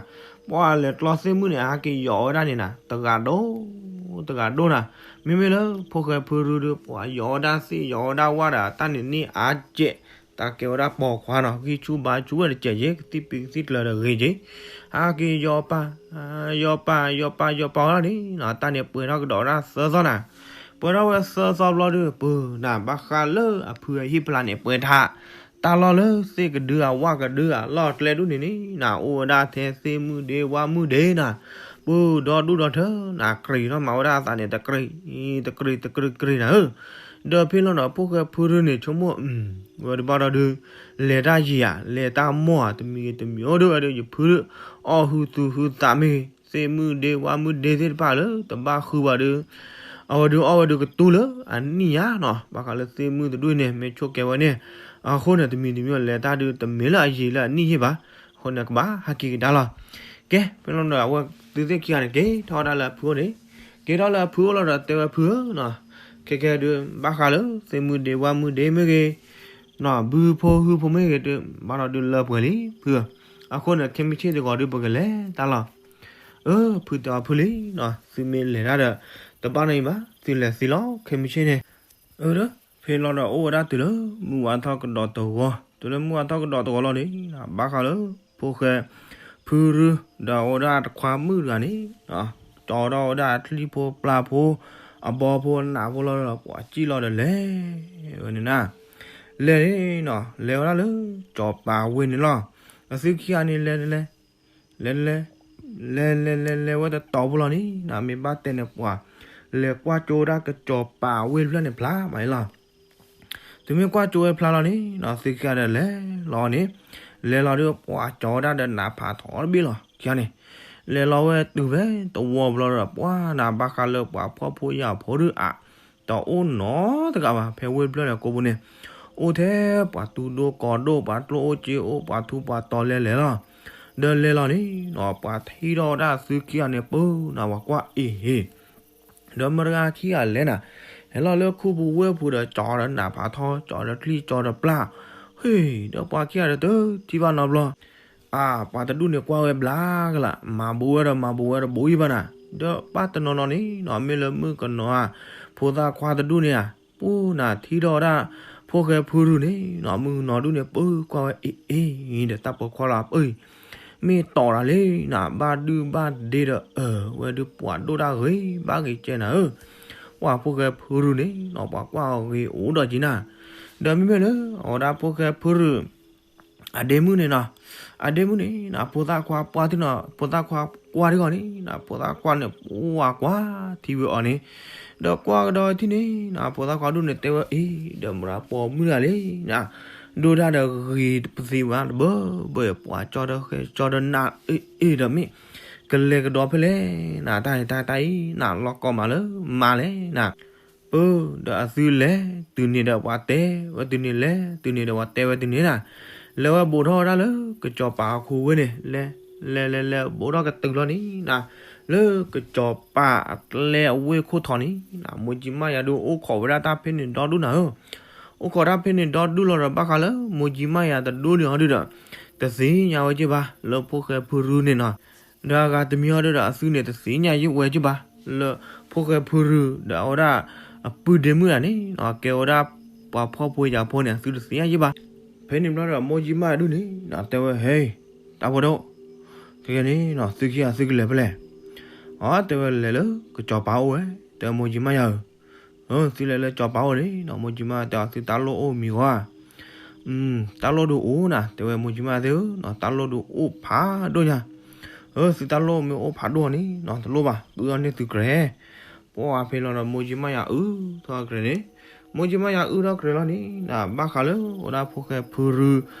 ပှၤလဲၤကျီသ့ၣ်မုၣ်န့ၣ် ဟဲက့ၤယီၤဝဲဒၣ်န့ၣ်နၤ တဂၤဒိၣ် တဂၤဒိၣ်နၤ, မ့မ့ၢ်လၢဖိၣ်ဃဲဖုရူဒီး ပှၤယီၤဝဲဒၣ်သ့ၣ်ယီၤဝဲဒၣ်ဝၣ်ဒီး တၢ်န့ၣ်န့ၢ်အါကဲး, တၢ်ကဲဝဲဒၣ်ပိာ်ခွါနီၤ ဂံၢ်ဆူၣ်ဘါဆူၣ်ဝဲတကဲးယ့ၣ် ကသံၣ်ပံၤကသံၣ်ကျၢၤဒီးဂ့ၤက့ၤ, ဟဲက့ၤယီၤပာ် ယီၤပာ်ယီၤပာ်ယီၤပာ်လီၤန့ၣ်နီၤ, တၢ်န့ၣ်ပှဲၤထီၣ်ကဒီးဝဲဒၣ်သၢသီနၤ, ပှဲၤထီၣ်ဝဲသၢသီဘျီဒီး ပၢၤနၤ ဘၣ်ဃးလၢအဖုအဟံၣ်ဖီလာ်န့ၣ် ပှဲၤထီၣ် တၢ်လီၢ်လၢသ့ၣ်ကဒုအဝၣ်ကဒုအလီၢ်အကျဲဒူၣ်န့ၣ်န့ၣ်နၤ အိၣ်ဝဲဒၣ်ထဲသ့ၣ်မုၣ်ဒ့ဝၣ်မုၣ်ဒ့နၤ, ပၢၤဒီဒူၣ်ဒီထၢနၤ ကြံးထီၣ်မၤဝဲဒၣ်အသးန့ၣ် တကြံး တကြံး တကြံး တကြံးနၤဧၢ, ဒီးဖဲလီၤဒီးဖိၣ်ဃဲဖုရူန့ၣ် ဆိကမိၣ် ဝဲတဘၣ်ဒီးဒုး လဲၤတၢ်ယံာ်ဧါ လဲၤတၢ်မိၢ်ဧါ တမံၤဂ့ၤတမံၤအိၣ်ဒီးဝဲဒီးယဖု အီၣ်ဟုသူၣ်ဟုသးမ့ၢ်ဂ့ၤ သ့ၣ်မုၣ်ဒ့ဝၣ်မုၣ်ဒ့သ့ၣ်တဖၣ်လၢတဘၣ်ဃုဘၣ်ဒီး အဝဲဒုးအီၣ်ဝဲဒုးကတူၢ်လၢအနံၣ်ညါနီၤ. ဘၣ်ဃးလၢသ့ၣ်မုၣ်တဒူၣ်န့ၣ် မ့ၢ်ဆိၣ်ကဲဝဲန့ၣ် အဃိန့ၣ် တမံၤတမံၤလဲၤတၢ်ဒုးတမ့ၢ်လၢအယံာ်လၢအနံၣ်ယ့ၢ်ဘၣ်. အဃိန့ၣ် ကဘၣ်ဟဲက့ၤကဒါလီၤ. ကဲ ဖဲလီၤဒီး အဝဲသုသ့ၣ်ခံဂၤန့ၣ် က့ၤထီၣ်ဝဲဒၣ်လၢအဖုအိၣ်န့ၣ်, က့ၤထီၣ်လၢအဖုအိၣ်လီၤဒီးတဲဝဲဖုဧၢနီၤ, ခဲကဲဒုး ဘၣ်ဃးလၢသ့ၣ်မုၣ်ဒ့ဝၣ်မုၣ်ဒ့မ့ၢ်ဂ့ၤ နီၤ ဘုဟုဖိဟုဖိမ့ၢ်ဂ့ၤဒုး ဘၣ်ဒီးဒုးလၢပှဲၤလံဖုဧၢ. အဃိန့ၣ် ခဲမုၢ်ဆ့ၣ်တဂီၤဒုး ပကလဲၤတၢ်လီၤ. အၢ ဖုတဲအီၤဖုလံနီၤ, သုမ့ၢ်လဲၤတၢ်ဒီး တဘၣ်နီတမံၤဘၣ်, သုလဲၤသ့လီၤ ခဲမုၢ်ဆ့ၣ်န့ၣ်. အၢ ဒီး ဖဲလီၤဒီးအိၣ်ဝဲဒၣ်တုၤလၢ မုၢ်ဝါထီၣ်ကဒီးတဂီၤ, တုၤလၢမုၢ်ဝါထီၣ်ကဒီးတဂီၤလီၤန့ၣ် ဘၣ်ဃးလၢ ဖိၣ်ဃဲဖုရူ ဒီးအဝဲဒၣ်တခွါမုၣ်တဂၤန့ၣ် ကၠီထီၣ်ဝဲဒၣ်ချံၣ်ဖိပျၢ်ဖိ အဘီဖိအနးဖိလီၤဒီး ပှၤစံၣ်လီၤဒီးလဲၤဝဲန့ၣ်နၤ, လဲၤန့ၣ်နီၤ လဲၤဝဲဒၣ်လၢ ကၠီၤပၤဝ့ၢ်န့ၣ်လီၤ. အသုခံဂၤန့ၣ်လဲၤတလဲၤ လဲၤတလဲၤ လဲၤလဲၤလဲၤလဲၤဝဲတတီၤဖိလီၤန့ၣ်နီၤ, မ့ၢ်ဘၣ်တဲန့ၣ်ပှၤ လဲၤကွၢ်ကၠိဝဲဒၣ်ကၠီၤပၤဝ့ၢ်တဖျၢၣ်န့ၣ်ဖျါမးန့ၣ်လီၤ. သုမ့ၢ်ကွၢ်ကၠိဝဲဖျါလီၤန့ၣ်နီၤ သုခံဂၤဒီးလဲၤလီၤန့ၣ်, လဲၤလီၤဒီးပှၤကၠီၤဝဲဒၣ်ဒီးနးဖးထီတဘ့ၣ်လီၤ ခံဂၤန့ၣ်, လဲၤလီၤဝဲတုၤဖဲတဝီဘျီဒီး ပှၤနၤဘၣ်ဃးလၢပှၤဖှီၣ်ဖိယာ်ဖိဒုးအါ တအိၣ်နီတဂၤဘၣ် ဖဲဝ့ၢ်တဖျၢၣ်န့ၣ်ကိးပူၤန့ၣ်, အိၣ်ထဲပှၤသူဒိၣ်ကီၢ်ဒိၣ် ပှၤကျိၣ်အိၣ်စ့အိၣ် ပှၤထူပှၤတီၤလဲၤလဲၤလီၤ. ဒီးလဲၤလီၤန့ၣ်နီၤ ပှၤထံၣ်ထီၣ်ဝဲဒၣ်သုခံဂၤန့ၣ် ပၢနၤပှၤကွၢ်အ့ၣ်ဟ့ၣ် ဒီးမတၤတဂၤခံဂၤလဲၣ်နၤ, ဟဲလီၤလၢခူပူၤဝ့ၢ်ပူၤဒီး ကၠီဒီးနးဖးထီ ကၠီဒီးချံၣ်ကၠီဒီးပျၢ်, ဟ့ၣ် ဒီးပှၤခံဂၤဒီးတထံၣ်ဘၣ်နီတဘျီ, အါ ပှၤတဒူၣ်န့ၣ်ကွၢ်ဝဲဘျါကလာ် မၤဘူးဝဲဒီးမၤဘူးဝဲတဘူးအံၤဘၣ်နၤ, ဒီးဘၣ်တနီၤနီၤန့ၣ်နီၤ မ့ၢ်လၢမုၣ်ကနီၤဧါ ဖိသၣ်ခွါတဒူၣ်န့ၣ်ဧါ, ပူၤနၤထံၣ်ထီၣ်ဝဲဒၣ် ဖိၣ်ဃဲဖုရူန့ၣ်နီၤ မုၣ်ကနီၤဒူၣ်န့ၣ် ပၢကွၢ်ဝဲအ့ၣ်အ့ၣ်ဒီး တၢ်ပိာ်ခွါလီၤပၢၢ်အံၤ မ့ၢ်တီၢ်တၢ်လံနၤ ဘၣ်ဒုဘၣ်ဒ့ဒီးအၢ ဝဲဒုးပှၤဒိၣ်တၢ်ဂ့ၤ ဘၣ်ဂ့ၤကဲနၤဧၢ, ပှၤဖိၣ်ဃဲဖုရူန့ၣ်နီၤ ပှၤကွၢ်အီၤဂ့ၤအိၣ်ဒီးက့ၤနၤ, ဒီးမ့မ့ၢ်လၢ အဝဲဒၣ်ဖိၣ်ဃဲဖုရူ အဒ့မုၣ်န့ၣ်နီၤ, အဒ့မုၣ်န့ၣ်နီၤ ဖိသၣ်ခွါပှၢ်ထံနီၤ ဖိသၣ်ခွါကွၢ်ထံဂီၤန့ၣ်နီၤ ဖိသၣ်ခွါန့ၣ် ပှၤကွၢ်ထံဝဲအီၤန့ၣ်, ဒီးကွၢ်ကဒီးထံန့ၣ်နီၤ ဖိသၣ်ခွါဒူၣ်န့ၣ်တဲဝဲအ့ၣ် ဒီးမရၤပိာ်မုၣ်တဂၤလံနၤ, ဒိၣ်တၢ်ဒီးဂ့ၤတပသ့ဘၣ်တဘၢဘၢ ပှၤကၠီဒီးဃဲကၠီဒီးနးအ့ၣ်အ့ၣ်ဒီးမ့ၢ် ကလဲၤကဒီးဖဲလဲၣ်နၤ တၢ်အံၤတၢ်တၢ်အံၤနၤ လီၢ်ကီၢ်မးလၢမၤလဲၣ်နၤ ပၢ ဒီးအသုလဲၤတုၤန့ၣ်ဒီးပှၤတဲဝဲတုၤန့ၣ် လဲၤတုၤန့ၣ်ဒီးပှၤတဲဝဲတုၤန့ၣ်နၤ, လဲၤဝဲဘူးထီၣ်ဝဲဒၣ်လၢကစီၤပၤအခိၣ်ဝ့ၢ်န့ၣ် လဲၤ လဲၤလဲၤလဲၤဘူးထီၣ်ကတုၤလီၤန့ၣ်နၤ, လၢကစီၤပၤအကျဲအဝ့ၢ်ခိၣ်ထီန့ၣ်နၤ မိၢ်ကၠံမးယၤဒုးအိၣ်ခိးဝဲဒၣ်တၢ်ဖဲန့ၣ်ဒီဒူၣ်နၤဧၢ, အိၣ်ခိးတၢ်ဖဲန့ၣ်ဒီဒူၣ်လီၤဒီး ဘၣ်ဃးလၢမိၢ်ကၠံမးယၤတဒူၣ်န့ၣ်အီၤဒုးဒီး တသ့ၣ်ညါဝဲက့ၢ်ဘၣ် လၢဖိၣ်ဃဲဖုရူန့ၣ်နီၤ ဒီးအဂၤတမံၤအီၤဒီး အသုန့ၣ်တသ့ၣ်ညါယံာ်ဝဲက့ၢ်ဘၣ်, လၢဖိၣ်ဃဲဖုရူ ဒီးအဝဲဒၣ်အပုၢ်ဒ့မုၣ်တဂၤန့ၣ်နီၤ ကဲဝဲဒၣ်ပှၤဖှီၣ်ဖိယာ်ဖိန့ၣ် အသုတသ့ၣ်ညါယံာ်ဘၣ်. ဖဲန့ၣ်ဘျီဒီး မိၢ်ကၠံမးယၤဒုးန့ၣ်နီၤ တဲဝဲ ဟဲ တၢ်ဖိဒိၣ်, ခဲကဲန့ၣ်နီၤ သုခံဂၤသုကလဲၤဖဲလဲၣ်, အတဲဝဲလဲၤလၢကစီၤပၤအိၣ်ဝဲ, တဲမိၢ်ကၠံမးယၤဧၢ သုလဲၤလၢကစီၤပၤအိၣ်န့ၣ်နီၤ မိၢ်ကၠံမးတဲအီၤ သုတၢ်လိၣ်အိၣ်မံၤဂီၤဧါ, တၢ်လိၣ်ဒုးအိၣ်နၤ တဲဝဲမိၢ်ကၠံမးသ့ၣ်ဧၢ, တၢ်လိၣ်ဒုးအိၣ်ဖးဒိၣ်ညါ, သုတၢ်လိၣ်မ့ၢ်အိၣ်ဖးဒိၣ်အီၤန့ၣ်နီၤ တလိၣ်ဘၣ် အုၣ်ထီၣ်န့ၢ်သုကြဲး, ပှၤဖဲလီၤဒီးမိၢ်ကၠံမးယၤအုၣ်ထီၣ်ကြဲးန့ၣ်, မိၢ်ကၠံမးယၤအုၣ်ထီၣ်ကြဲးလီၤန့ၣ်နၤ ဘၣ်ဃးလၢဝဲဒၣ်ဖိၣ်ဃဲဖုရူ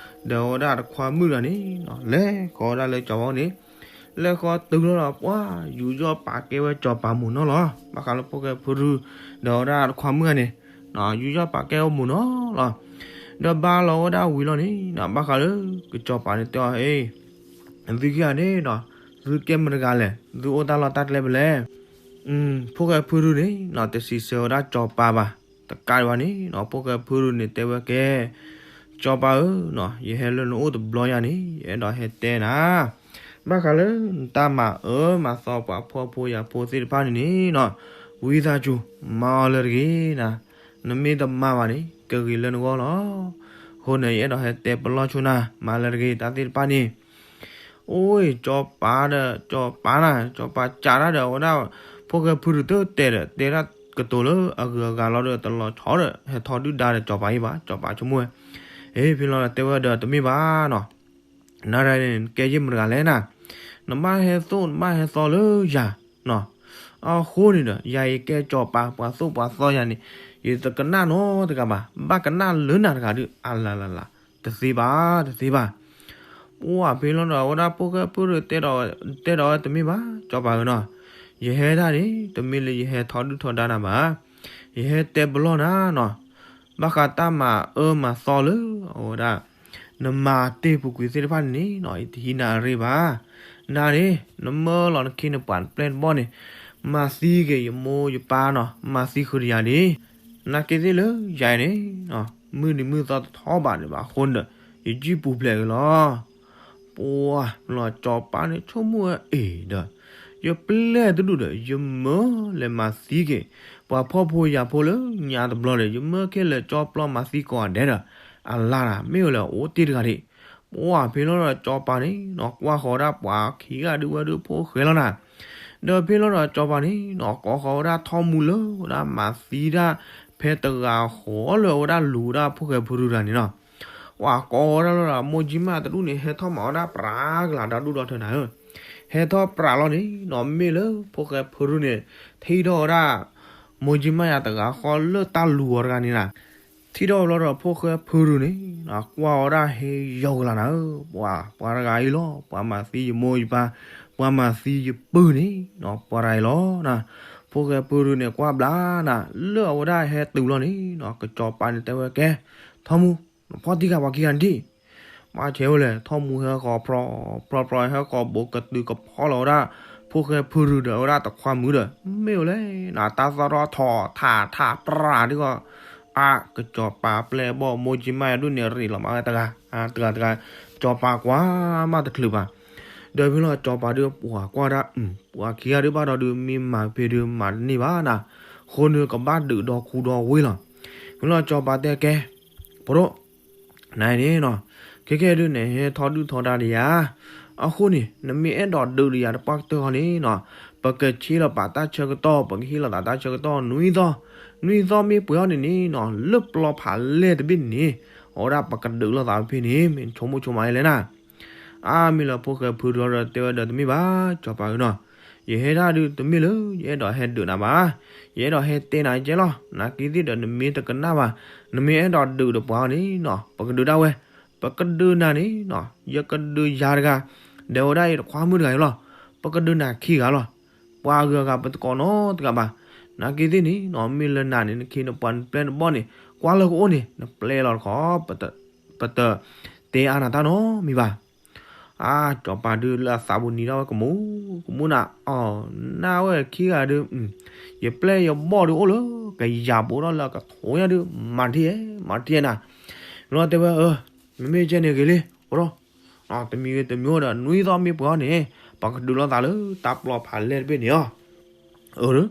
ဒီးဝဲဒၣ်တခွါမုၣ်တဂၤန့ၣ်နီၤ လဲၤဃီၤဝဲဒၣ်လၢကစီၤပၤအိၣ်န့ၣ်, လဲၤဃီၤတုၤလီၤဒီး ပှၤယူးယီၣ်ပာ်ကဲဝဲကစီၤပၤမိၢ်နီၢ်လီၤ. ဘၣ်ဃးလၢဖိၣ်ဃဲဖုရူ ဒီးဝဲဒၣ်တခွါမုၣ်တဂၤန့ၣ် ယူးယီၣ်ပာ်ကဲဝဲမိၢ်နီၢ်လီၤ. ဒီးဘါလီၤဝဲဒၣ်ဝံၤလီၤန့ၣ်နီၤ ဘၣ်ဃးလၢကစီၤပၤန့ၣ်တဲအီၤ ဟ့ၣ် သုခံဂၤန့ၣ်နီၤ သုကဲမတၤတဂၤလဲၣ် သုအိၣ်တၢ်လီၢ်တၢ်ကျဲဖဲလဲၣ်. ဖိၣ်ဃဲဖုရူန့ၣ်နီၤ တစံးဆၢဝဲဒၣ်ကစီၤပၤဘၣ်, တကးဒံးဘၣ်န့ၣ်နီၤ ဖိၣ်ဃဲဖုရူန့ၣ်တဲဝဲကဲ ကစီၤပၤဧၢနီၤ ယဟဲလၢနအိၣ်တဘျီညါန့ၣ် ယအဲၣ်ဒိးဟဲတဲနၤ ဘၣ်ဃးလၢနတၢ်မၤအၢမၤသီပှၤဖှီၣ်ဖိယာ်ဖိသ့ၣ်တဖၣ်န့ၣ်န့ၣ်နီၤ ဝံသးစူၤ မၤအီၤလၢတဂ့ၤနၤ, နမ့ၢ်တမၤဘၣ်န့ၣ် ကဂ့ၤလၢနဂီၢ်လီၤ. အဃိန့ၣ် ယအဲၣ်ဒိးဟဲတဲပလီၢ်ဆိနၤ မၤလၢတဂ့ၤ တၢ်သ့ၣ်တဖၣ်န့ၣ် အိၣ် ကစီၤပၤဒီး ကစီၤပၤနၤ ကစီၤပၤစံးတၢ်ဒီး အဝဲဒၣ် ဖိၣ်ဃဲဖုရူတတဲာ်ဒီး တဲဒၣ်ကတိၤလၢအဂုၤအဂၤလီၤဒီး တလီၤဆီဒီး ဟဲထီၣ်ဒုၣ်ဒါဒီးကစီၤပၤအံၤဘၣ် ကစီၤပၤဆိကမိၣ်ဝဲ, ဟ့ၣ် ဖဲလီၤဒီးတဲဝဲဒီး တမ့ၢ်ဘၣ်နီၤ နရၤန့ၣ် နကဲယဲၢ်မတဂၤလဲၣ်နၤ, နဘၣ်ဟဲသိၣ်နဘၣ်ဟဲသီလၢယၤနီၤ, အဃိန့ၣ်ဒီး ယၤယကဲကစီၤပၤ ပှၤသိၣ်ပှၤသီယၤန့ၣ် ယတကနၣ်နီတဂၤဘၣ်, ဘၣ်ကနၣ်လၢနၤတဂၤဒီး အလၤလၤလၤ တသ့ဘၣ် တသ့ဘၣ်. ပှၢ်ဖဲလီၤဒီး အဝဲဒၣ်ဖိၣ်ဃဲဖုရူၢ်တဲဒီး တဲဒီးဝဲတမ့ၢ်ဘၣ် စီၤပၤဧၢနီၤ, ယဟဲဒၣ်န့ၣ် တမ့ၢ်လၢယဟဲထီဒုၣ်ထီဒါနၤဘၣ်. ယဟဲတဲပလီၢ်နၤနီၤ, ဘၣ်ဃးတၢ်မၤအၢမၤသီလၢအဝဲဒၣ် နမၤတ့ၢ်ပူၤကွံာ်သ့ၣ်တဖၣ်န့ၣ်နီၤ ယတဟံးနၤအရ့ဘၣ်. နၤန့ၣ် နမၢလီၤနခ့နပှၤနပျဲၢ်တဘီၣ်န့ၣ် မၤသံက့ၤယမိၢ်ယပၢ်နီၤ, မၤသံဃုာ်ဒီးယၤဒၣ်, နာ်က့သ့ၣ်လၢယၤန့ၣ် မုၢ်နံၤမုၢ်သီတထီဘၣ်ဒံးဘၣ်အဃိန့ၣ်ဒီး ယကံၣ်ပူၤဖျဲးက့ၤလီၤ. ပှၢ်လီၤစီၤပၤန့ၣ် ဆိကမိၣ်ဝဲအ့ၣ်ဒီး ယပျဲၢ်တဒူၣ်ဒီး ယမၢလဲၤမၤသံက့ၤ ပှၤဖှီၣ်ဖိယာ်ဖိလၢညါတဘျီဒီး ယမၢက့ၤလဲၤကၠီပျီမၤသံကိးဂၤဒဲးဒီး အလါနၤ မ့ၢ်ဝဲလဲၣ်အိၣ်တ့ၢ်တဂၤဒၣ်. ပှၢ်ဖဲလီၤဒီးစီၤပၤန့ၣ်နီၤ ကွၢ်ဃီၤဒၣ်ပှၤခံဂၤဒုးဝဲဒုးဖိၣ်ဃဲလီၤနၤ, ဒီးဖဲလီၤဒီးစီၤပၤန့ၣ်နီၤ ကိးဃီၤဝဲဒၣ်ထီၣ်မူလၢဝဲဒၣ်မၤသံတၢ် ဖဲတဂၤဃီလၢအဝဲဒၣ်လူၤဝဲဒၣ်ဖိၣ်ဃဲဖုရူၢ်တဂၤန့ၣ်နီၤ ပှၤကိးဝဲဒၣ်လီၤဒီး မိၢ်ကၠံမးတဒူၣ်န့ၣ် ဟဲထီၣ်မၤဝဲဒၣ်ပြးကလၤဒီဒူၣ်ဒီထၢနၤဧၢ, ဟဲထီၣ်ပြးလီၤန့ၣ်နီၤ မ့ၢ်လၢဖိၣ်ဃဲဖုရူၢ်န့ၣ် ထံၣ်ထီၣ်ဝဲဒၣ် မိၢ်ကၠံမးယၤတဂၤဃီလၢတၢ်လူၤအီၤတဂၤန့ၣ်နၤ, ထံၣ်ထီၣ်ဝဲလီၤဒီးဖိၣ်ဃဲဖုရူၢ်န့ၣ် ကွၢ်ဝဲဒၣ်ဟဲယီၤကလၤနၤဧၢ, ပှၤ ပှၤတဂၤအံၤလီၤ ပှၤမၤသံယမိၢ်ယပၢ် ပှၤမၤသံယပုၢ်န့ၣ်နီၤ ပှၤတဂၤအံၤလီၤနၤ. ဖိၣ်ဃဲဖုရူၢ်န့ၣ် ကွၢ်ဘျါနၤ လၢအဝဲဒၣ်ဟဲတုၤလီၤန့ၣ်နီၤ ကစီၤပၤန့ၣ်တဲဝဲကဲ ထီၣ်မူ နဖီၣ်တံၢ်ဃာ်ပှၤခံဂၤန့ၣ်ဒံး မၤဆဲးဝဲလဲၣ် ထီၣ်မူဟဲဃီၤဖြီ ဖြီဖြီဟဲဃီၤဘိးကတုၤကဖီလီၤဝဲဒၣ် ဖိၣ်ဃဲဖုရူၢ်ဒီးအဝဲဒၣ်တခွါမုၣ်ဒီး မ့ၢ်ဝဲလဲၣ်နၤ တၢ်သီၣ်ထီၣ်ထီၣ်ထးထးပြးဒ်ဂီၢ် အါ ကစီၤပၤပျဲၢ်ဘီၣ်မိၢ်ကၠံမးယၤဒုၣ်န့ၣ် ရ့းလီၤမးဝဲတဂၤ တဂၤတဂၤ စီၤပၤကွၢ်မးတချုးဘၣ်. ဒီးဖဲလီၤစီၤပၤဒုးပှၤကွၢ်ဒၣ် ပှၤခံဂၤဒုးဘၣ်ဒီးဒုးမ့ၢ်မၤဖဲဒုးမၤတန့ၢ်ဘၣ်နၤ, အဃိန့ၣ်ကဘၣ်ဒုးဒီခူဒီဝ့ၢ်လီၤ. ဖဲလီၤစီၤပၤတဲကဲ ဖိဒိၣ် နၤန့ၣ်နီၤ ခဲကဲဒုးန့ၣ် ဟဲထီဒုၣ်ထီဒါဒီးယၤ, အဃိန့ၣ် နမ့ၢ်အဲၣ်ဒိးဒုးဒီးယၤတပှၢ်ကတၢၢ်ဃီန့ၣ်နီၤ ပကဆ့လီၤပာ်တၢ်ဆၢကတီၢ် ပကဟ့ၣ်လီၤသးတၢ်ဆၢကတီၢ် နွံသီ, နွံသီမ့ၢ်ပှဲၤအီၤန့ၣ်န့ၣ်နီၤ လၢပျီဖးလဲၢ်တဘ့ၣ်န့ၣ်န့ၣ် အဝဲဒၣ်ပကဒုးလိာ်သးဖဲန့ၣ် မ့ၢ်ဆိကမိၣ်ဆိကမးလဲၣ်နၤ အါ မ့ၢ်လၢဖိၣ်ဃဲဖုရူၢ်ဒီးတဲဝဲဒီးတမ့ၢ်ဘၣ် စီၤပၤဧၢနီၤ, ယဟဲဒၣ်ဒုးတမ့ၢ်လၢ ယအဲၣ်ဒိးဟဲဒုးနၤဘၣ်, ယအဲၣ်ဒိးဟဲတဲနၤကဲလီၤ, နာ်က့သ့ၣ်ဒီးနမ့ၢ်တကနၣ်ဘၣ်, နမ့ၢ်အဲၣ်ဒိးဒုးဒီးပှၤန့ၣ်နီၤ ပကဒုးဒၣ်ဝဲ, ပကဒုးနၤန့ၣ်နီၤ ယကဒုးယၤတဂၤ, ဒီးဝဲဒၣ်အံၤတခွါမုၣ်တဂၤအံၤလီၤ, ပကဒုးနၤခံဂၤလီၤ, ပှၤအဂုၤအဂၤပတကိးနီတဂၤဘၣ်, နာ်က့သ့ၣ်န့ၣ်နီၤ မ့ၢ်လၢနၤန့ၣ် နခ့နပှၤနပျဲၢ်တဘီၣ်န့ၣ် ကွၢ်လၢကအိၣ်န့ၣ် နပျဲလီၤတခီ ပတတဲအါနၤတၢ်နီတမံၤဘၣ်. အါ စီၤပၤဒုးလၢအသးပူၤနံၤထီၣ်ဝဲကမူၣ်ကမူၣ်နၤ အီၤ နၢ်ဝဲခံဂၤဒုး ယပျဲၢ်ယဘီၣ်ဒုးအိၣ်လၢကယၤပူၤဒီးလၢအကထိညါဒုး မၤတထံၣ်ဧဲ မၤတထံၣ်ဧဲနၤ, လီၤတဲဝဲ မ့မ့ၢ်ကဲန့ၣ်ဂ့ၤလံ အိၣ်ဒီး တမံၤဂ့ၤတမံၤအိၣ်ဒီး နွံသီမ့ၢ်ပှဲၤအီၤန့ၣ် ပကဒုးလိာ်သးလၢတၢ်ပျီဖးလဲၢ်တဘ့ၣ်န့ၣ်လီၤ. အၢ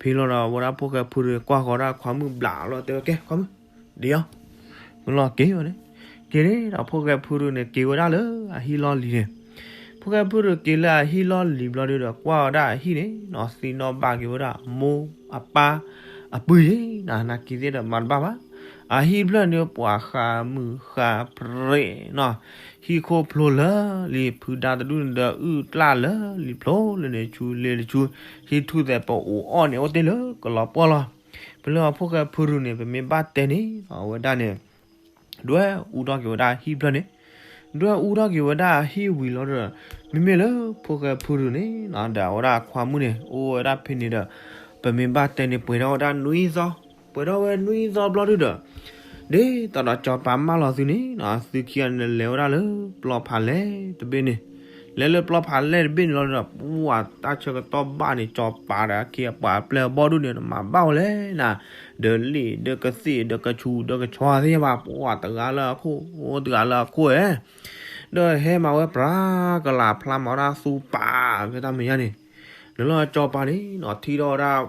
ဖဲလီၤဒီး အဝဲဒၣ်ဖိၣ်ဃဲဖုရူၢ်န့ၣ် ကွၢ်ဃီၤဒၣ်ခွါမုၣ်ဘျးလီၤ တဲဝဲကဲ ခွါမုၣ် ဒ်အီၤ, မ့ၢ်လီၤက့ၤဝဲန့ၣ်, က့ၤန့ၣ်ဒီးဖိၣ်ဃဲဖုရူၢ်န့ၣ် က့ၤဝဲဒၣ်လၢအဟံၣ်လီၢ်လံၤန့ၣ်, ဖိၣ်ဃဲဖုရူၢ်က့ၤလၢအဟံၣ်လီၢ်လံၤဘျီဒုးဒီး ကွၢ်ဝဲဒၣ်အဟံၣ်န့ၣ်နီၤ သံနီၣ်ဘၣ်က့ၤဝဲဒၣ် မိၢ်အပၢ်အပုၢ်ယ့ၤနီၤ နာ်က့သ့ၣ်ဒီးမၤတဘၣ်ဘၣ်, အဟံၣ်ဖျၢၣ်န့ၣ် ပှၤဃးမုာ်ဃးပြဲးနီၤ ဟံၣ်ခိၣ်ဖျိလၢလံ ဖုဒါတဒူၣ်န့ၣ်ဒီး အုၣ်ကျၣ်လၢလံဖျိလၢန့ၣ် ဆူလ့လၢဆူ ဟံၣ်ထူၣ်သဲးပအိးအီၣ်န့ၣ် အိၣ်တ့ၢ်လၢကလီၤပှီၢ်လီၤ. ဖဲလၢအဖိၣ်ဃဲဖုရူၢ်န့ၣ် ပမ့ၢ်ဘၣ်တဲန့ၣ် အဝဲဒၣ်န့ၣ် ဒွဲၣ်အူထီၣ်က့ၤဝဲဒၣ်ဟံၣ်ဖျၢၣ်န့ၣ်, ဒွဲၣ်အူထီၣ်က့ၤဝဲဒၣ်ဟံၣ်ဝံၤလီၤဒီး မ့မ့ၢ်လၢဖိၣ်ဃဲဖုရူၢ်န့ၣ်နီၤ ဒီးအဝဲဒၣ်ခွါမုၣ်န့ၣ် အိၣ်ဝဲဒၣ်ဖဲန့ၣ်ဒီး ပမ့ၢ်ဘၣ်တဲန့ၣ် ပှဲၤထီၣ်ဝဲဒၣ်နွံသီ, ပှဲၤထီၣ်ဝဲနွံသီဘျီဒုးဒီး ဒ်သိးဒီးစီၤပၤမၢလီၤသုန့ၣ်နီၤ သုခံဂၤန့ၣ် လဲၤဝဲဒၣ်လၢပျီဖးလဲၢ်တဘ့ၣ်န့ၣ်, လဲၤလၢပျီဖးလဲၢ်တဘ့ၣ်န့ၣ်လီၤဒီး ပှၤတၢ်ဆၢကတီၢ်ဘၣ်န့ၣ် စီၤပၤဒီးအခ့အပှၤအပျဲၢ်အဘီၣ်ဒုၣ်န့ၣ် မၤဘၣ်ဝဲလဲၣ်နၤ, ဒီးလံာ်ဒီးကသ့ၣ် ဒီးကဆူၣ်ဒီးကဆီသ့ၣ်ညါဘၣ် ပှၤတဂၤလၢအခိၣ် တဂၤလၢအခိၣ်ဧဲ ဒီးဟဲမၤဝဲပြးကလးဖျါမၤဝဲဒၣ်သူပာ်ဖဲတၢ်မဲာ်ညါန့ၣ်, လၢလီၤစီၤပၤန့ၣ်နီၤ ထံၣ်ထီၣ်ဝဲဒၣ်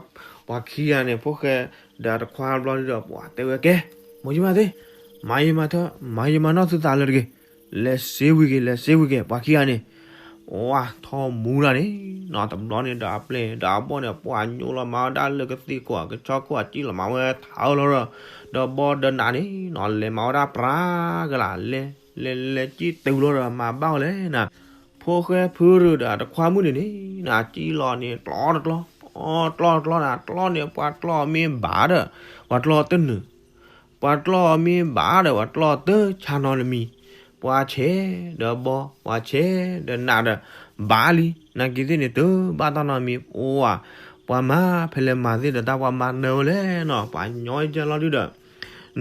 ပှၤခံဂၤန့ၣ် ဖိၣ်ဃဲဒီးတခွါဘျီဒုးဒီး ပှၤတဲဝဲကဲ မိၢ်ယမးသ့ၣ်, မၤယမၤထၢၣ် မၤယမၤနီၢ်သုသးလၢတဂ့ၤ, လဲၤစ့ဝံၤက့ၤ လဲၤစ့ဝံၤက့ၤ ပှၤခံဂၤန့ၣ် ဝါထီၣ်မူဒၣ်န့ၣ်နီၤ တဘျီန့ၣ်ဒီးအပျဲၢ်ဒီးအဘီၣ်န့ၣ် ပှၤညိလီၤမၤဝဲဒၣ်လၢကသ့ၣ်ခိၣ် ကဆီခိၣ် အစံၣ်လီၤမၤဝဲထးအၢလီၤဒီး ဒီးဘီဒီးနးန့ၣ်နီၤ လဲၤမၤဝဲဒၣ်ပြးကလး လဲၤလဲၤလဲၤစံၣ်တုၤလီၤဒီးမၤဘၣ်ဝဲလဲၣ်နၤ, ဖိၣ်ဃဲဖုရူၢ်ဒီးတခွါမုၣ်န့ၣ်န့ၣ် စံၣ်လီၤန့ၣ် ကျီတကျီ, ကျီတကျီနၤ ကျီန့ၣ် ပှၤကျီမ့ၢ်ဘၣ်ဒီး ပှၤကျီတနုာ် ပှၤကျီမ့ၢ်ဘၣ်ဒီး ပှၤကျီတဆါနီတမံၤ, ပှၤဆဲးဒီးဘီ ပှၤဆဲးဒီးနးဒီး ဘၣ်လံ နာ်က့သ့ၣ်န့ၣ် တဘၣ်တၢ်နီတမံၤ အိၣ်ဧါ, ပှၤမၤဖဲလဲၣ်မၤသ့ၣ်ဒီးတၢ်ပှၤမၤနၢၤဝဲလဲၣ်နီၤ, ပှၤညီကဲလီၤဒုဒီး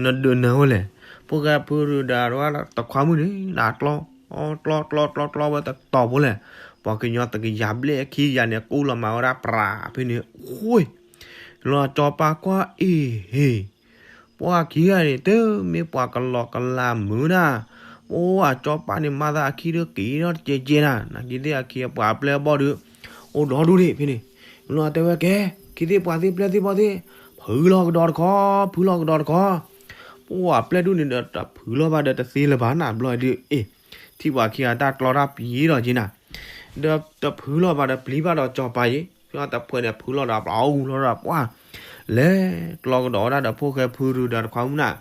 နဒုးနၢၤဝဲလဲၣ်, ဖိၣ်ဃဲဖုရူဒီးတခွါမုၣ်န့ၣ် နကျီ ကျီ ကျီ ကျီ ကျီဝဲတတီၤဖိလဲၣ်, ပှၤကညီတကယၤဘျဲၣ်ခံကယၤန့ၣ် ကူလီၤမၤဝဲဒၣ်ပြးဖဲန့ၣ် ဃိ လီၤစီၤပၤကွၢ်အ့ၣ်ဟ့ၣ် ပှၤခံဂၤန့ၣ် တမ့ၢ်ပှၤကလီကလးမုာ်ဒၣ်, အိၣ်အစီၤပၤန့ၣ် မၤသးအခံဒီးက့ၤထီၣ်တကဲကဲနၤ, နာ်က့သ့ၣ်အခံအပှၤအပျဲၢ်အဘီၣ်ဒီး အိၣ်ဒီဒူၣ်ဒံးဖဲန့ၣ်, လီၤတဲဝဲကဲ, ခံသ့ၣ်ပှၤသ့ၣ်ပျဲၢ်သ့ၣ်ဘီၣ်သ့ၣ်, ဖုလီၤကဒီးတခီ, ဖုလီၤကဒီးတခီ, ပှၤပျဲၢ်ဒူၣ်န့ၣ်ဒီး တဖုလီၤဘၣ်ဒီးတသ့လၢၤဘၣ်နၤဘျီဒုး, အ့ၣ်, ထံၣ်ပှၤခံဂၤတၢ်ကျီတၢ်ပံၤဒီးက့နၤ, ဒီးတဖုလီၤဘၣ်ဒီးပျံၤဘၣ်ဒီးစီၤပၤယံၤ, ဖဲတဖုန့ၣ် ဖုလီၤဒီးပျီအူလီၤဒီးပှၤ လဲၤကျီကဒီးဝဲဒၣ်ဒီးဖိၣ်ဃဲဖုရူဒီးတခွါမုၣ်နၤ,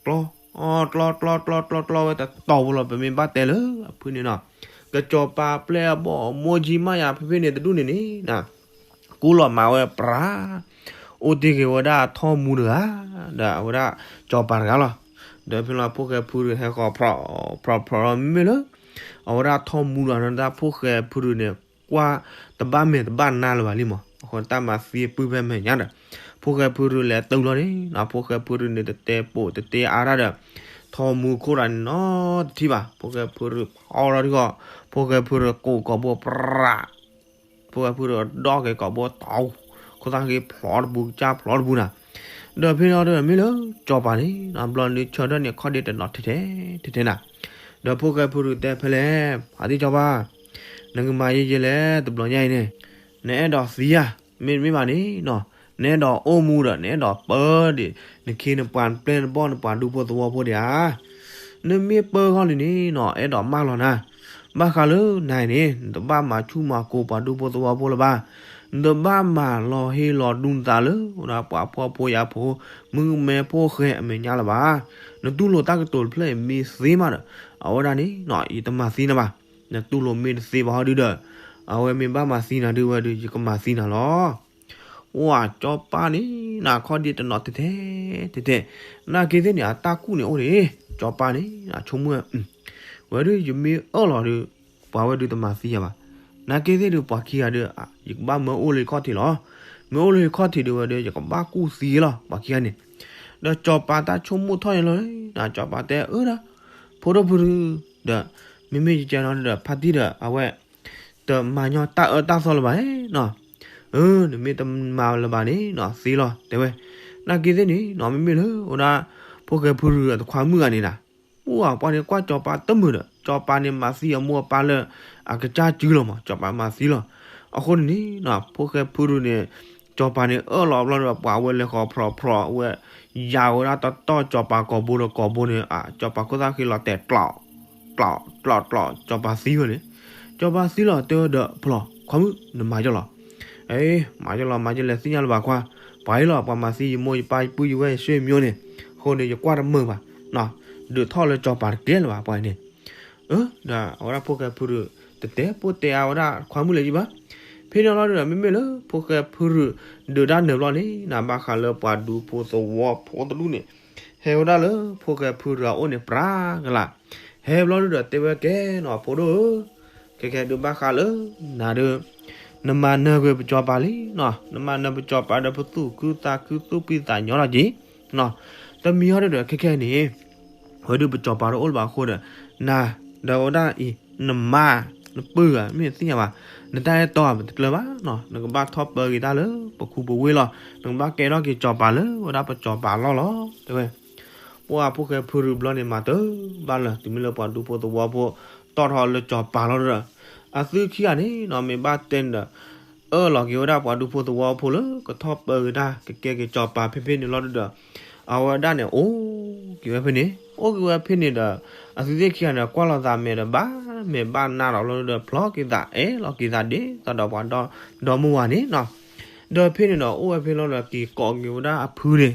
ကျီ, ကျီ ကျီ ကျီ ကျီ ကျီဝဲ တတီၤဖိလီၤ ပမ့ၢ်ဘၣ်တဲလၢအဖုန့ၣ်နီၤ, ကစီၤပၤပျဲၢ်အဘီၣ်မိၢ်ကၠံမးယၤဖဲဖဲန့ၣ်တဒူၣ်န့ၣ်န့ၣ်, ကူလီၤမၤဝဲပြး, အိၣ်တ့ၢ်က့ၤဝဲဒၣ်ထီၣ်မူတဂၤ, ဒီးအဝဲဒၣ်စီၤပၤတဂၤလီၤ, ဒီးဖဲလီၤဖိၣ်ဃဲဖုရူဟဲဃီၤဖျိးဖျိးဖျိးလီၤမ့မ့ၢ်လၢ အဝဲဒၣ်ထီၣ်မူဒီးနတၢ်ဖိၣ်ဃဲဖုရူန့ၣ် ကွၢ်တဘၣ်မဲာ်တဘၣ်နါလၢၤဘၣ်လံမး, အဃိတၢ်မၤသံပုၢ်ဖဲမဲာ်ညါဒီး, ဖိၣ်ဃဲဖုရူလဲၤတုၤလီၤန့ၣ် ဖိၣ်ဃဲဖုရူန့ၣ် တတဲပိာ်တတဲအါတၢ်ဒီး, ထီၣ်မူခိၣ်တၢ်န့ၣ်နီတထံၣ်ဘၣ်, ဖိၣ်ဃဲဖုရူဖီထီၣ်ဒံးဂီၢ်, ဖိၣ်ဃဲဖုရူကိးကိာ်ဘိပြး ဖိၣ်ဃဲဖုရူဒီက့ၤကိာ်ဘိတီၤ, ခိၣ်သၣ်ဃ့ဖျိးတပူၤကစၢ်ဖျိးတပူၤနၤ, ဒီးဖဲလီၤဒီးမ့ၢ်လၢစီၤပၤန့ၣ် ဘျီဒုးဆၢထၢၣ်န့ၣ်ခီၣ်ဒ့တနီၤထဲထဲထဲထဲနၤ, ဒီးဖိၣ်ဃဲဖုရူတဲဖဲလဲၣ်, ဖါတံၢ်စီၤပၤ, နကမၤယဲယဲလဲၣ်တဘျီညါအံၤန့ၣ်, နအဲၣ်ဒိးသံဧါ, မ့တမ့ၢ်ဘၣ်န့ၣ်နီၤ, နအဲၣ်ဒိးအိၣ်မူဒီး နအဲၣ်ဒိးပၢဒံး နခ့နပှၤနပျဲၢ်နဘီၣ်နပှၤဒူဖိသဝီဖိဒံးဧါ နမ့ၢ်ပၢဃီလံန့ၣ်နီၤ အဲၣ်ဒိးမၢလီၤနၤ, ဘၣ်ဃးလၢနၤအံၤန့ၣ် နတဘၣ်မၤဆူၣ်မၤကိၤပှၤဒူဖိသဝီဖိလၢၤဘၣ်, နတဘၣ်မၤလီၤဟ့လီၤဒူနသးလၢပှၤဖှီၣ်ဖိယာ်ဖိ, မုၣ်ကမဲဖိဃဲအမဲာ်ညါလၢၤဘၣ်, နတူၢ်လိာ်တၢ်ကတိၤတဖျၢၣ်အံၤမ့ၢ်သ့မးဒီး, အဝဲဒၣ်န့ၣ်နီၤ ယတမၤသံနၤဘၣ်, နတူၢ်လိာ်မ့ၢ်တသ့ဘၣ်ဟီဒုဒီး, အဝဲမ့ၢ်ဘၣ်မၤသံနၤဒုဝဲဒုး ယကမၤသံနၤလီၤ အိၣ်ဧါ စီၤပၤန့ၣ် နခီၣ်ဒ့တနီၤထဲထဲထဲထဲ, နာ်က့သ့ၣ်န့ၣ် အတၢ်ကူၣ်န့ၣ်အိၣ်န့ၣ်, စီၤပၤန့ၣ် အဆိကမိၣ်, ဝဲဒုးယမ့ၢ်အၢၣ်လီၤဒီး ပှၤဝဲဒုးတမၤသံယၤဘၣ်, နာ်က့သ့ၣ်ဒုးပှၤခံဂၤဒီး ယကဘၣ်မၢအိၣ်လၢယခီၣ်ထံးလီၤ, မ့ၢ်အိၣ်လၢယခီၣ်ထံးဒုးဝဲဒီး ယကဘၣ်ကူၣ်သံလီၤ ပှၤခံဂၤန့ၣ်, ဒီးစီၤပၤတၢ်ဆိကမိၣ်ထီၣ်န့ၣ်လီၤ, စီၤပၤတဲအၢဒၣ်, ဖိဒိၣ်ဖုဒုး, ဒီး, မ့မ့ၢ်ယကဲနီၤဒီး ဖါတံၢ်ဒီး အဝဲ တမၤညီတၢ်အၢတၢ်သီလၢၤဘၣ်နီၤ, အၢ နမ့ၢ်တမၤလၢၤဘၣ်န့ၣ်နီၤ သ့လီၤ တဲဝဲ, နာ်က့သ့ၣ်န့ၣ်နီၤ မ့မ့ၢ်လၢ အိၣ်ဒၣ် ဖိၣ်ဃဲဖုရူအတခွါမုၣ်ဂၤန့ၣ်ဒၣ်, ပှၤပှၤန့ၣ်ကွၢ်စီၤပၤတမုာ်ဒီး စီၤပၤန့ၣ်မၤသံအမိၢ်အပၢ်လၢ အကစၢ်စုလီၤမး စီၤပၤမၤသံလီၤ, အဃိန့ၣ်နီၤ ဖိၣ်ဃဲဖုရူန့ၣ် စီၤပၤန့ၣ်အၢၣ်လီၤဘျီဒီး ပှၤဝဲလဲၤဃီၤဖျိးဖျိးဝဲ ယၤဝဲဒၣ်တတီၢ် စီၤပၤကိာ်ဘိဒီးကိာ်ဘိန့ၣ် စီၤပၤခိၣ်သၣ်ဃ့လီၤတဲာ်ကျီး ကျီး ကျီး ကျီး စီၤပၤသံဝဲန့ၣ်, စီၤပၤသံလီၤတဲဝဲဒီးဖျိး ခွါမုၣ် နမၤယလီၤ, မၤယလီၤ မၤယလဲၤသ့ၣ်ညါလၢၤဘၣ်ခွါ, ပှၤအံၤလီၤ ပှၤမၤသံယမိၢ်ယပၢ်ယပုၢ်ယဝဲၢ်ယဆွေမျိုးန့ၣ်, အဃိန့ၣ် ယကွၢ်တမုာ်ဘၣ်, ဒုးထီၣ်လၢစီၤပၤတကဲလၢၤဘၣ်ပှၤန့ၣ်, ဒီးအဝဲဒၣ်ဖိၣ်ဃဲဖုရူ တတဲပိာ်တဲအါဝဲဒၣ်ခွါမုၣ်လၢၤဘၣ်, ဖဲန့ၣ်လီၤဒီး မ့မ့ၢ်လၢ ဖိၣ်ဃဲဖုရူ ဒုးတၢ်နၢၤဘျီန့ၣ် နဘၣ်ဃးလၢပှၤဒူဖိသဝီဖိတဒူၣ်န့ၣ် ဟဲဝဲဒၣ်လၢ ဖိၣ်ဃဲဖုရူအအိၣ်န့ၣ်ပြးကလာ်, ဟဲဘျီဒုးဒီးတဲဝဲကဲနီၤ ဖိဒိၣ်ဧၢ, ခဲခဲဒုးဘၣ်ဃးလၢ နၤဒီး နမၤနၢၤကွံာ်ပစီၤပၤလံနီၤ, နမၤနၢၤပစီၤပၤဒီး ပသူၣ်ခုသးခုသူၣ်ဖှံသးညီလီၤက့ၤ, တမံၤဟီဒုးဒီး ခဲခဲန့ၣ် ဝဲဒုးပစီၤပၤတအိၣ်လၢၤဘၣ်အဃိဒီး နၤ ဒီးဝဲဒၣ်အံၤ နမါ နပုၢ်ဧါ မ့ၢ်သ့ၣ်ညါဘၣ်, နတၢ်အဲၣ်တီဧါ ပတကျၢၤဘၣ်နီၤ, နကဘၣ်ထီၣ်ပၢက့ၤတၢ်လၢပခူပဝ့ၢ်လီၤ, နကဘၣ်ကဲထီၣ်က့ၤစီၤပၤလၢဝဲဒၣ်ပစီၤပၤလီၢ်လီၤ တဲဝဲ, ပှၤဖိၣ်ဃဲဖုရူဘျီန့ၣ် မၤတဘၣ်လၢၤ တုၤမ့ၢ်လၢပှၤဒူဖိသဝီဖိ တီၣ်ထီၣ်လၢစီၤပၤလီၤဒီး, အသုခံဂၤန့ၣ်နီၤ မ့ၢ်ဘၣ်တဲန့ၣ်ဒီး အၢၣ်လီၤက့ၤဝဲဒၣ်ပှၤဒူဖိသဝီဖိလၢ ကထီၣ်ပၢက့ၤတၢ် ကကဲက့ၤစီၤပၤဖဲဖဲန့ၣ်လီၤဒီး, အဝဲဒၣ်န့ၣ် အိၣ်က့ၤဝဲဖဲန့ၣ်, အိၣ်က့ၤဝဲဖဲန့ၣ်ဒီး အသုသ့ၣ်ခံဂၤန့ၣ် ကွၢ်လိာ်သးမဲာ်ဒီး ဘၣ်မဲာ်ဘၣ်နါဒီးလီၤဒီး ဖျီက့ၤသး အဲၣ်လီၤက့ၤသးဒ်သိးဒီးပှၤဒီမါဝၤန့ၣ်နီၤ, ဒီးဖဲန့ၣ်ဒီး အိၣ်ဝဲဖဲလီၤဒီး က့ၤကိးက့ၤဝဲဒၣ်အဖုန့ၣ်,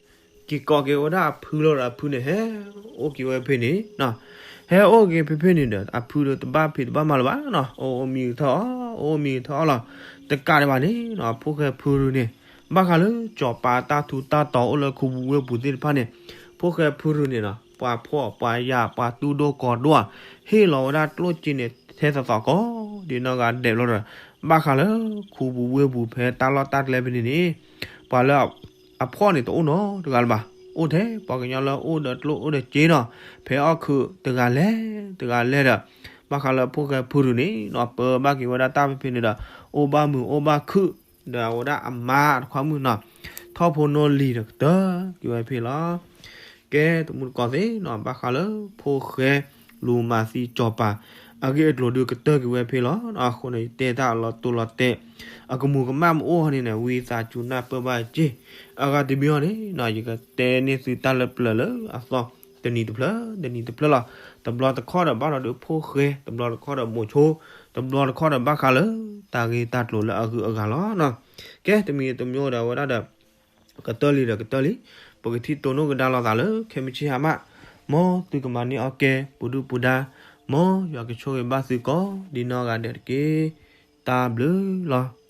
က့ၤကိးက့ၤဝဲဒၣ်အဖုလီၤဒီး အဖုန့ၣ် ဟဲအိၣ်က့ၤဝဲဖဲန့ၣ်, ဟဲအိၣ်က့ၤဖဲဖဲန့ၣ်ဒီး အဖုဒီးတဘၣ်ဖံးတဘၣ်မၤလၢၤဘၣ်နီၤ, အိၣ်အိၣ်မံကထီၣ်အီၣ် အိၣ်အိၣ်မံကထီၣ်အီၣ်လီၤ, တကးဒံးဘၣ်န့ၣ်နီၤ ဖိၣ်ဃဲဖုရူန့ၣ် ဘၣ်ဃးလၢစီၤပၤတၢ်ထူးတၢ်တီၤအိၣ်လၢခူပူၤဝ့ၢ်ပူၤသ့ၣ်တဖၣ်န့ၣ်, ဖိၣ်ဃဲဖုရူန့ၣ်နီၤ ပှၤဖှီၣ်ပှၤယာ် ပှၤတူၢ်ဒိၣ်ကီၤဒိၣ်ဧါ, ဟ့ၣ်လီၤဝဲဒၣ်ကျိၣ်စ့န့ၣ် ထဲသိးသိးကိးဒ်နီၢ်ဂၤဒဲးလီၤဒီး ဘၣ်ဃးလၢခူပူၤဝ့ၢ်ပူၤဖဲတၢ်လီၢ်တၢ်ကျဲဖဲန့ၣ်န့ၣ် ပှၤလၢအဖှီၣ်န့ၣ်တအိၣ်နီတဂၤလၢၤဘၣ်. အိၣ်ထဲပှၤကညီလၢအိၣ်ဒီးကျိၣ်အိၣ်ဒီးစ့နီၤ ဖဲအီၣ်ခုးတဂၤလဲၣ်တဂၤလဲၣ်ဒီး ဘၣ်ဃးလၢဖိၣ်ဃဲဖုရူၤန့ၣ်နီၤ ပၢဘၣ်က့ၤဝဲဒၣ်တၢ်ဖဲဖဲန့ၣ်ဒီး အိၣ်ဘၣ်မုာ်အိၣ်ဘၣ်ခုၣ် ဒီးအဝဲဒၣ်အမါတခွါမုၣ်နီၤ ထီၣ်ဖိနီၢ်လံၤဒီးကတၢၢ်က့ၤဝဲဖဲလီၤ. ကဲတမူတကိးသ့ၣ်နီၤ ဘၣ်ဃးလၢဖိၣ်ဃဲ လူၤမၤသံစီၤပၤ အဂ့ၢ်အကျိၤဒုးကတၢၢ်က့ၤဝဲဖဲလီၤ. အဃိန့ၣ် ယတဲတၢ်အလီၤတိၢ်လီၤတဲာ် အကမူၤကမၣ်မ့ၢ်အိၣ်ဟီန့ၣ်န့ၣ် ဝံသးစူၤနၢ်ပၢၢ်ဘၣ်က့ၤ အဂၤတမံၤအီၤန့ၣ်နီၤ ယကတဲန့ၢ်သုတၢ်လၢပျၢၤလၢအသီ တနံၤတဖျၢၣ် တနံၤတဖျၢၣ်လီၤ. တဘျီတခီၣ်ဒီးဘၣ်ဒီးဒုးဖိၣ်ဃဲ တဘျီတခီၣ်ဒီးမိၤဆိ တဘျီတခီၣ်ဒီးဘၣ်ဃးလၢ တၢ်ဂ့ၢ်တၢ်ကျိၤလၢအဂုၤအဂၤလီၤ. ကဲတမံၤတမံၤဒီးဝဲဒၣ်ဒီး ကတၢၢ်လံဒီးကတၢၢ်လံ ပကထံၣ်တိၢ်နီၣ်ကဒါလိာ်သးလၢ ခဲမုၢ်ဆ့ၣ်ဟါမး မ်သုကမၤန့ၢ်အီၣ်ကဲ ပူၤဒုၣ်ပူၤဒါ မ်ယွၤကဆိၣ်ဂ့ၤဘၣ်သုကိးဒ်နီၢ်ဂၤဒဲးတက့ၢ်. တၢ်ဘျုးလီၤ.